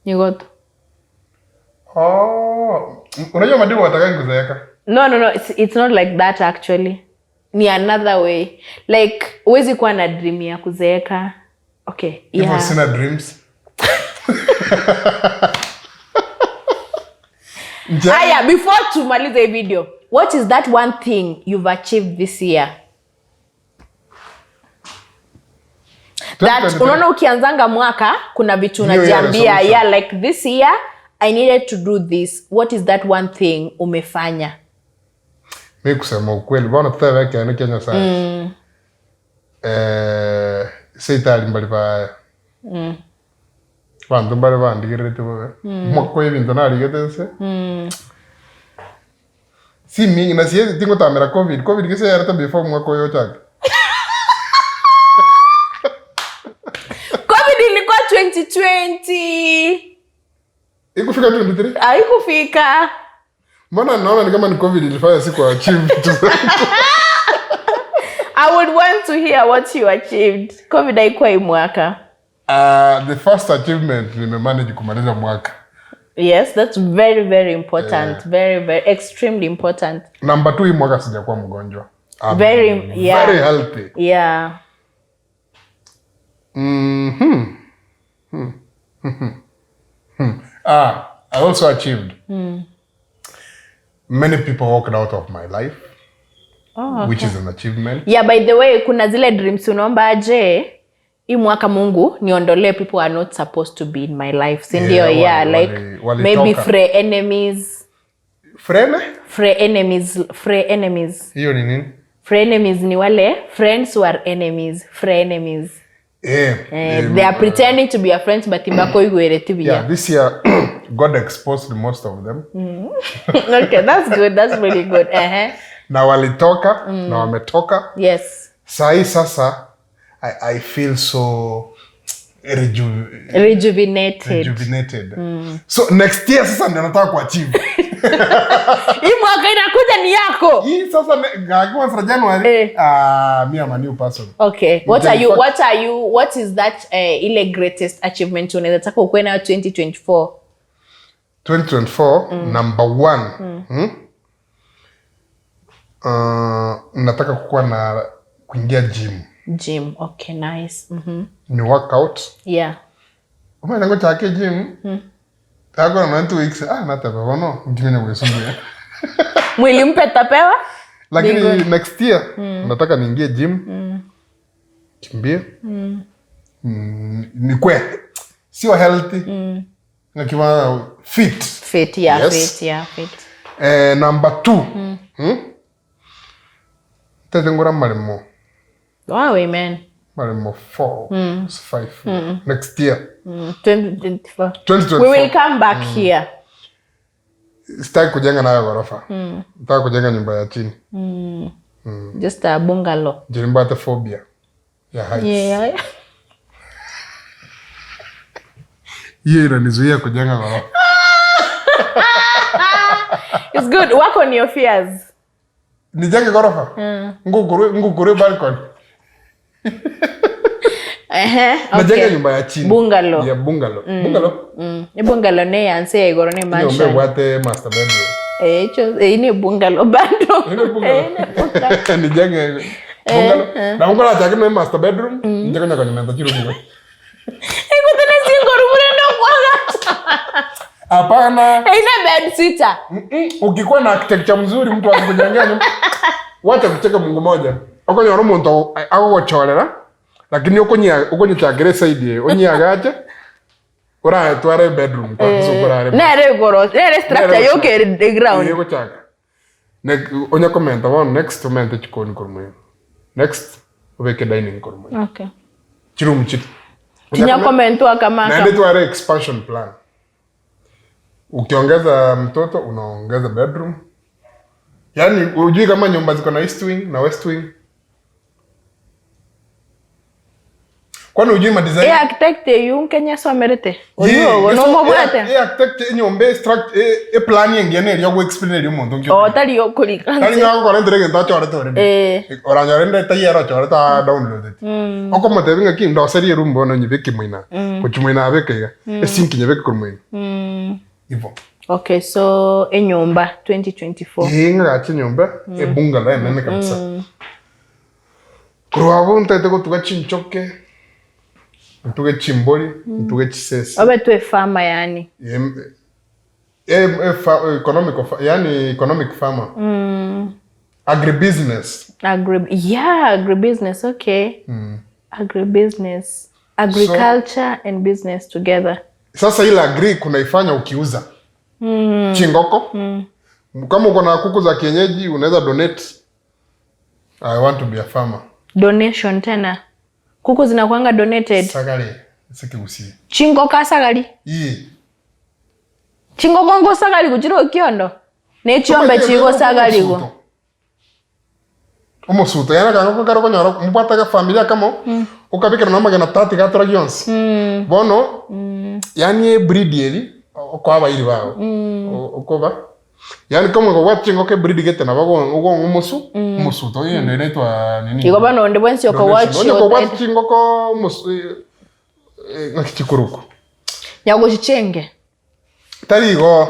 [SPEAKER 1] Niko tu.
[SPEAKER 2] Oh, unajua mademu watakangi kuzeeka.
[SPEAKER 1] No, no, no. It's not like that actually. Ni another way. Like huwezi kuwa na dream ya kuzeeka. Okay.
[SPEAKER 2] Hivyo
[SPEAKER 1] Yeah.
[SPEAKER 2] sina dreams. Nja-
[SPEAKER 1] Aya, before tumalize hii video, what is that one thing you've achieved this year? That
[SPEAKER 2] 2023.
[SPEAKER 1] unaona ukianzanga mwaka kuna vitu
[SPEAKER 2] New year
[SPEAKER 1] unajiambia,
[SPEAKER 2] resolution.
[SPEAKER 1] yeah, like this year I needed to do this. What is that one thing umefanya?
[SPEAKER 2] Mi kusema ukweli bwana tutaweka Kenya sasa. Eh, seitali mbali pa. Bantu mbali bandigirete bobe. Mwako ebintu narigete nse. Si mingi na siezi tingotamera covid. Covid gese yareta before mwaka oyo ochake.
[SPEAKER 1] Covid ilikuwa 2020.
[SPEAKER 2] Ikufika 23?
[SPEAKER 1] Haikufika.
[SPEAKER 2] Mbona naona ni kama ni covid ilifanya siku achieve vitu zangu.
[SPEAKER 1] I would want to hear what you achieved. Covid haikuwa hii mwaka.
[SPEAKER 2] The first achievement nimemanage kumaliza mwaka.
[SPEAKER 1] Yes, that's very very important. Very very extremely important.
[SPEAKER 2] Number 2 hii mwaka sijakuwa mgonjwa. I'm
[SPEAKER 1] Very yeah.
[SPEAKER 2] very healthy.
[SPEAKER 1] Yeah.
[SPEAKER 2] Ah, I also achieved. Many people walked out of my life,
[SPEAKER 1] Oh,
[SPEAKER 2] which is an achievement.
[SPEAKER 1] Yeah, by the way, kuna zile dreams unaomba aje hii mwaka Mungu niondolee people are not supposed to be in my life. Si ndio?
[SPEAKER 2] Yeah,
[SPEAKER 1] Yeah, like
[SPEAKER 2] walitoka.
[SPEAKER 1] maybe fre enemies,
[SPEAKER 2] Frene?
[SPEAKER 1] fre enemies, fre enemies.
[SPEAKER 2] Hiyo ni nini?
[SPEAKER 1] Fre enemies ni wale friends who are enemies, fre enemies.
[SPEAKER 2] Eh,
[SPEAKER 1] Eh, they are pretending to be your friends but imbako igwere tibiya.
[SPEAKER 2] Yeah, this year God exposed most of them.
[SPEAKER 1] Okay, that's good. That's really good. Uh-huh.
[SPEAKER 2] Na walitoka na wametoka.
[SPEAKER 1] Yes.
[SPEAKER 2] Sahi sasa I feel so
[SPEAKER 1] Rejuvenated.
[SPEAKER 2] rejuvenated. So next year sasa ndio nataka kuachieve.
[SPEAKER 1] Hii mwaka inakuja ni yako.
[SPEAKER 2] Hii sasa gakiwa fra January.
[SPEAKER 1] Eh.
[SPEAKER 2] Ah, me am a new person.
[SPEAKER 1] Okay. What are you
[SPEAKER 2] Fact-
[SPEAKER 1] what are you what is that ile greatest achievement unaweza taka ukuwe nayo 2024?
[SPEAKER 2] 2024 number one. Nataka kukuwa na kuingia gym.
[SPEAKER 1] Gym. Okay, nice.
[SPEAKER 2] Ni workout.
[SPEAKER 1] Yeah.
[SPEAKER 2] Umaana ngo chake gym. Tako na 2 weeks. Ah, nataka bono ngimene bwesumbue.
[SPEAKER 1] Mwili mpe tapewa?
[SPEAKER 2] Lakini
[SPEAKER 1] Mbinguni.
[SPEAKER 2] next year nataka niingie gym. Kimbie. Nikwe. Sio healthy. Nakiwa fit.
[SPEAKER 1] Fit, yeah,
[SPEAKER 2] Yes.
[SPEAKER 1] fit, yeah, fit.
[SPEAKER 2] Number 2. Tete ngora malimo.
[SPEAKER 1] Wow, amen.
[SPEAKER 2] Malimo 4, 5. Next year.
[SPEAKER 1] 2024.
[SPEAKER 2] 2024.
[SPEAKER 1] We will come back here.
[SPEAKER 2] Sitaki kujenga nayo ghorofa. Nataka kujenga nyumba ya chini.
[SPEAKER 1] Just a bungalow.
[SPEAKER 2] Jilimbate phobia ya heights.
[SPEAKER 1] Yeah.
[SPEAKER 2] Hiyo inanizuia kujenga ghorofa.
[SPEAKER 1] It's good. Work on your fears.
[SPEAKER 2] Nijenge ghorofa? Ngukuru balcony. Najenga
[SPEAKER 1] Okay.
[SPEAKER 2] nyumba ya chini.
[SPEAKER 1] Bungalow.
[SPEAKER 2] Ya bungalow. Bungalow.
[SPEAKER 1] Ni bungalow ne yanse ya igoro ne
[SPEAKER 2] Hiyo
[SPEAKER 1] mansion.
[SPEAKER 2] mbwate master bedroom.
[SPEAKER 1] Eh, hicho eh, ni bungalow bado.
[SPEAKER 2] Ni bungalow.
[SPEAKER 1] Eh, ni bungalow.
[SPEAKER 2] Nijenge bungalow. Na bungalow chake ni master bedroom. Nijenge kwenye meza chini bungalow.
[SPEAKER 1] Egotene chinkoru buna okwagacha.
[SPEAKER 2] Hapana.
[SPEAKER 1] Haina bed sitter.
[SPEAKER 2] Mm-mm. Ukikuwa na architecture mzuri mtu akikujengea nyumba. Wacha kucheka Mungu moja. Okonyora omonto agogochorera lakini okonya okonyechankera eside eye onyeagache oratware bedroom kwanza okorare.
[SPEAKER 1] Nere igoro, nere structure
[SPEAKER 2] Nere
[SPEAKER 1] yoka ere ground.
[SPEAKER 2] Eye gochaka. Ne onye komenta bono next omente chikoni korwa moino. Next obeke dining korwa moino.
[SPEAKER 1] Okay.
[SPEAKER 2] Chiroom chiri.
[SPEAKER 1] Tinya komentwa kama
[SPEAKER 2] Naende tware expansion plan. Ukiongeza mtoto unaongeza bedroom. Yaani hujui kama nyumba ziko na east wing na west wing. Kwani hujui ma design?
[SPEAKER 1] E architect eywo nkenye asomerete oywo ogo nomobwate
[SPEAKER 2] E architect enyomba e structure e plan engiya neri ogo explain eri omonto nki.
[SPEAKER 1] Oo tari okorika
[SPEAKER 2] Tari ng'a agokora entere egento achorete already.
[SPEAKER 1] Eh.
[SPEAKER 2] Oranyore rende taiyo ere ochorete aa downloaded. Okomotebia ng'aki ndoserie eroom bono nyebeke moino aa. Gochia moino abeke iga. Esink nyebeke korwa moino. Igo.
[SPEAKER 1] Okay so enyomba 2024.
[SPEAKER 2] Ee ng'agache enyomba ebungalow enene kabisa. Korwa abwo ntagete gotuga chinchoke, ntuge chimbori, ntuge chisese.
[SPEAKER 1] Obe tu efarmer yaani.
[SPEAKER 2] Em- em- efa- economical fa- yaani economic farmer. Agribusiness.
[SPEAKER 1] Agri yeah, agribusiness, okay. Agribusiness. Agriculture and business together.
[SPEAKER 2] Sasa ile agri kunaifanya ukiuza chingoko kama uko na kuku za kienyeji unaweza donate. I want to be a farmer.
[SPEAKER 1] Donation tena. Kuku zinakuanga donated.
[SPEAKER 2] Sagale sekigusie.
[SPEAKER 1] Chingoko asagali.
[SPEAKER 2] Ii.
[SPEAKER 1] Chingoko ngosagali gochira okiondo. Ne chiombe chigosagaligo.
[SPEAKER 2] Omosuto yaani akang'oko kare okonyora mobwate agafamilia akamo, okabekera na amagena tati gatora gionsi. Bono, yaani ebreed eri, okoa abairi bago, okoba, yaani kama kobwate chingoko ebreed gete nabo ogo ogong'a omosu, omosuto oyo ende inaitwa nini?
[SPEAKER 1] Igo bono onde bwensi
[SPEAKER 2] Donation.
[SPEAKER 1] okowatch
[SPEAKER 2] Onye kobwate chingoko omosu ng'aki chikorokwa?
[SPEAKER 1] Nyagochichenge.
[SPEAKER 2] Tari igo.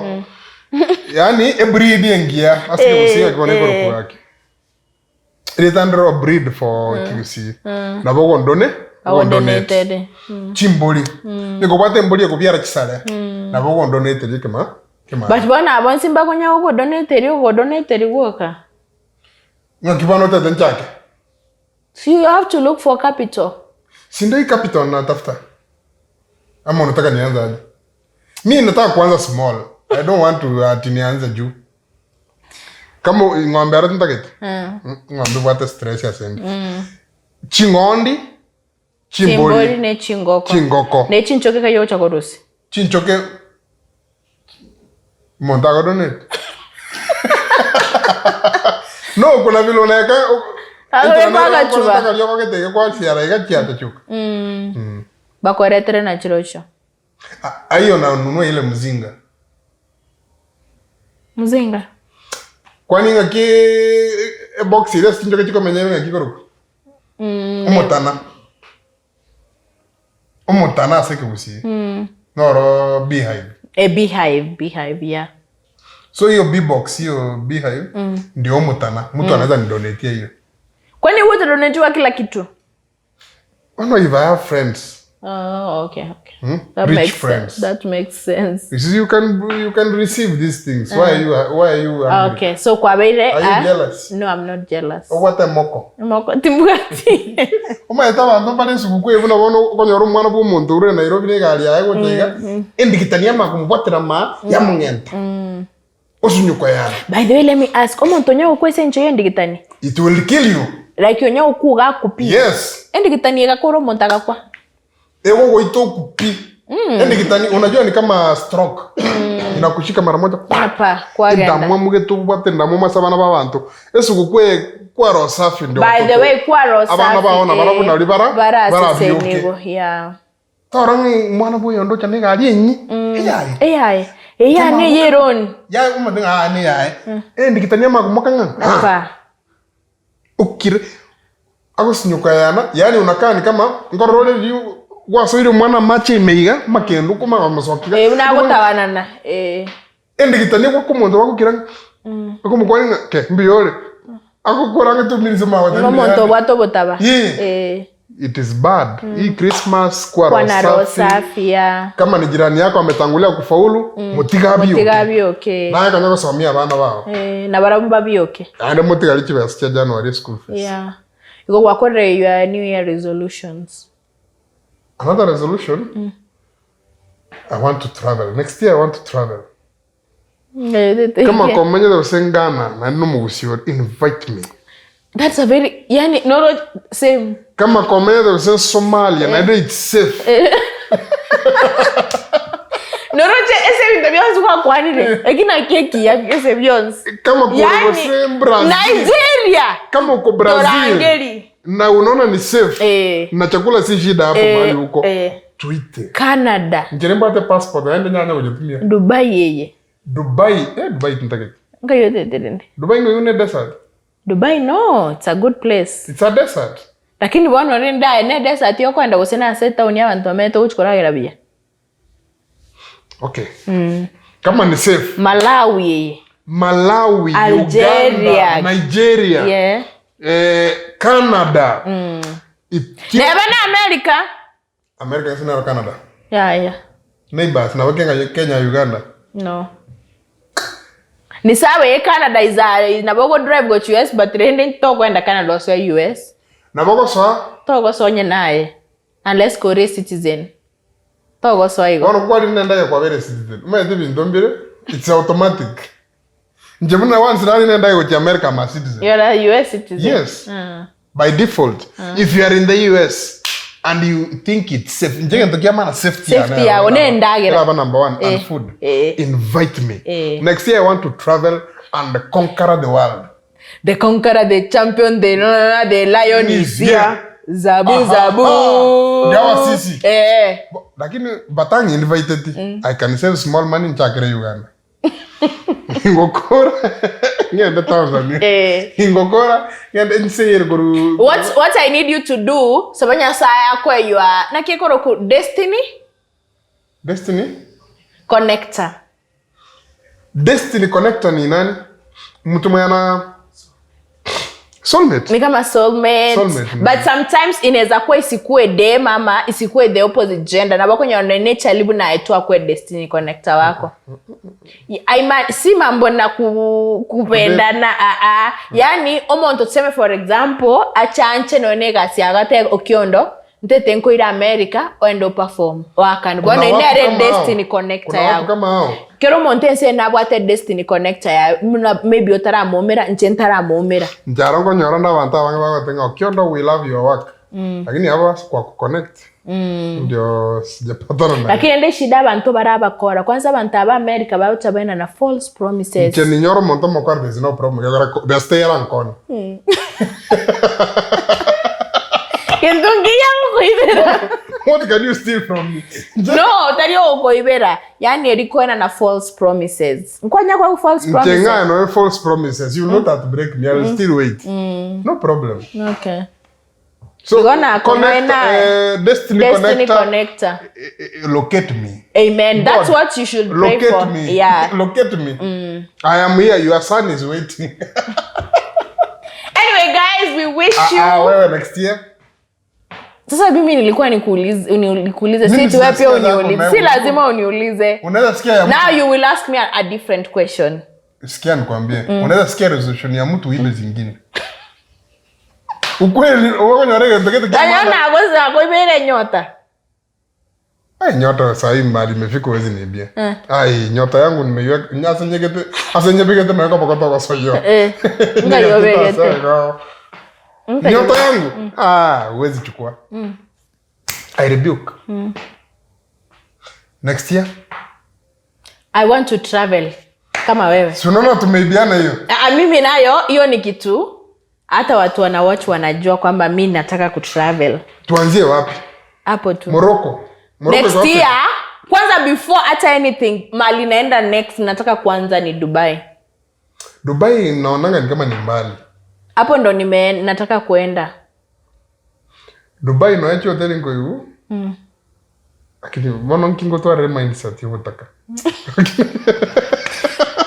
[SPEAKER 2] Yaani ebreed engiya ase
[SPEAKER 1] Eh,
[SPEAKER 2] ekegusii gaki bono
[SPEAKER 1] eh.
[SPEAKER 2] ekorokwa gaki. Erieta ndiro breed for ekegusii. Nabo ogondone ogondonate.
[SPEAKER 1] Agodonated.
[SPEAKER 2] Chimbori. Nigo obwate embori ekobiara chisare. Nabo ogondonate erio ekema kema.
[SPEAKER 1] But bono abo nsi mbakonya gokodonate ogodonate gwoka.
[SPEAKER 2] Ng'aki bono otete nchake?
[SPEAKER 1] So you have to look for capital.
[SPEAKER 2] Si ndio hii capital natafuta. Ama unataka nianze aje? Mi nataka kuanza small. I don't want to ati nianze juu. Kama ng'ombe ara ntagete. Ng'ombe bwate stress ya sendi. Ching'ondi,
[SPEAKER 1] Chimbori
[SPEAKER 2] chimbori,
[SPEAKER 1] ne chingoko.
[SPEAKER 2] chingoko.
[SPEAKER 1] Ne chinchoke kayo ocha korusi.
[SPEAKER 2] Chinchoke Omonto agodonate. No kuna vile unaeka
[SPEAKER 1] Agobekwa agachuba.
[SPEAKER 2] Kariogo gete iga kwasiara iga chiatachuka.
[SPEAKER 1] Bakoretere na chirochio.
[SPEAKER 2] Aiyo nanunua ile mzinga.
[SPEAKER 1] Mzinga.
[SPEAKER 2] Kwani ng'aki ebox eria ase chinchoke chikomenya ere ng'aki korokwa? Omotana. Omotana ase ekegusii noro beehive.
[SPEAKER 1] A beehive, beehive, yeah.
[SPEAKER 2] So hiyo beebox hiyo beehive ndio omotana. Mtu anaweza nidonatia hiyo.
[SPEAKER 1] Kwani wewe utadonatiwa kila kitu?
[SPEAKER 2] Ono if I have friends.
[SPEAKER 1] Oh, okay, okay.
[SPEAKER 2] Hmm?
[SPEAKER 1] That
[SPEAKER 2] Rich
[SPEAKER 1] makes
[SPEAKER 2] friends.
[SPEAKER 1] sense. That makes sense.
[SPEAKER 2] You see, you can you can receive these things. Why are you why are you angry?
[SPEAKER 1] Okay, so kwabeire
[SPEAKER 2] Are you
[SPEAKER 1] ah,
[SPEAKER 2] jealous?
[SPEAKER 1] No, I'm not jealous.
[SPEAKER 2] Obwate moko.
[SPEAKER 1] Moko timbwati.
[SPEAKER 2] Omanyete abanto mbare esugukuu eye buna bono okonyora omwana bwa omonto ore Nairobi na egari yaye gocha iga, endigitani yamanya komobwatera maa yamong'enta. Osunyukwa yane.
[SPEAKER 1] By the way, let me ask, omonto onye gokwesa encho y'endigitani?
[SPEAKER 2] It will kill you.
[SPEAKER 1] Like onye gokuga akupi.
[SPEAKER 2] Yes.
[SPEAKER 1] Endigitani egakora omonto agakwa.
[SPEAKER 2] Egogoita okupi. Endigitani unajua ni kama stroke. Inakushika mara moja. Pa!
[SPEAKER 1] Pa, kwagenda.
[SPEAKER 2] Endamwamu gete obwate endamwamu ase abana b'abanto. Esugukuu eye kwara usafi ndio
[SPEAKER 1] By the way, kwara usafi.
[SPEAKER 2] Abana bao na barabwo nari bara
[SPEAKER 1] bara
[SPEAKER 2] barabioke.
[SPEAKER 1] asesenigo, yeah.
[SPEAKER 2] Torora ng'a omwana bwa oyonde ocha negari enyi, eyaye.
[SPEAKER 1] Eyaye. Eyaye ne yeroni.
[SPEAKER 2] Yaye omanyete ng'a aa neyaye. Endigitani amagomoka ng'a ah,
[SPEAKER 1] Pa.
[SPEAKER 2] okire agosinyoka yana, yaani unakaa ni kama nkorora ore riria gwasoire omwana amache ime iga, amakendu okomanya gomosokia iga.
[SPEAKER 1] Eh, buna agotabanana. Eh.
[SPEAKER 2] Endigitani egwaka omonto bagokira ng'a okomokwania ng'a ke mbuya ore, agokora ng'a etumiri ase amagote
[SPEAKER 1] Ng'a omonto obwate obotaba.
[SPEAKER 2] Yee.
[SPEAKER 1] Eh.
[SPEAKER 2] It is bad. Hii Christmas kuwa
[SPEAKER 1] Kuwa
[SPEAKER 2] roho
[SPEAKER 1] na roho
[SPEAKER 2] safi.
[SPEAKER 1] safi ya
[SPEAKER 2] Kama ni jirani yako ametangulia kufaulu, motiga
[SPEAKER 1] motiga
[SPEAKER 2] abioke.
[SPEAKER 1] abioke.
[SPEAKER 2] Naye konya gosomia abana bao.
[SPEAKER 1] Eh, na barabwo babioke.
[SPEAKER 2] Naende motigari chibesa chia January school fees.
[SPEAKER 1] Yeah. Igo gwakorire your new year resolutions.
[SPEAKER 2] Another resolution, I want to travel. Next year I want to travel. Kama komanyete gose Ghana naende nomogusi ore, invite me.
[SPEAKER 1] That's a very yani no no same.
[SPEAKER 2] Kama komanyete gose Somalia naende it's safe.
[SPEAKER 1] Noroche ese ebinto bionsi gwakwanire eki nakio ekiya ese bionsi.
[SPEAKER 2] Kama kore
[SPEAKER 1] Yani
[SPEAKER 2] gose Brazil.
[SPEAKER 1] Nigeria.
[SPEAKER 2] Kama uko Brazil
[SPEAKER 1] Torangeri.
[SPEAKER 2] na unaona ni safe
[SPEAKER 1] Eh.
[SPEAKER 2] na chakula si shida hapo
[SPEAKER 1] Eh,
[SPEAKER 2] mahali uko
[SPEAKER 1] eh.
[SPEAKER 2] tuite.
[SPEAKER 1] Canada.
[SPEAKER 2] Inche nimbwate passport naende nyanya gochitumia.
[SPEAKER 1] Dubai eye.
[SPEAKER 2] Dubai, eh Dubai tintageti.
[SPEAKER 1] Nkai otete rende.
[SPEAKER 2] Dubai ng'o ne desert.
[SPEAKER 1] Dubai no, it's a good place.
[SPEAKER 2] It's a desert.
[SPEAKER 1] Lakini bono rende aye ne desert yokoenda gose na ase etown y'abanto bamenyete ogochi koragera buya.
[SPEAKER 2] Okay. Kama ni safe.
[SPEAKER 1] Malawi eye.
[SPEAKER 2] Malawi,
[SPEAKER 1] Algeria.
[SPEAKER 2] Uganda, Nigeria,
[SPEAKER 1] Yeah.
[SPEAKER 2] eh, Canada. Ethiopia.
[SPEAKER 1] Neba na America.
[SPEAKER 2] America ase naro Canada.
[SPEAKER 1] Yaya.
[SPEAKER 2] Neighbors nabo Kenya, Kenya Uganda.
[SPEAKER 1] No. Ni sawa ye Canada is a nabo go drive go to US but rende tokwenda Canada osoe US.
[SPEAKER 2] Nabo gosoa
[SPEAKER 1] Togosoa onye naye unless kore citizen. Togosoa igo.
[SPEAKER 2] Bono kwari nendage kwabere citizen. Omanyete ebinto mbire it's automatic. Inche buna once nari nendage gochia America I'm a citizen.
[SPEAKER 1] You're a US citizen.
[SPEAKER 2] Yes. By default. If you are in the US and you think it's safe, inche egento kia maana safety yane
[SPEAKER 1] Safety yao,
[SPEAKER 2] eraba
[SPEAKER 1] ne
[SPEAKER 2] number-
[SPEAKER 1] endagera.
[SPEAKER 2] eraba number one and
[SPEAKER 1] Eh,
[SPEAKER 2] food.
[SPEAKER 1] eh.
[SPEAKER 2] Invite me.
[SPEAKER 1] Eh.
[SPEAKER 2] Next year I want to travel and conquer the world.
[SPEAKER 1] The conqueror, the champion, the no, no, no, the lion is
[SPEAKER 2] Is
[SPEAKER 1] here.
[SPEAKER 2] here.
[SPEAKER 1] Zabu
[SPEAKER 2] Aha,
[SPEAKER 1] zabu.
[SPEAKER 2] ah. Ndio sisi.
[SPEAKER 1] Eh.
[SPEAKER 2] Lakini batang invited I can save small money nchakire Uganda. Ngokora ngende Tanzania.
[SPEAKER 1] Eh.
[SPEAKER 2] Ngokora ngende nse koru
[SPEAKER 1] What I need you to do saba Nyasaye akwe your naki ekoroku destiny
[SPEAKER 2] Destiny
[SPEAKER 1] connector.
[SPEAKER 2] Destiny connector ni nani? Mtu mwenye ana soulmate.
[SPEAKER 1] Ni kama soulmate.
[SPEAKER 2] Soulmate, mm.
[SPEAKER 1] But sometimes inaweza kuwa isikue dem ama isikue the opposite gender na bako nyona nature libu na etu akue destiny connector wako. Aima, si mambo na ku, kupendana a a. Yani omonto tuseme for example achanche none gasi agate okiondo ntete nkoira America oende perform wakani
[SPEAKER 2] Kuna
[SPEAKER 1] bono ine
[SPEAKER 2] watu
[SPEAKER 1] are
[SPEAKER 2] kama hao.
[SPEAKER 1] destiny connector
[SPEAKER 2] Kuna watu
[SPEAKER 1] yao
[SPEAKER 2] kama hao.
[SPEAKER 1] kero omonto ense nabwate destiny connector yaye muna maybe otaramomera inche ntaramomera
[SPEAKER 2] Njaro nkonyora nde abanto abange bagoteba ng'a Okiondo we love your work. Lakini aba kwa kuconnect. Ndio sijapatana naye.
[SPEAKER 1] Lakini ende shida abanto barabakora kwanza abanto aba America bagocha baena na false promises.
[SPEAKER 2] Inche ninyore omonto omokora there is no problem. Gekogera best era nkone.
[SPEAKER 1] Gento nkiya ngokoibera.
[SPEAKER 2] What can you steal from me?
[SPEAKER 1] No, tari ogokoibera. Yani eri koena na false promises. Nkwanya kwa false
[SPEAKER 2] Nche
[SPEAKER 1] promises.
[SPEAKER 2] ng'a no false promises. You will not break me. I will still wait. No problem.
[SPEAKER 1] Okay.
[SPEAKER 2] So
[SPEAKER 1] You're gonna
[SPEAKER 2] connect, destiny,
[SPEAKER 1] Destiny
[SPEAKER 2] connector,
[SPEAKER 1] connector.
[SPEAKER 2] locate me.
[SPEAKER 1] Amen. That's
[SPEAKER 2] God,
[SPEAKER 1] what you should pray
[SPEAKER 2] Locate
[SPEAKER 1] for.
[SPEAKER 2] me.
[SPEAKER 1] Yeah.
[SPEAKER 2] Locate me. I am here. Your son is waiting.
[SPEAKER 1] Anyway, guys, we wish you.
[SPEAKER 2] Ah, wewe next year.
[SPEAKER 1] Sasa mimi nilikuwa nikuulize nikuulize si
[SPEAKER 2] Mimi
[SPEAKER 1] tu wewe pia
[SPEAKER 2] sijasikia zako,
[SPEAKER 1] uniulize.
[SPEAKER 2] ma'am.
[SPEAKER 1] Si lazima uniulize.
[SPEAKER 2] Unaweza sikia ya mtu.
[SPEAKER 1] Now you will ask me a different question.
[SPEAKER 2] Sikia nikwambie. Unaweza sikia resolution ya mtu uibe zingine. Ukweli wewe unarega ndekete kama.
[SPEAKER 1] Danyana agoza koibere nyota.
[SPEAKER 2] Ai nyota saa hii mbali imefika huwezi niibia. Ai nyota yangu nimeiweka nyasa nyegete ase nyebegete naweka pakoto kwa soyo.
[SPEAKER 1] Eh. Ngayobegete.
[SPEAKER 2] Nyota yangu. Ah, huwezi chukua. I rebuke. Next year.
[SPEAKER 1] I want to travel kama wewe.
[SPEAKER 2] Si unaona tumeibiana hiyo.
[SPEAKER 1] Ah, mimi nayo hiyo ni kitu hata watu wana watch wanajua kwamba mi nataka kutravel
[SPEAKER 2] Tuanzie wapi?
[SPEAKER 1] hapo tu.
[SPEAKER 2] Morocco. Morocco
[SPEAKER 1] Next
[SPEAKER 2] iko Africa.
[SPEAKER 1] year kwanza before hata anything mali naenda next nataka kuanza ni Dubai.
[SPEAKER 2] Dubai naonanga ni kama ni mbali.
[SPEAKER 1] Hapo ndo nime nataka kuenda.
[SPEAKER 2] Dubai noechi hoteli nkoigu. Lakini bono nkingotwarire mindset yogotaka.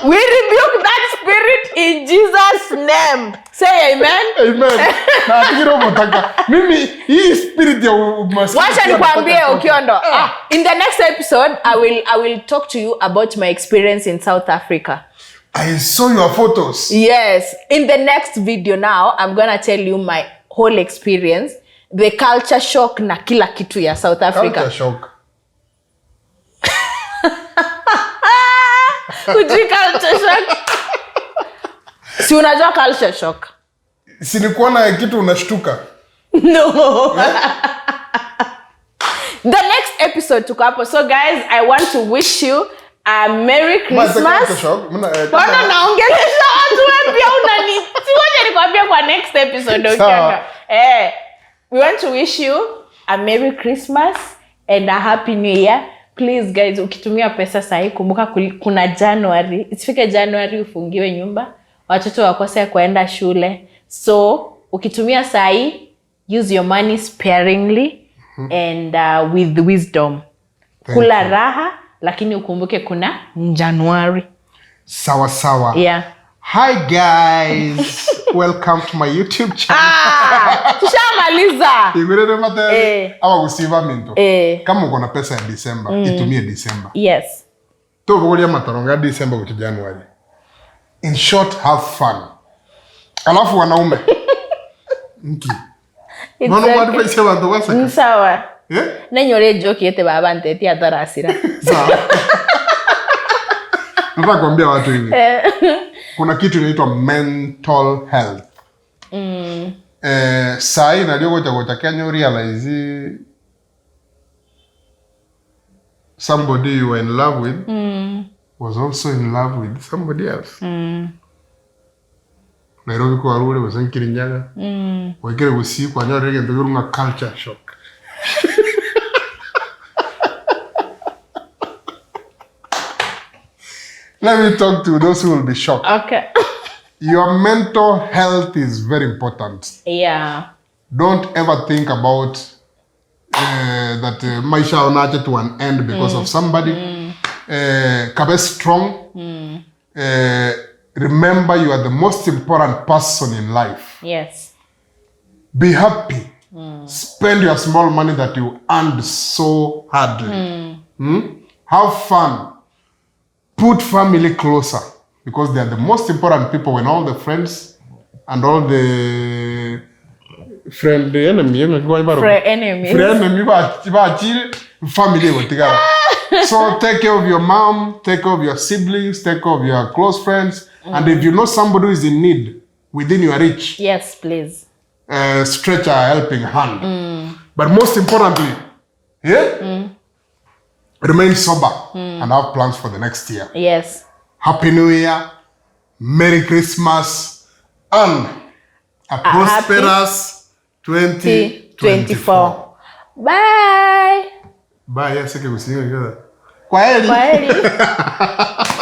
[SPEAKER 1] We rebuke that spirit in Jesus name. Say amen.
[SPEAKER 2] Amen. Natigire obotaka. Mimi hii spirit ya umaskini.
[SPEAKER 1] Wacha
[SPEAKER 2] pia
[SPEAKER 1] nikwambie
[SPEAKER 2] nataka itoke.
[SPEAKER 1] Okiondo. Ah, in the next episode I will talk to you about my experience in South Africa.
[SPEAKER 2] I saw your photos.
[SPEAKER 1] Yes, in the next video now I'm gonna tell you my whole experience, the culture shock na kila kitu ya South Africa.
[SPEAKER 2] Culture shock.
[SPEAKER 1] Hujui culture shock? Si unajua culture shock?
[SPEAKER 2] Si ni kuona kitu unashtuka.
[SPEAKER 1] No. The next episode tuko hapo. So guys, I want to wish you a Merry
[SPEAKER 2] But the culture
[SPEAKER 1] Christmas.
[SPEAKER 2] shock, mna,
[SPEAKER 1] Mbona
[SPEAKER 2] kama-
[SPEAKER 1] naongelesha watu wewe pia unani siwaje nikwambie kwa next episode
[SPEAKER 2] Sawa.
[SPEAKER 1] ukiona. Eh, we want to wish you a Merry Christmas and a Happy New Year. Please guys, ukitumia pesa sahi kumbuka kuna January. Isifike January ufungiwe nyumba, watoto wakose kuenda shule. So ukitumia sahi, use your money sparingly and with wisdom.
[SPEAKER 2] Thank
[SPEAKER 1] Kula
[SPEAKER 2] you.
[SPEAKER 1] raha lakini ukumbuke kuna January.
[SPEAKER 2] Sawa sawa.
[SPEAKER 1] Yeah.
[SPEAKER 2] Hi guys. Welcome to my YouTube channel.
[SPEAKER 1] Ah, tushamaliza.
[SPEAKER 2] Igurere mate
[SPEAKER 1] Eh.
[SPEAKER 2] abagusiba minto.
[SPEAKER 1] Eh.
[SPEAKER 2] Kama uko na pesa ya December, itumie December.
[SPEAKER 1] Yes.
[SPEAKER 2] Tobogoria mataronga ya December kucha January. In short, have fun. Alafu wanaume. Nki.
[SPEAKER 1] It's
[SPEAKER 2] Nono
[SPEAKER 1] okay.
[SPEAKER 2] mwadvise bantu baseka.
[SPEAKER 1] Sawa.
[SPEAKER 2] Eh?
[SPEAKER 1] Nenyore joke yete baba nteti atarasira.
[SPEAKER 2] Sawa. Nataka kuambia watu hivi. Kuna kitu inaitwa mental health. Eh, sai nalio gocha gocha Kenya realize somebody you were in love with was also in love with somebody else. Nairobi kwa rure gose Kirinyaga. Waikire gusii kwanyorire gento kirunga culture shock. Let me talk to those who will be shocked.
[SPEAKER 1] Okay.
[SPEAKER 2] Your mental health is very important. Don't ever think about that maisha onache to an end because of somebody. Kabe strong. Remember you are the most important person in life. Be happy. Spend your small money that you earned so hardly. Have fun. Put family closer because they are the most important people when all the friends and all the friend enemy
[SPEAKER 1] Friend enemies.
[SPEAKER 2] friend enemy bachire family gotigara. So take care of your mom, take care of your siblings, take care of your close friends, and if you know somebody who is in need within your reach,
[SPEAKER 1] Yes, please.
[SPEAKER 2] Stretch a helping hand. But most importantly, yeah, remain sober and have plans for the next year. Happy New Year, Merry Christmas, and a prosperous 2024.
[SPEAKER 1] 24. Bye.
[SPEAKER 2] Bye. Yes, okay, we'll see you. Kwaheri.
[SPEAKER 1] Kwaheri.